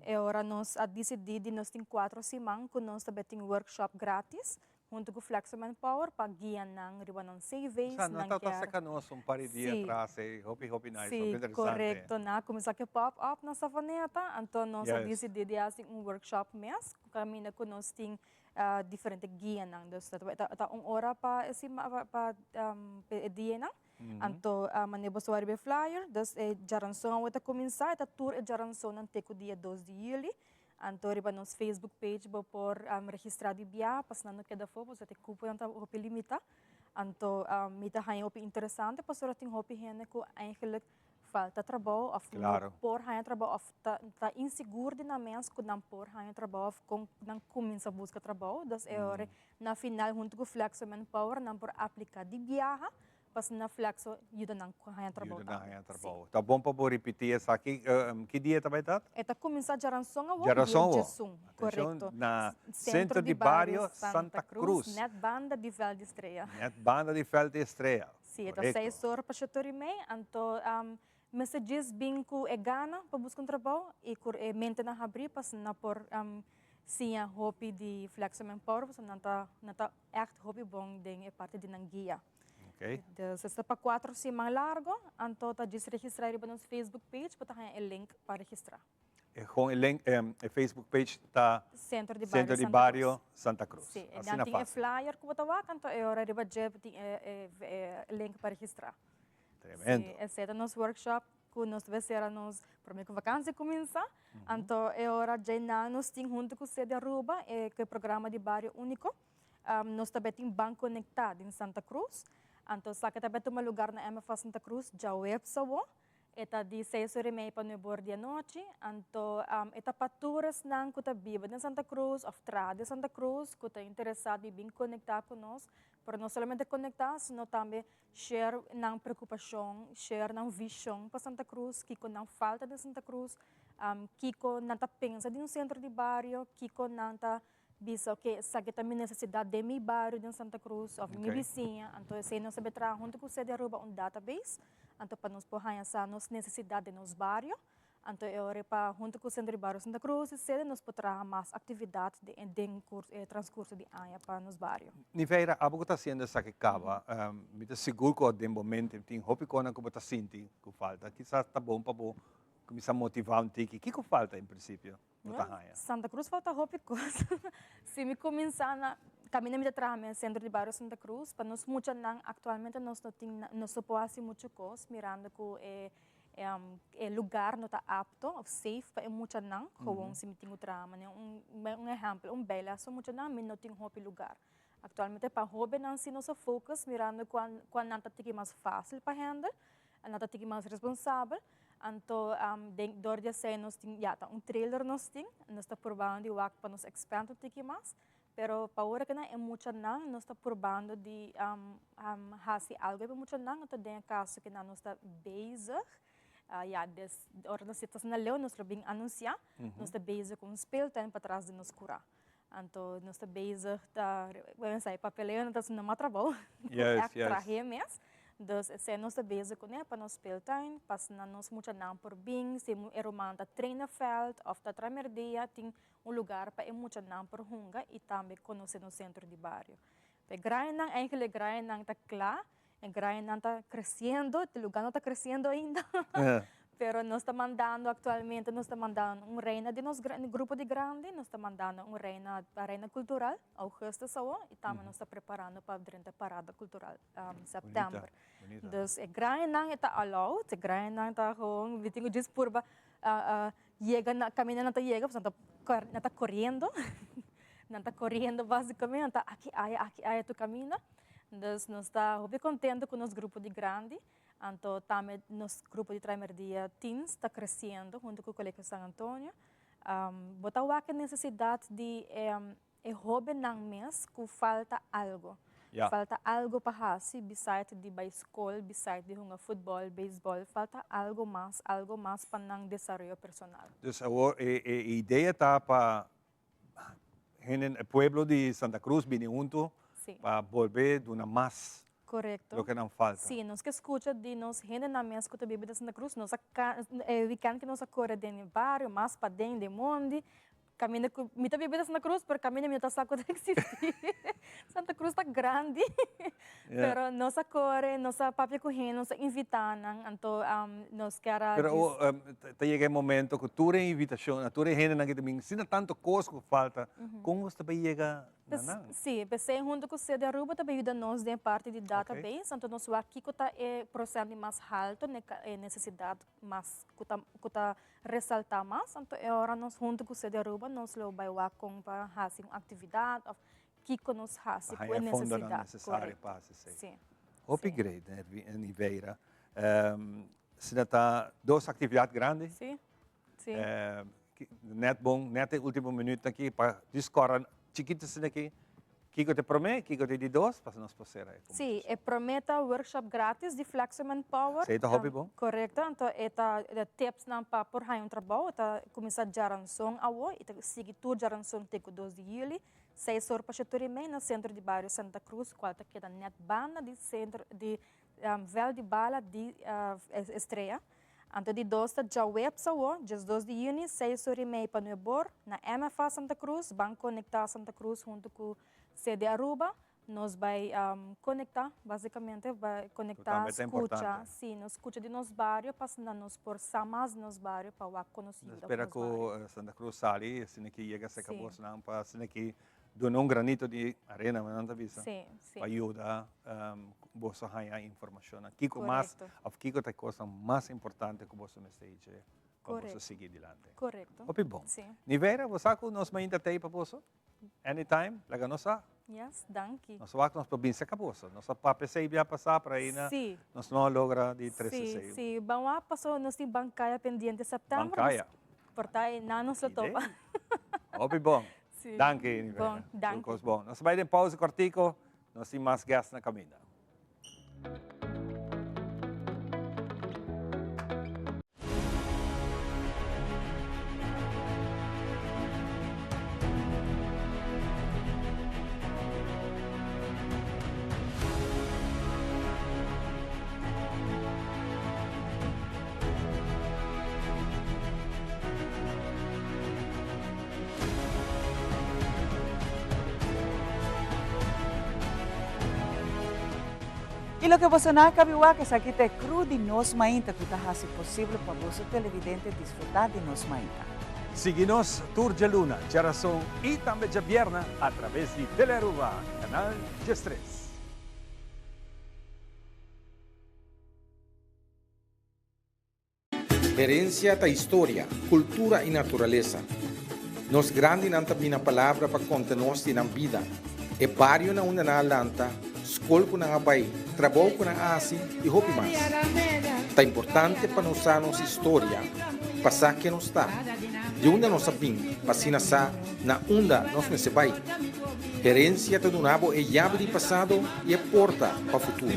[SPEAKER 3] e ora nos a disidí di nos tin kuatro siman ku nos ta bai tin workshop gratis huntu ku Flexo Manpower pa guia nan riba nan CV's,
[SPEAKER 1] Sa, nan
[SPEAKER 3] nan
[SPEAKER 1] ta
[SPEAKER 3] kier.
[SPEAKER 1] saka nos un par di dia atras ei, hopi hopi nice, hopi
[SPEAKER 3] Sí,
[SPEAKER 1] interesante.
[SPEAKER 3] korekto. Nan a kuminsá ku e pop up na Savaneta, anto nos a disidí di hasi un workshop mes kaminda ku nos tin diferente guianan. Dus ta un ora pa e sima pa e dianan. Anto manera bo sa riba e flyer, dus e djaranson awe ta kuminsá, e ta tur e djaransonnan te ku dia dos di yüli. Anto riba nos Facebook page bo por registrá di bia pa asina no keda afó pasobra e kuponan ta hopi limitá. Anto mi ta haña hopi interesante pasobra tin hopi hende ku eigenlijk falta trabou òf no por haña trabou òf ta insigur di nan mes ku nan por haña trabou òf kon nan kuminsá buska trabou. Dus e ora na final huntu ku Flexo Manpower nan por apliká di biaha Pasobra na Flexo yuda nan haña trabou
[SPEAKER 1] Yuda nan
[SPEAKER 3] tambe.
[SPEAKER 1] haña trabou. Ta bon pa bo ripití esaki. Ki dia ta bai tat?
[SPEAKER 3] E ta kuminsá djaranson awor,
[SPEAKER 1] Djaranson
[SPEAKER 3] dia
[SPEAKER 1] awor.
[SPEAKER 3] djesun.
[SPEAKER 1] Atenshon
[SPEAKER 3] Korekto.
[SPEAKER 1] na Sentro di Bario Santa Cruz.
[SPEAKER 3] Nèt banda di Veld di Estrella.
[SPEAKER 1] Nèt banda di Veld di Estrella.
[SPEAKER 3] Sí, e ta
[SPEAKER 1] Korekto.
[SPEAKER 3] seis or pa shete or i mei. Anto mester djis bin ku e gana pa buska un trabou i ku e mentenan habrí pa asina por siña hopi di Flexo Manpower pasobra nan ta nan ta ègt hopi bon den e parti di nan guia.
[SPEAKER 1] Okay.
[SPEAKER 3] Dus esta pa cuatro siman largo, anto ta djis registra riba nos Facebook page pa ta haña e link pa registra.
[SPEAKER 1] E gewoon e link, e Facebook page ta
[SPEAKER 3] Centro di Bario
[SPEAKER 1] Centro di
[SPEAKER 3] Santa
[SPEAKER 1] Bario
[SPEAKER 3] Cruz.
[SPEAKER 1] Santa Cruz.
[SPEAKER 3] Sí, e
[SPEAKER 1] Asina
[SPEAKER 3] dan tin e
[SPEAKER 1] fácil.
[SPEAKER 3] flyer ku bo ta wak, anto e ora riba dje tin e e link pa registra.
[SPEAKER 1] Tremendo.
[SPEAKER 3] Sí, esei ta nos workshop ku nos ta sera nos prome ku vakantie kuminsá. Anto e ora dje nan nos tin huntu ku Sede Aruba e ku e programa di Bario Úniko. Nos ta bay tin Ban Conecta den Santa Cruz. Anto esaki ta bay tuma lugar na MFA Santa Cruz djaweps awo. E ta di seis ora y mei pa nuebe ora di anochi. Anto e ta pa tur esnan cu ta biba den Santa Cruz of traha den Santa Cruz cu ta interesa di bin conecta cu nos. Pero no solamente conecta sino tambe share nan preocupacion, share nan vision pa Santa Cruz, kico nan falta den Santa Cruz, kico nan ta pensa di un centro di bario, kico nan ta bisa ok esaki ta mi necesidad den mi bario den Santa Cruz of mi bisiña, anto esey nos a bay traha hunto cu Sede Aruba un database, anto pa nos por haya sa nos necesidad den nos bario, anto e ora pa hunto cu Centro di Bario Santa Cruz y Sede nos por traha mas actividad den e transcurso di aña pa nos bario.
[SPEAKER 1] Niveira, abo cu ta haciendo esaki caba, mi ta sigur cu den bo mente tin hopi conan cu bo ta sinti cu falta, kisas ta bon pa bo cuminsa motiva un tiki, kico falta en principio? bo ta haña?
[SPEAKER 3] Santa Cruz falta hopi kos. Si mi kuminsá na kaminda mi ta traha mi sentro di bario Santa Cruz, pa nos muchanan aktualmente nos no tin nos no por hasi muchu kos mirando ku e e lugar no ta apto òf safe pa e muchanan. Gewoon si mi tin ku traha manera un un ehèmpel un bailes pa muchanan mi no tin hopi lugar. Aktualmente pa hóbennan si nos a focus mirando kua nan ta tiki mas fásil pa handle, nan ta tiki mas responsabel. Anto den dor di esei nos tin ya ta un trailer nos tin, nos ta purbando di wak pa nos expand un tiki mas, pero pa ora ku nan e muchanan nos ta purbando di hasi algu pa e muchanan, anto den e kaso ku nan nos ta bezig ya des ora nos ta asina leu nos lo bin anunsia, nos ta bezig ku un speeltuin patras di nos kura. Anto nos ta bezig ta, bueno, sa e papeleo no ta haciendo mas trabou, echt trahe mes. Dus esei nos ta bezig kuné pa nos speeltuin, pa asina nos muchanan por bin, si e ruman ta train veld of ta traha merdia, tin un lugar pa e muchanan por hunga y tambe conoce nos centro di bario. E graenan, eigenlijk e graenan ta cla, e graenan ta creciendo, e lugar no ta creciendo ainda. Pero nos ta mandando actualmente, nos ta mandando un reina di nos grupo di grandi, nos ta mandando un reina pa reina cultural, augustus awo, y tambe nos ta preparando pa drenta parada cultural september. Dus e grandenan e ta allowed, e grandenan ta gewoon, mi tin cu djis purba yega na caminda nan ta yega, pasobra nan ta coriendo, nan ta coriendo basicamente, nan ta aki aya, aki aya tur caminda. Dus nos ta hopi contento cu nos grupo di grandi. Anto tambe nos grupo di Traimerdia Teens ta creciendo hunto cu Colegio San Antonio. Bo ta wak e necesidad di e hobennan mes cu falta algo. Falta algo pa haci beside di bay scol, beside di hunga futbol, beisbol, falta algo mas, algo mas pa nan desaroyo personal.
[SPEAKER 1] Dus awor e idea ta pa hende, e pueblo di Santa Cruz bini hunto pa bolbe duna mas
[SPEAKER 3] Correcto.
[SPEAKER 1] loke nan falta.
[SPEAKER 3] Sí, nos ke scucha di nos hendenan mes cu ta biba den Santa Cruz. Nos a e weekend cu nos a core den e bario, mas paden den mondi, caminda cu, mi ta biba den Santa Cruz, pero caminda mi no ta sa cu ta existi. Santa Cruz ta grandi. Pero nos a core, nos a papia cu hende, nos a invita nan, anto nos kier a
[SPEAKER 1] Pero awor ta yega e momento cu tur e invitacion, tur e hendenan cu ta bin, asina tanto cos cu falta, con nos ta bay yega na nan?
[SPEAKER 3] Sí, p'esei hunto cu Sede Aruba ta bay yuda nos den e parti di database, anto nos wak kico ta e procent di mas halto, e necesidad mas cu ta cu ta resalta mas, anto e ora nos hunto cu Sede Aruba nos lo bay wak con pa haci un actividad of Kiko nos hasi
[SPEAKER 1] Pa
[SPEAKER 3] ku e
[SPEAKER 1] haña e fondonan
[SPEAKER 3] nesesidat.
[SPEAKER 1] nesesario
[SPEAKER 3] Korekto.
[SPEAKER 1] pa hasi esei.
[SPEAKER 3] Sí.
[SPEAKER 1] Hopi great, Niveira. Asina ta dos aktividat grandi.
[SPEAKER 3] Sí, sí.
[SPEAKER 1] Net bon, net e ultimo minuut aki pa diskòrda chikito asina aki. Kiko ta e promé, kiko ta e di dos, pasobra nos por sera e kombersashon.
[SPEAKER 3] Sí, e promé ta workshop gratis di Flexo Manpower.
[SPEAKER 1] Esei ta hopi bon.
[SPEAKER 3] Korekto, anto e ta tipsnan pa por haña un trabou. E ta kuminsá djaranson awo i ta sigui tur djaranson te ku dos di yüli. Seis or pa shetor i mei na sentro di bario Santa Cruz cual ta keda net banda di sentro di veld di bala di Estrella. Anto di dos ta djaweps awo, 12 di juni, seis or i mei pa nuebor, na MFA Santa Cruz, Ban Conecta Santa Cruz hunto cu CD Aruba. Nos bai conecta, basicamente, bai conecta, scucha, si, nos scucha di nos bario pa asina nos por sa mas di nos bario pa wak con nos yuda
[SPEAKER 1] Nos spera cu Santa Cruz sali asina ki yega cerca bosnan pa asina ki duna un granito di arena, nan ta bisa, pa yuda boso haya informacionnan. Kico mas of kico ta e cosnan mas importante cu boso mester iche pa boso sigui dilanti.
[SPEAKER 3] Correcto.
[SPEAKER 1] Hopi bon. Niveira, bo sa cu nos mainta t'ey pa boso? Anytime, laga nos sa.
[SPEAKER 3] Yes, danki.
[SPEAKER 1] Nos wak nos por bin serka boso. Nos a papia esei bia pasá, pero aina nos no a logra di trese esei.
[SPEAKER 3] Sí, sí. Ban wak paso nos tin bankaya pendiente september.
[SPEAKER 1] Bankaya.
[SPEAKER 3] Por ta einan nos lo topa.
[SPEAKER 1] Hopi bon.
[SPEAKER 3] Sí.
[SPEAKER 1] Danki, Nivena.
[SPEAKER 3] Bon, danki.
[SPEAKER 1] Tur kos bon. Nos a bai den pausa kortiko. Nos tin mas guest na kaminda.
[SPEAKER 4] Y loke boso nan a cabi wak esaki ta e crew di Nos Mainta cu ta haci posible pa boso televidente disfruta di Nos Mainta.
[SPEAKER 1] Sigui nos tur djaluna, djarason y tambe djabierna a traves di Telearuba, Canal 13.
[SPEAKER 5] Herencia ta historia, cultura y naturalesa. Nos grandinan ta bina palabra pa conta nos di nan bida, e bario na unda nan a lanta, scol cu nan a bay, trabou cu nan a haci y hopi mas. Ta importante pa nos sa nos historia, pa sa ken nos ta, di unda nos a bin, pa asina sa na unda nos mester bay. Herencia ta duna bo e yabi di pasado y e porta pa futuro.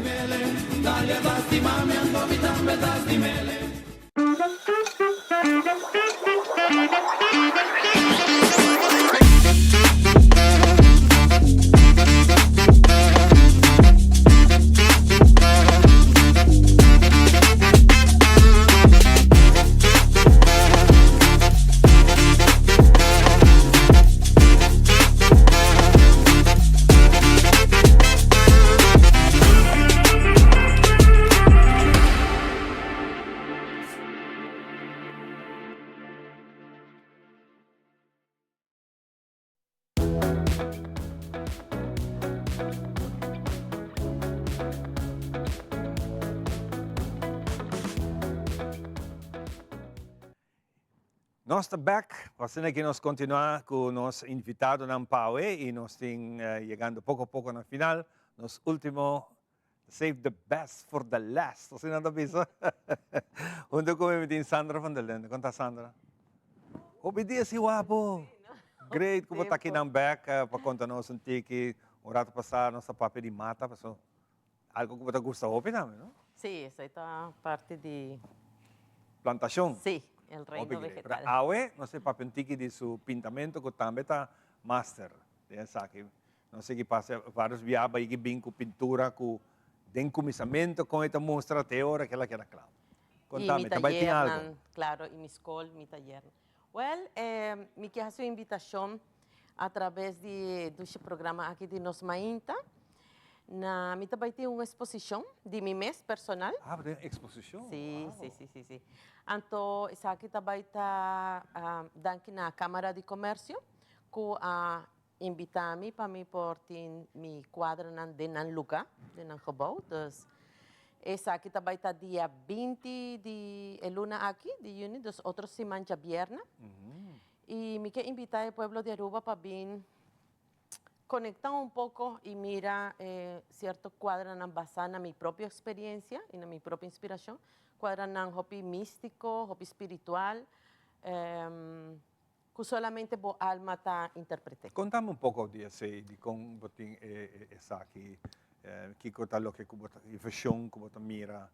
[SPEAKER 1] Nos ta bek, asina ki nos kontinuá ku nos invitadonan pa awe i nos tin yegando poko poko na final, nos último save the best for the last, asina nan ta bisa. Huntu ku mi mi tin Sandra van der Linde. Kon ta Sandra? Hopi dia si wapo! Great ku bo ta akinan bek pa konta nos un tiki. Un rato pasá nos ta papia di mata, paso Algo ku bo ta gusta hopi tambe, no?
[SPEAKER 6] Sí, esei ta parti di.
[SPEAKER 1] Plantashon.
[SPEAKER 6] Sí, el reino vegetal.
[SPEAKER 1] Pero awe nos ta papia un tiki di su pintamento ku tambe ta master den esaki. Nos sigui pasa varios bia bai ki bin ku pintura ku den kuminsamentu kon e ta mustra te ora ku el a keda kla. Kontami, ta bai tin algo?
[SPEAKER 6] Klaro, i mi skol, mi tayernan. Wel, mi ke hasi un invitashon a traves di e dushi programa aki di Nos Mainta. Na mi ta bai tin un eksposishon di mi mes personal.
[SPEAKER 1] Ah, bo tin un eksposishon?
[SPEAKER 6] Sí, sí, sí, sí, sí. Anto esaki ta bai ta danki na Kamara di Komersio ku a invitá mi pa mi por tin mi kuadranan den nan lugá, den nan gebou. Dus esaki ta bai ta dia 20 di e luna aki, di yüni, dus otro siman djabièrnè. I mi ke invitá e pueblo di Aruba pa bin konektá un poko i mira e sierto kuadranan basá na mi propio eksperiencia i na mi propio inspirashon. Kuadranan hopi místiko, hopi spiritual. Ku solamente bo alma ta interpreté.
[SPEAKER 1] Kontami un poko di esei, dikon bo tin esaki, kiko ta loke ku bo ta, e vishon ku bo ta mira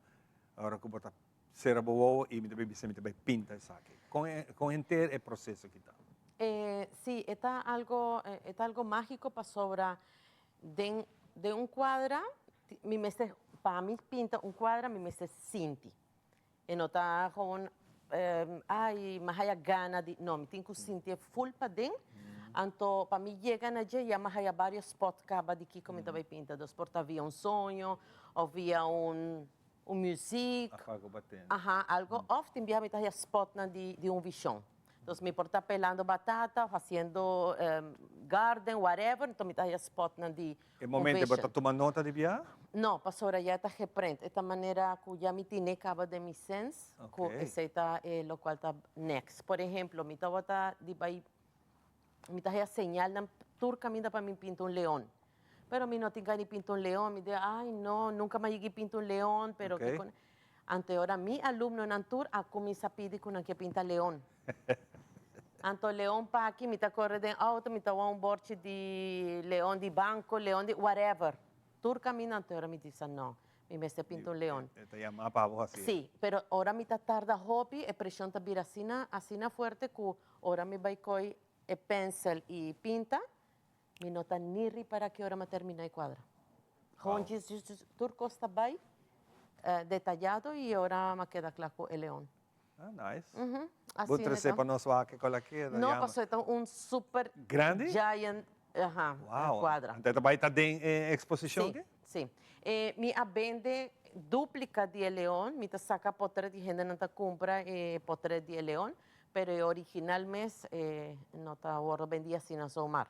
[SPEAKER 1] ora ku bo ta sera bo wowo i mi ta bai bisa mi ta bai pinta esaki. Kon kon henter e proseso aki ta?
[SPEAKER 6] Sí, e ta algo, e ta algo mágiko pasobra den den un kuadra mi mester, pa mi pinta un kuadra mi mester sinti. E no ta gewoon ay mi haya gana di, no mi tin cu sinti e full paden, anto pa mi yega na dje ya mi haya varios spot caba di kico mi ta bay pinta, dus por ta via un soño of via un un muziek,
[SPEAKER 1] Of algo baten.
[SPEAKER 6] aha algo of tin biaha mi ta haya spotnan di di un vision, dus mi por ta pelando batata of haciendo garden whatever, anto mi ta haya spotnan di
[SPEAKER 1] E momento bo ta tuma nota di bia?
[SPEAKER 6] No, pasobra ya ta geprent. E ta manera ku ya mi tine kaba den mi sens ku esei ta e lokual ta next. Por ehemplo, mi tabata di bai, mi ta haya señalnan tur kaminda pa mi pinta un leon. Pero mi no tin gana di pinta un leon. Mi di, ay no, nunka mi a yega di pinta un leon, pero kiko. Anto e ora mi alumnonan tur a kuminsá pidi ku nan ke pinta leon. Anto leon paki, mi ta kore den outo, mi ta wou un borchi di leon di banko, leon di whatever. Tur kaminda anto e ora mi bisa no, mi mester pinta un leon.
[SPEAKER 1] E ta yama pa bo hasi.
[SPEAKER 6] Sí, pero ora mi ta tarda hopi, e preshon ta bira asina, asina fuerte ku ora mi bai koi e pensel i pinta, Mi no ta ni ripara ki ora m'a termina e cuadra. Gewoon djis djis djis tur cos ta bay detayado y ora m'a keda cla cu e leon.
[SPEAKER 1] Ah, nice. Bo trece pa nos wak con la keda.
[SPEAKER 6] No, pasobra e ta un super
[SPEAKER 1] Grandi?
[SPEAKER 6] giant, aha, cuadra.
[SPEAKER 1] Wow. Anto e ta bay ta den e exposicion
[SPEAKER 6] ki? Si, si. Mi a bende duplica di e leon, mi ta saca potret y hendenan ta cumpra e potret di e leon, Pero e original mes no ta wordo bendi asina zomaar.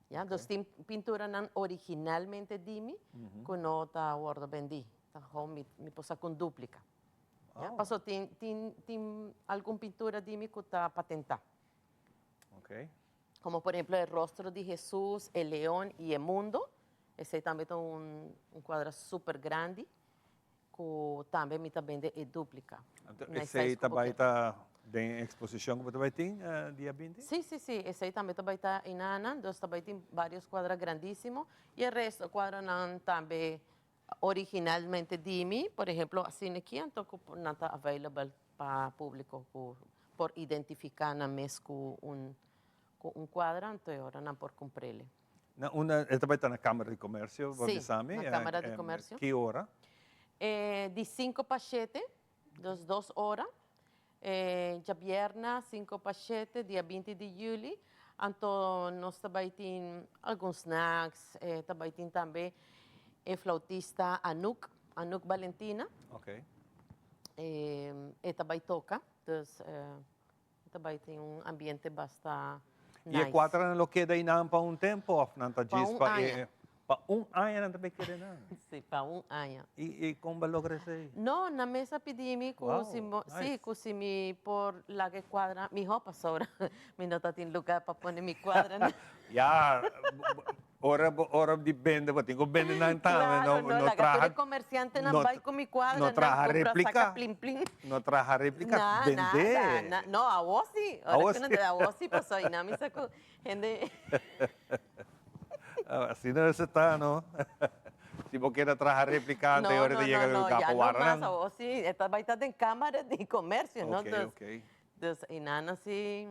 [SPEAKER 6] Ya, dus tin pinturanan originalmente di mi ku no ta wordo bendi. Ta gewoon mi mi por saka un duplika. Ya, paso tin tin tin algun pintura di mi ku ta patentá. Como por ehemplo e rostro di Hesus, e leon i e mundo. Esei tambe ta un un kuadra super grandi. Ku tambe mi ta bende e duplika.
[SPEAKER 1] Anto esei ta bai ta den e eksposishon ku bo ta bai tin dia 20?
[SPEAKER 6] Sí, sí, sí, esei tambe ta bai ta enanan, dus ta bai tin varios kuadra grandísimo i e resto kuadranan tambe originalmente di mi, por ehemplo asina aki anto ku nan ta available pa públiko ku por identifiká nan mes ku un ku un kuadra anto e ora nan por kumpr'el.
[SPEAKER 1] Na unda e ta bai ta na Camara di Comercio, bo
[SPEAKER 6] Sí,
[SPEAKER 1] bisa mi?
[SPEAKER 6] na Camara di Comercio.
[SPEAKER 1] Ki ora?
[SPEAKER 6] Di sinku pa shete, dus dos ora. Djabierna sinku pa shete, dia 20 di juli. Anto nos ta bai tin algun snacks, ta bai tin tambe e flautista Anouk, Anouk Balentina. E ta bai toka, dus Ta bai tin un ambiente basta
[SPEAKER 1] nice. I e kuaternan lo keda einan pa un tempu òf nan ta djis pa e. Pa un aña nan ta bay kere nan?
[SPEAKER 6] Si, pa un aña.
[SPEAKER 1] Y con bo logra esey?
[SPEAKER 6] No, nan mes a pidi mi cu si bo, si, cu si mi por laga e cuadra miho pasobra mi no ta tin lugar pa pone mi cuadranan.
[SPEAKER 1] Ya, ora bo, ora di bende bo tin cu bende nan tambe,
[SPEAKER 6] no, no laga tur e comerciantenan bay cu mi cuadranan,
[SPEAKER 1] no traha
[SPEAKER 6] cumpra
[SPEAKER 1] replica,
[SPEAKER 6] saca plin plin.
[SPEAKER 1] No traha replica,
[SPEAKER 6] Na,
[SPEAKER 1] bende.
[SPEAKER 6] nada, na, no, awo si, ora cu nan ta, awo si pasobra y nan mi sa cu hende.
[SPEAKER 1] Asina mester ta, no? Si bo keda traha replicante
[SPEAKER 6] No,
[SPEAKER 1] ora
[SPEAKER 6] no,
[SPEAKER 1] ta yega
[SPEAKER 6] no, no,
[SPEAKER 1] lugar
[SPEAKER 6] ya
[SPEAKER 1] pa
[SPEAKER 6] no
[SPEAKER 1] warda
[SPEAKER 6] mas
[SPEAKER 1] nan.
[SPEAKER 6] awor si, e ta bai ta den Cámara di Comercio, no?
[SPEAKER 1] Ok,
[SPEAKER 6] Dus,
[SPEAKER 1] ok.
[SPEAKER 6] dus y nan asi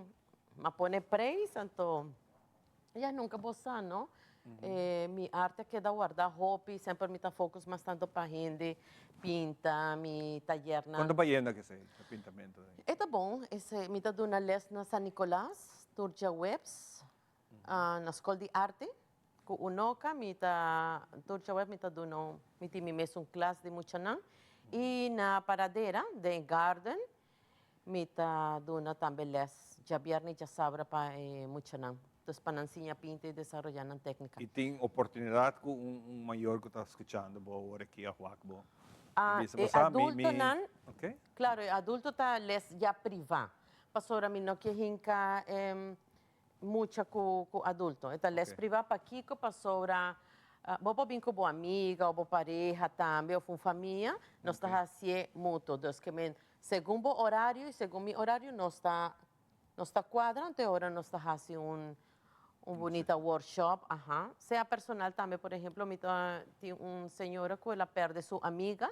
[SPEAKER 6] a pone prijs, anto ya nunca bo sa, no? Mi arte a keda warda hopi, semper mi ta focus mas tanto pa hende pinta, mi tayernan.
[SPEAKER 1] Cuanto bayenda kesey, e pintamento?
[SPEAKER 6] E ta bon, ese, mi ta duna les na San Nicolas, tur djaweps. Na skol di arte ku Unoca mi ta tur djaweps mi ta duna un mi tin mi mes un klas di muchanan i na Paradera den garden mi ta duna tambe les djabièrnè i djasabra pa e muchanan dus pa nan siña pinta i desaroyá nan téknika.
[SPEAKER 1] I tin oportunidat ku un mayor ku ta skuchando bo awor aki òf wak bo bisa
[SPEAKER 6] E
[SPEAKER 1] bo sa mi mi
[SPEAKER 6] adultonan klaro e adulto ta les ya privá pasobra mi no ke hinka Mucha ku ku adulto. E ta les privá pakiko? Pasobra bo por bin ku bo amiga o bo pareha tambe òf un famia, nos ta hasié mutuo. Dus ke men segun bo orario i segun mi orario nos ta nos ta kuadra anto e ora nos ta hasi un un bunita workshop, aha. Sea personal tambe, por ehemplo mi ta tin un señora ku el a pèrdè su amiga,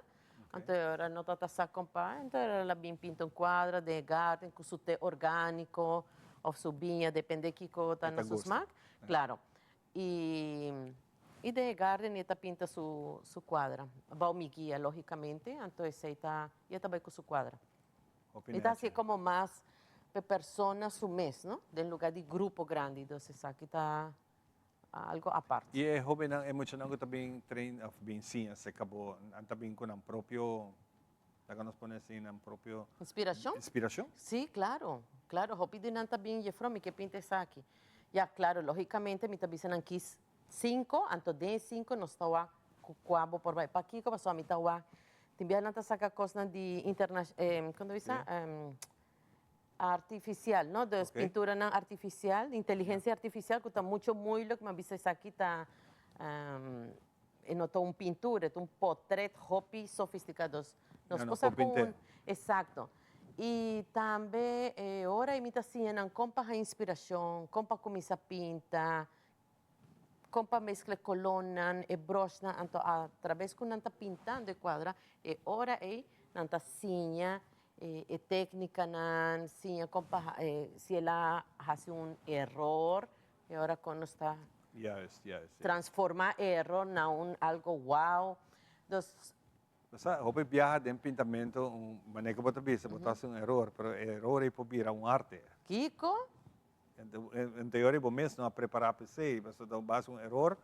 [SPEAKER 6] anto e ora no ta ta sa kompa, anto e ora el a bin pinta un kuadra den e garden ku su te orgániko. Of su biña, depende kiko ta na su smak. Claro. Y y den e garden e ta pinta su su cuadra. Bao mi guia, logicamente, anto esey ta, y e ta bay cu su cuadra. E ta haci como mas pe persona su mes, no? Den lugar di grupo grandi, dus esaki ta algo apart.
[SPEAKER 1] Y e hobennan, e muchanan cu ta bin train of bin siña cerca bo, nan ta bin cu nan propio, laga nos pone así, nan propio.
[SPEAKER 6] Inspiracion?
[SPEAKER 1] Inspiracion?
[SPEAKER 6] Sí, claro, claro. Hopi di nan ta bin, Jefro, mi ke pinta esaki. Ya, claro, logicamente mi ta bisa nan kies cinco, anto den e cinco nos ta wak cu cua bo por bay. Pakico? Pasobra mi ta wak, tin bia nan ta saca cosnan di interna, con ta bisa? Artificial, no? Dus pinturanan artificial, inteligencia artificial cu ta mucho moeilijk, ma bisa esaki ta, e no ta un pintura, e ta un potret hopi sofistica, dus nos por sa cu un, exacto. Y tambe e ora mi ta siña nan con pa haña inspiracion, con pa cuminsa pinta, con pa mezcla e colornan, e brushnan, anto a traves cu nan ta pintando e cuadra, e ora ey nan ta siña e técnicanan, siña con pa si el a haci un error, e ora con nos ta transforma e error na un algo wow. Dus.
[SPEAKER 1] Bo sa, hopi biaha den pintamento, un manera cu bo ta bisa, bo ta haci un error, pero e error ey por bira un arte.
[SPEAKER 6] Kico?
[SPEAKER 1] En teoria bo mes no a prepara pa esey, pasobra bo haci un error,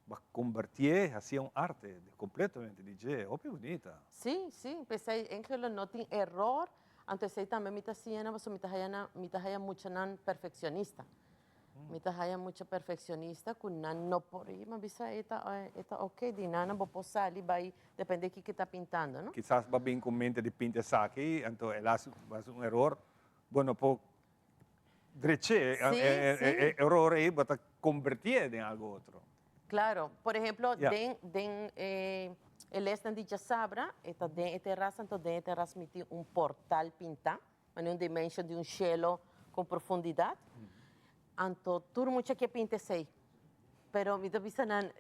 [SPEAKER 1] Bo a kombertié hacia un arte kompletamente di dje. Hopi bunita.
[SPEAKER 6] Sí, sí. P'esei Angelo no tin eror, anto esei tambe mi ta siña nan pasobra mi ta haya nan, mi ta haya muchanan perfekshonista. Mi ta haya mucha perfekshonista ku nan no por, i mi a bisa e ta e ta oke, di nan bo por sali bai depende kiko ta pintando, no?
[SPEAKER 1] Kisas bo a bin ku mente di pinta esaki, anto el a hasi un eror, bo no por Dreché e eror ei bo ta kombertié den algo otro.
[SPEAKER 6] Claro. Por ehemplo, den den e lesnan di djasabra, e ta den e terras, anto den e terras mi tin un portal pintá, manera un dimension di un shelo con profundidad. Anto tur mucha ke pinta esei. Pero mi ta bisa nan,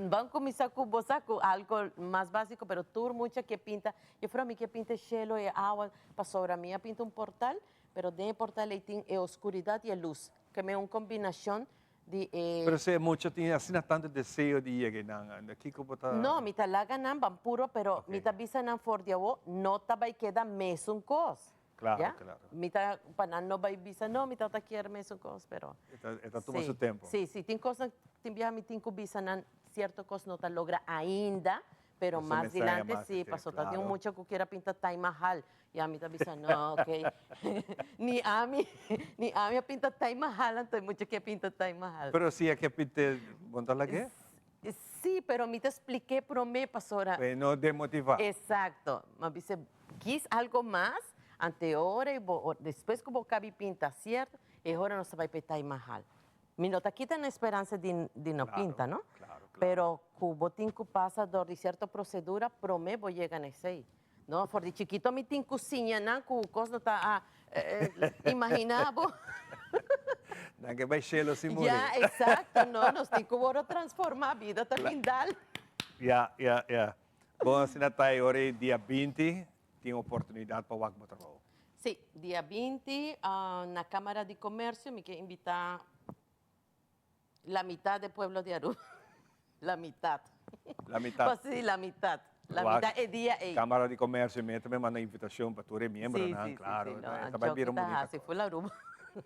[SPEAKER 6] ban kuminsá ku bo sa ku algo mas básiko, pero tur mucha ke pinta, juffrouw mi ke pinta e shelo, e awa, pasobra mi a pinta un portal, Pero den e portal ei tin e oscuridad y e luz, ke men un combinacion di e.
[SPEAKER 1] Pero si e mucha tin asina tanto deseo di yega einan, kico bo ta.
[SPEAKER 6] No, mi ta laga nan ban puro, pero mi ta bisa nan for di awo, no ta bay keda mesun cos.
[SPEAKER 1] Claro,
[SPEAKER 6] Ya?
[SPEAKER 1] claro.
[SPEAKER 6] Mi ta, pa nan no bay bisa, no, mi tabata kier mesun cos, pero.
[SPEAKER 1] E ta, e ta tuma su tempo.
[SPEAKER 6] Sí, sí, tin cosnan, tin biaha mi tin cu bisa nan cierto cos no ta logra ainda, pero
[SPEAKER 1] Pasobra
[SPEAKER 6] mas
[SPEAKER 1] mester haya
[SPEAKER 6] dilante
[SPEAKER 1] mas
[SPEAKER 6] sí,
[SPEAKER 1] este,
[SPEAKER 6] pasobra ta tin un
[SPEAKER 1] claro.
[SPEAKER 6] mucha cu kier a pinta Taj Mahal, Y ami ta bisa, no, ok. Ni ami, ni ami a pinta Taj Mahal, anto e mucha ke pinta Taj Mahal.
[SPEAKER 1] Pero si e ke pinte, bon ta lag'é?
[SPEAKER 6] Sí, pero mi ta splik'é promé pasobra.
[SPEAKER 1] Pa e no demotivá.
[SPEAKER 6] Exacto. Mi a bisa, kis algo mas, ante ora i bo, despues ku bo kabi pinta sierto, e ora nos ta bai pa e Taj Mahal. Mi no ta kita nan speransa di di no pinta, no? Pero ku bo tin ku pasa dor di sierto prosedura promé bo yega na esei. No, for di chikito mi tin ku siña nan ku kos no ta a imaginá bo.
[SPEAKER 1] Nan ke bai shelo sin muri.
[SPEAKER 6] Ya, exacto, no, nos tin ku wòrdu transformá, bida ta bin dal.
[SPEAKER 1] Ya, ya, ya. Bon, asina ta e ora ei dia 20 tin oportunidat pa wak bo trabou.
[SPEAKER 6] Sí, dia 20 na Cámara di Comercio mi ke invitá La mitad de pueblo di Aruba. La mitad.
[SPEAKER 1] La mitad.
[SPEAKER 6] Sí, la mitad. La mitad e dia ei.
[SPEAKER 1] Cámara di Comercio mi tambe manda invitacion pa tur e miembronan,
[SPEAKER 6] Sí, sí,
[SPEAKER 1] claro.
[SPEAKER 6] sí, sí. No,
[SPEAKER 1] Ta bai bira un
[SPEAKER 6] Joke ta
[SPEAKER 1] bunita
[SPEAKER 6] hasi
[SPEAKER 1] cos.
[SPEAKER 6] full Aruba.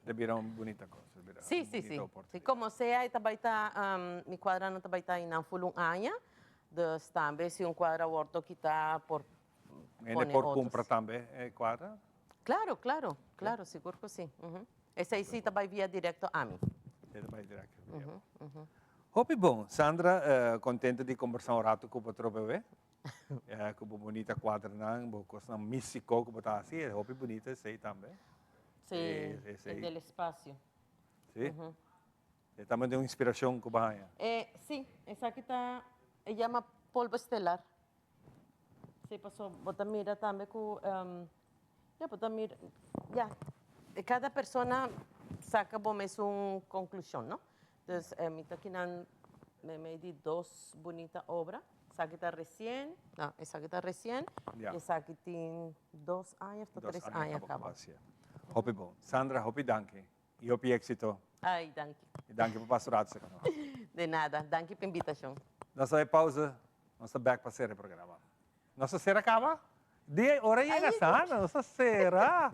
[SPEAKER 1] Ta bira un bunita cos. Ta bira
[SPEAKER 6] Sí,
[SPEAKER 1] un
[SPEAKER 6] sí,
[SPEAKER 1] bunita
[SPEAKER 6] sí.
[SPEAKER 1] oportunidad.
[SPEAKER 6] Sí, como sea e ta bai ta, mi cuadranan ta bai ta einan full un aña. Dus tambe si un cuadra wordo kita por
[SPEAKER 1] Hende
[SPEAKER 6] pone
[SPEAKER 1] por
[SPEAKER 6] otros.
[SPEAKER 1] cumpra tambe e cuadra?
[SPEAKER 6] Claro, claro, claro, sigur cu si. Esey si ta bay via directo ami.
[SPEAKER 1] E ta bay directo via bo. Hopi bon. Sandra, contento di combersa un rato cu bo trope awe. Cu bo bunita cuadranan, bo cosnan mistico cu bo ta haci. E hopi bunita esey tambe.
[SPEAKER 6] Si, e del espacio.
[SPEAKER 1] Si. E tambe ta un inspiracion cu bo haña.
[SPEAKER 6] Si, esaki ta, e yama polvo estelar. Sí, paso bo ta mira tambe ku ya bo ta mira ya kada persona saka bo mesun konklushon no. Dus mi ta kinan meimei di dos bunita obra, esaki ta resien, no esaki ta resien i esaki tin dos aña òf ta tres aña kaba.
[SPEAKER 1] Hopi bon. Sandra, hopi danki i hopi éksito.
[SPEAKER 6] Ay, danki.
[SPEAKER 1] I danki pa pasa rato serka nos.
[SPEAKER 6] De nada, danki pa invitashon.
[SPEAKER 1] Nos ta bai pausa. Nos ta bek pa sera e programa. Nos ta sera caba? Dia y ora yega Sandra, nos ta sera.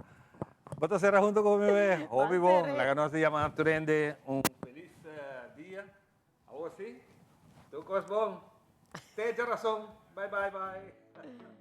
[SPEAKER 1] Bo ta sera hunto cu mi be? Hopi bon. Laga nos di yama tur hende un feliz dia. Awor si, tur cos bon. Te djarason. Bye bye bye.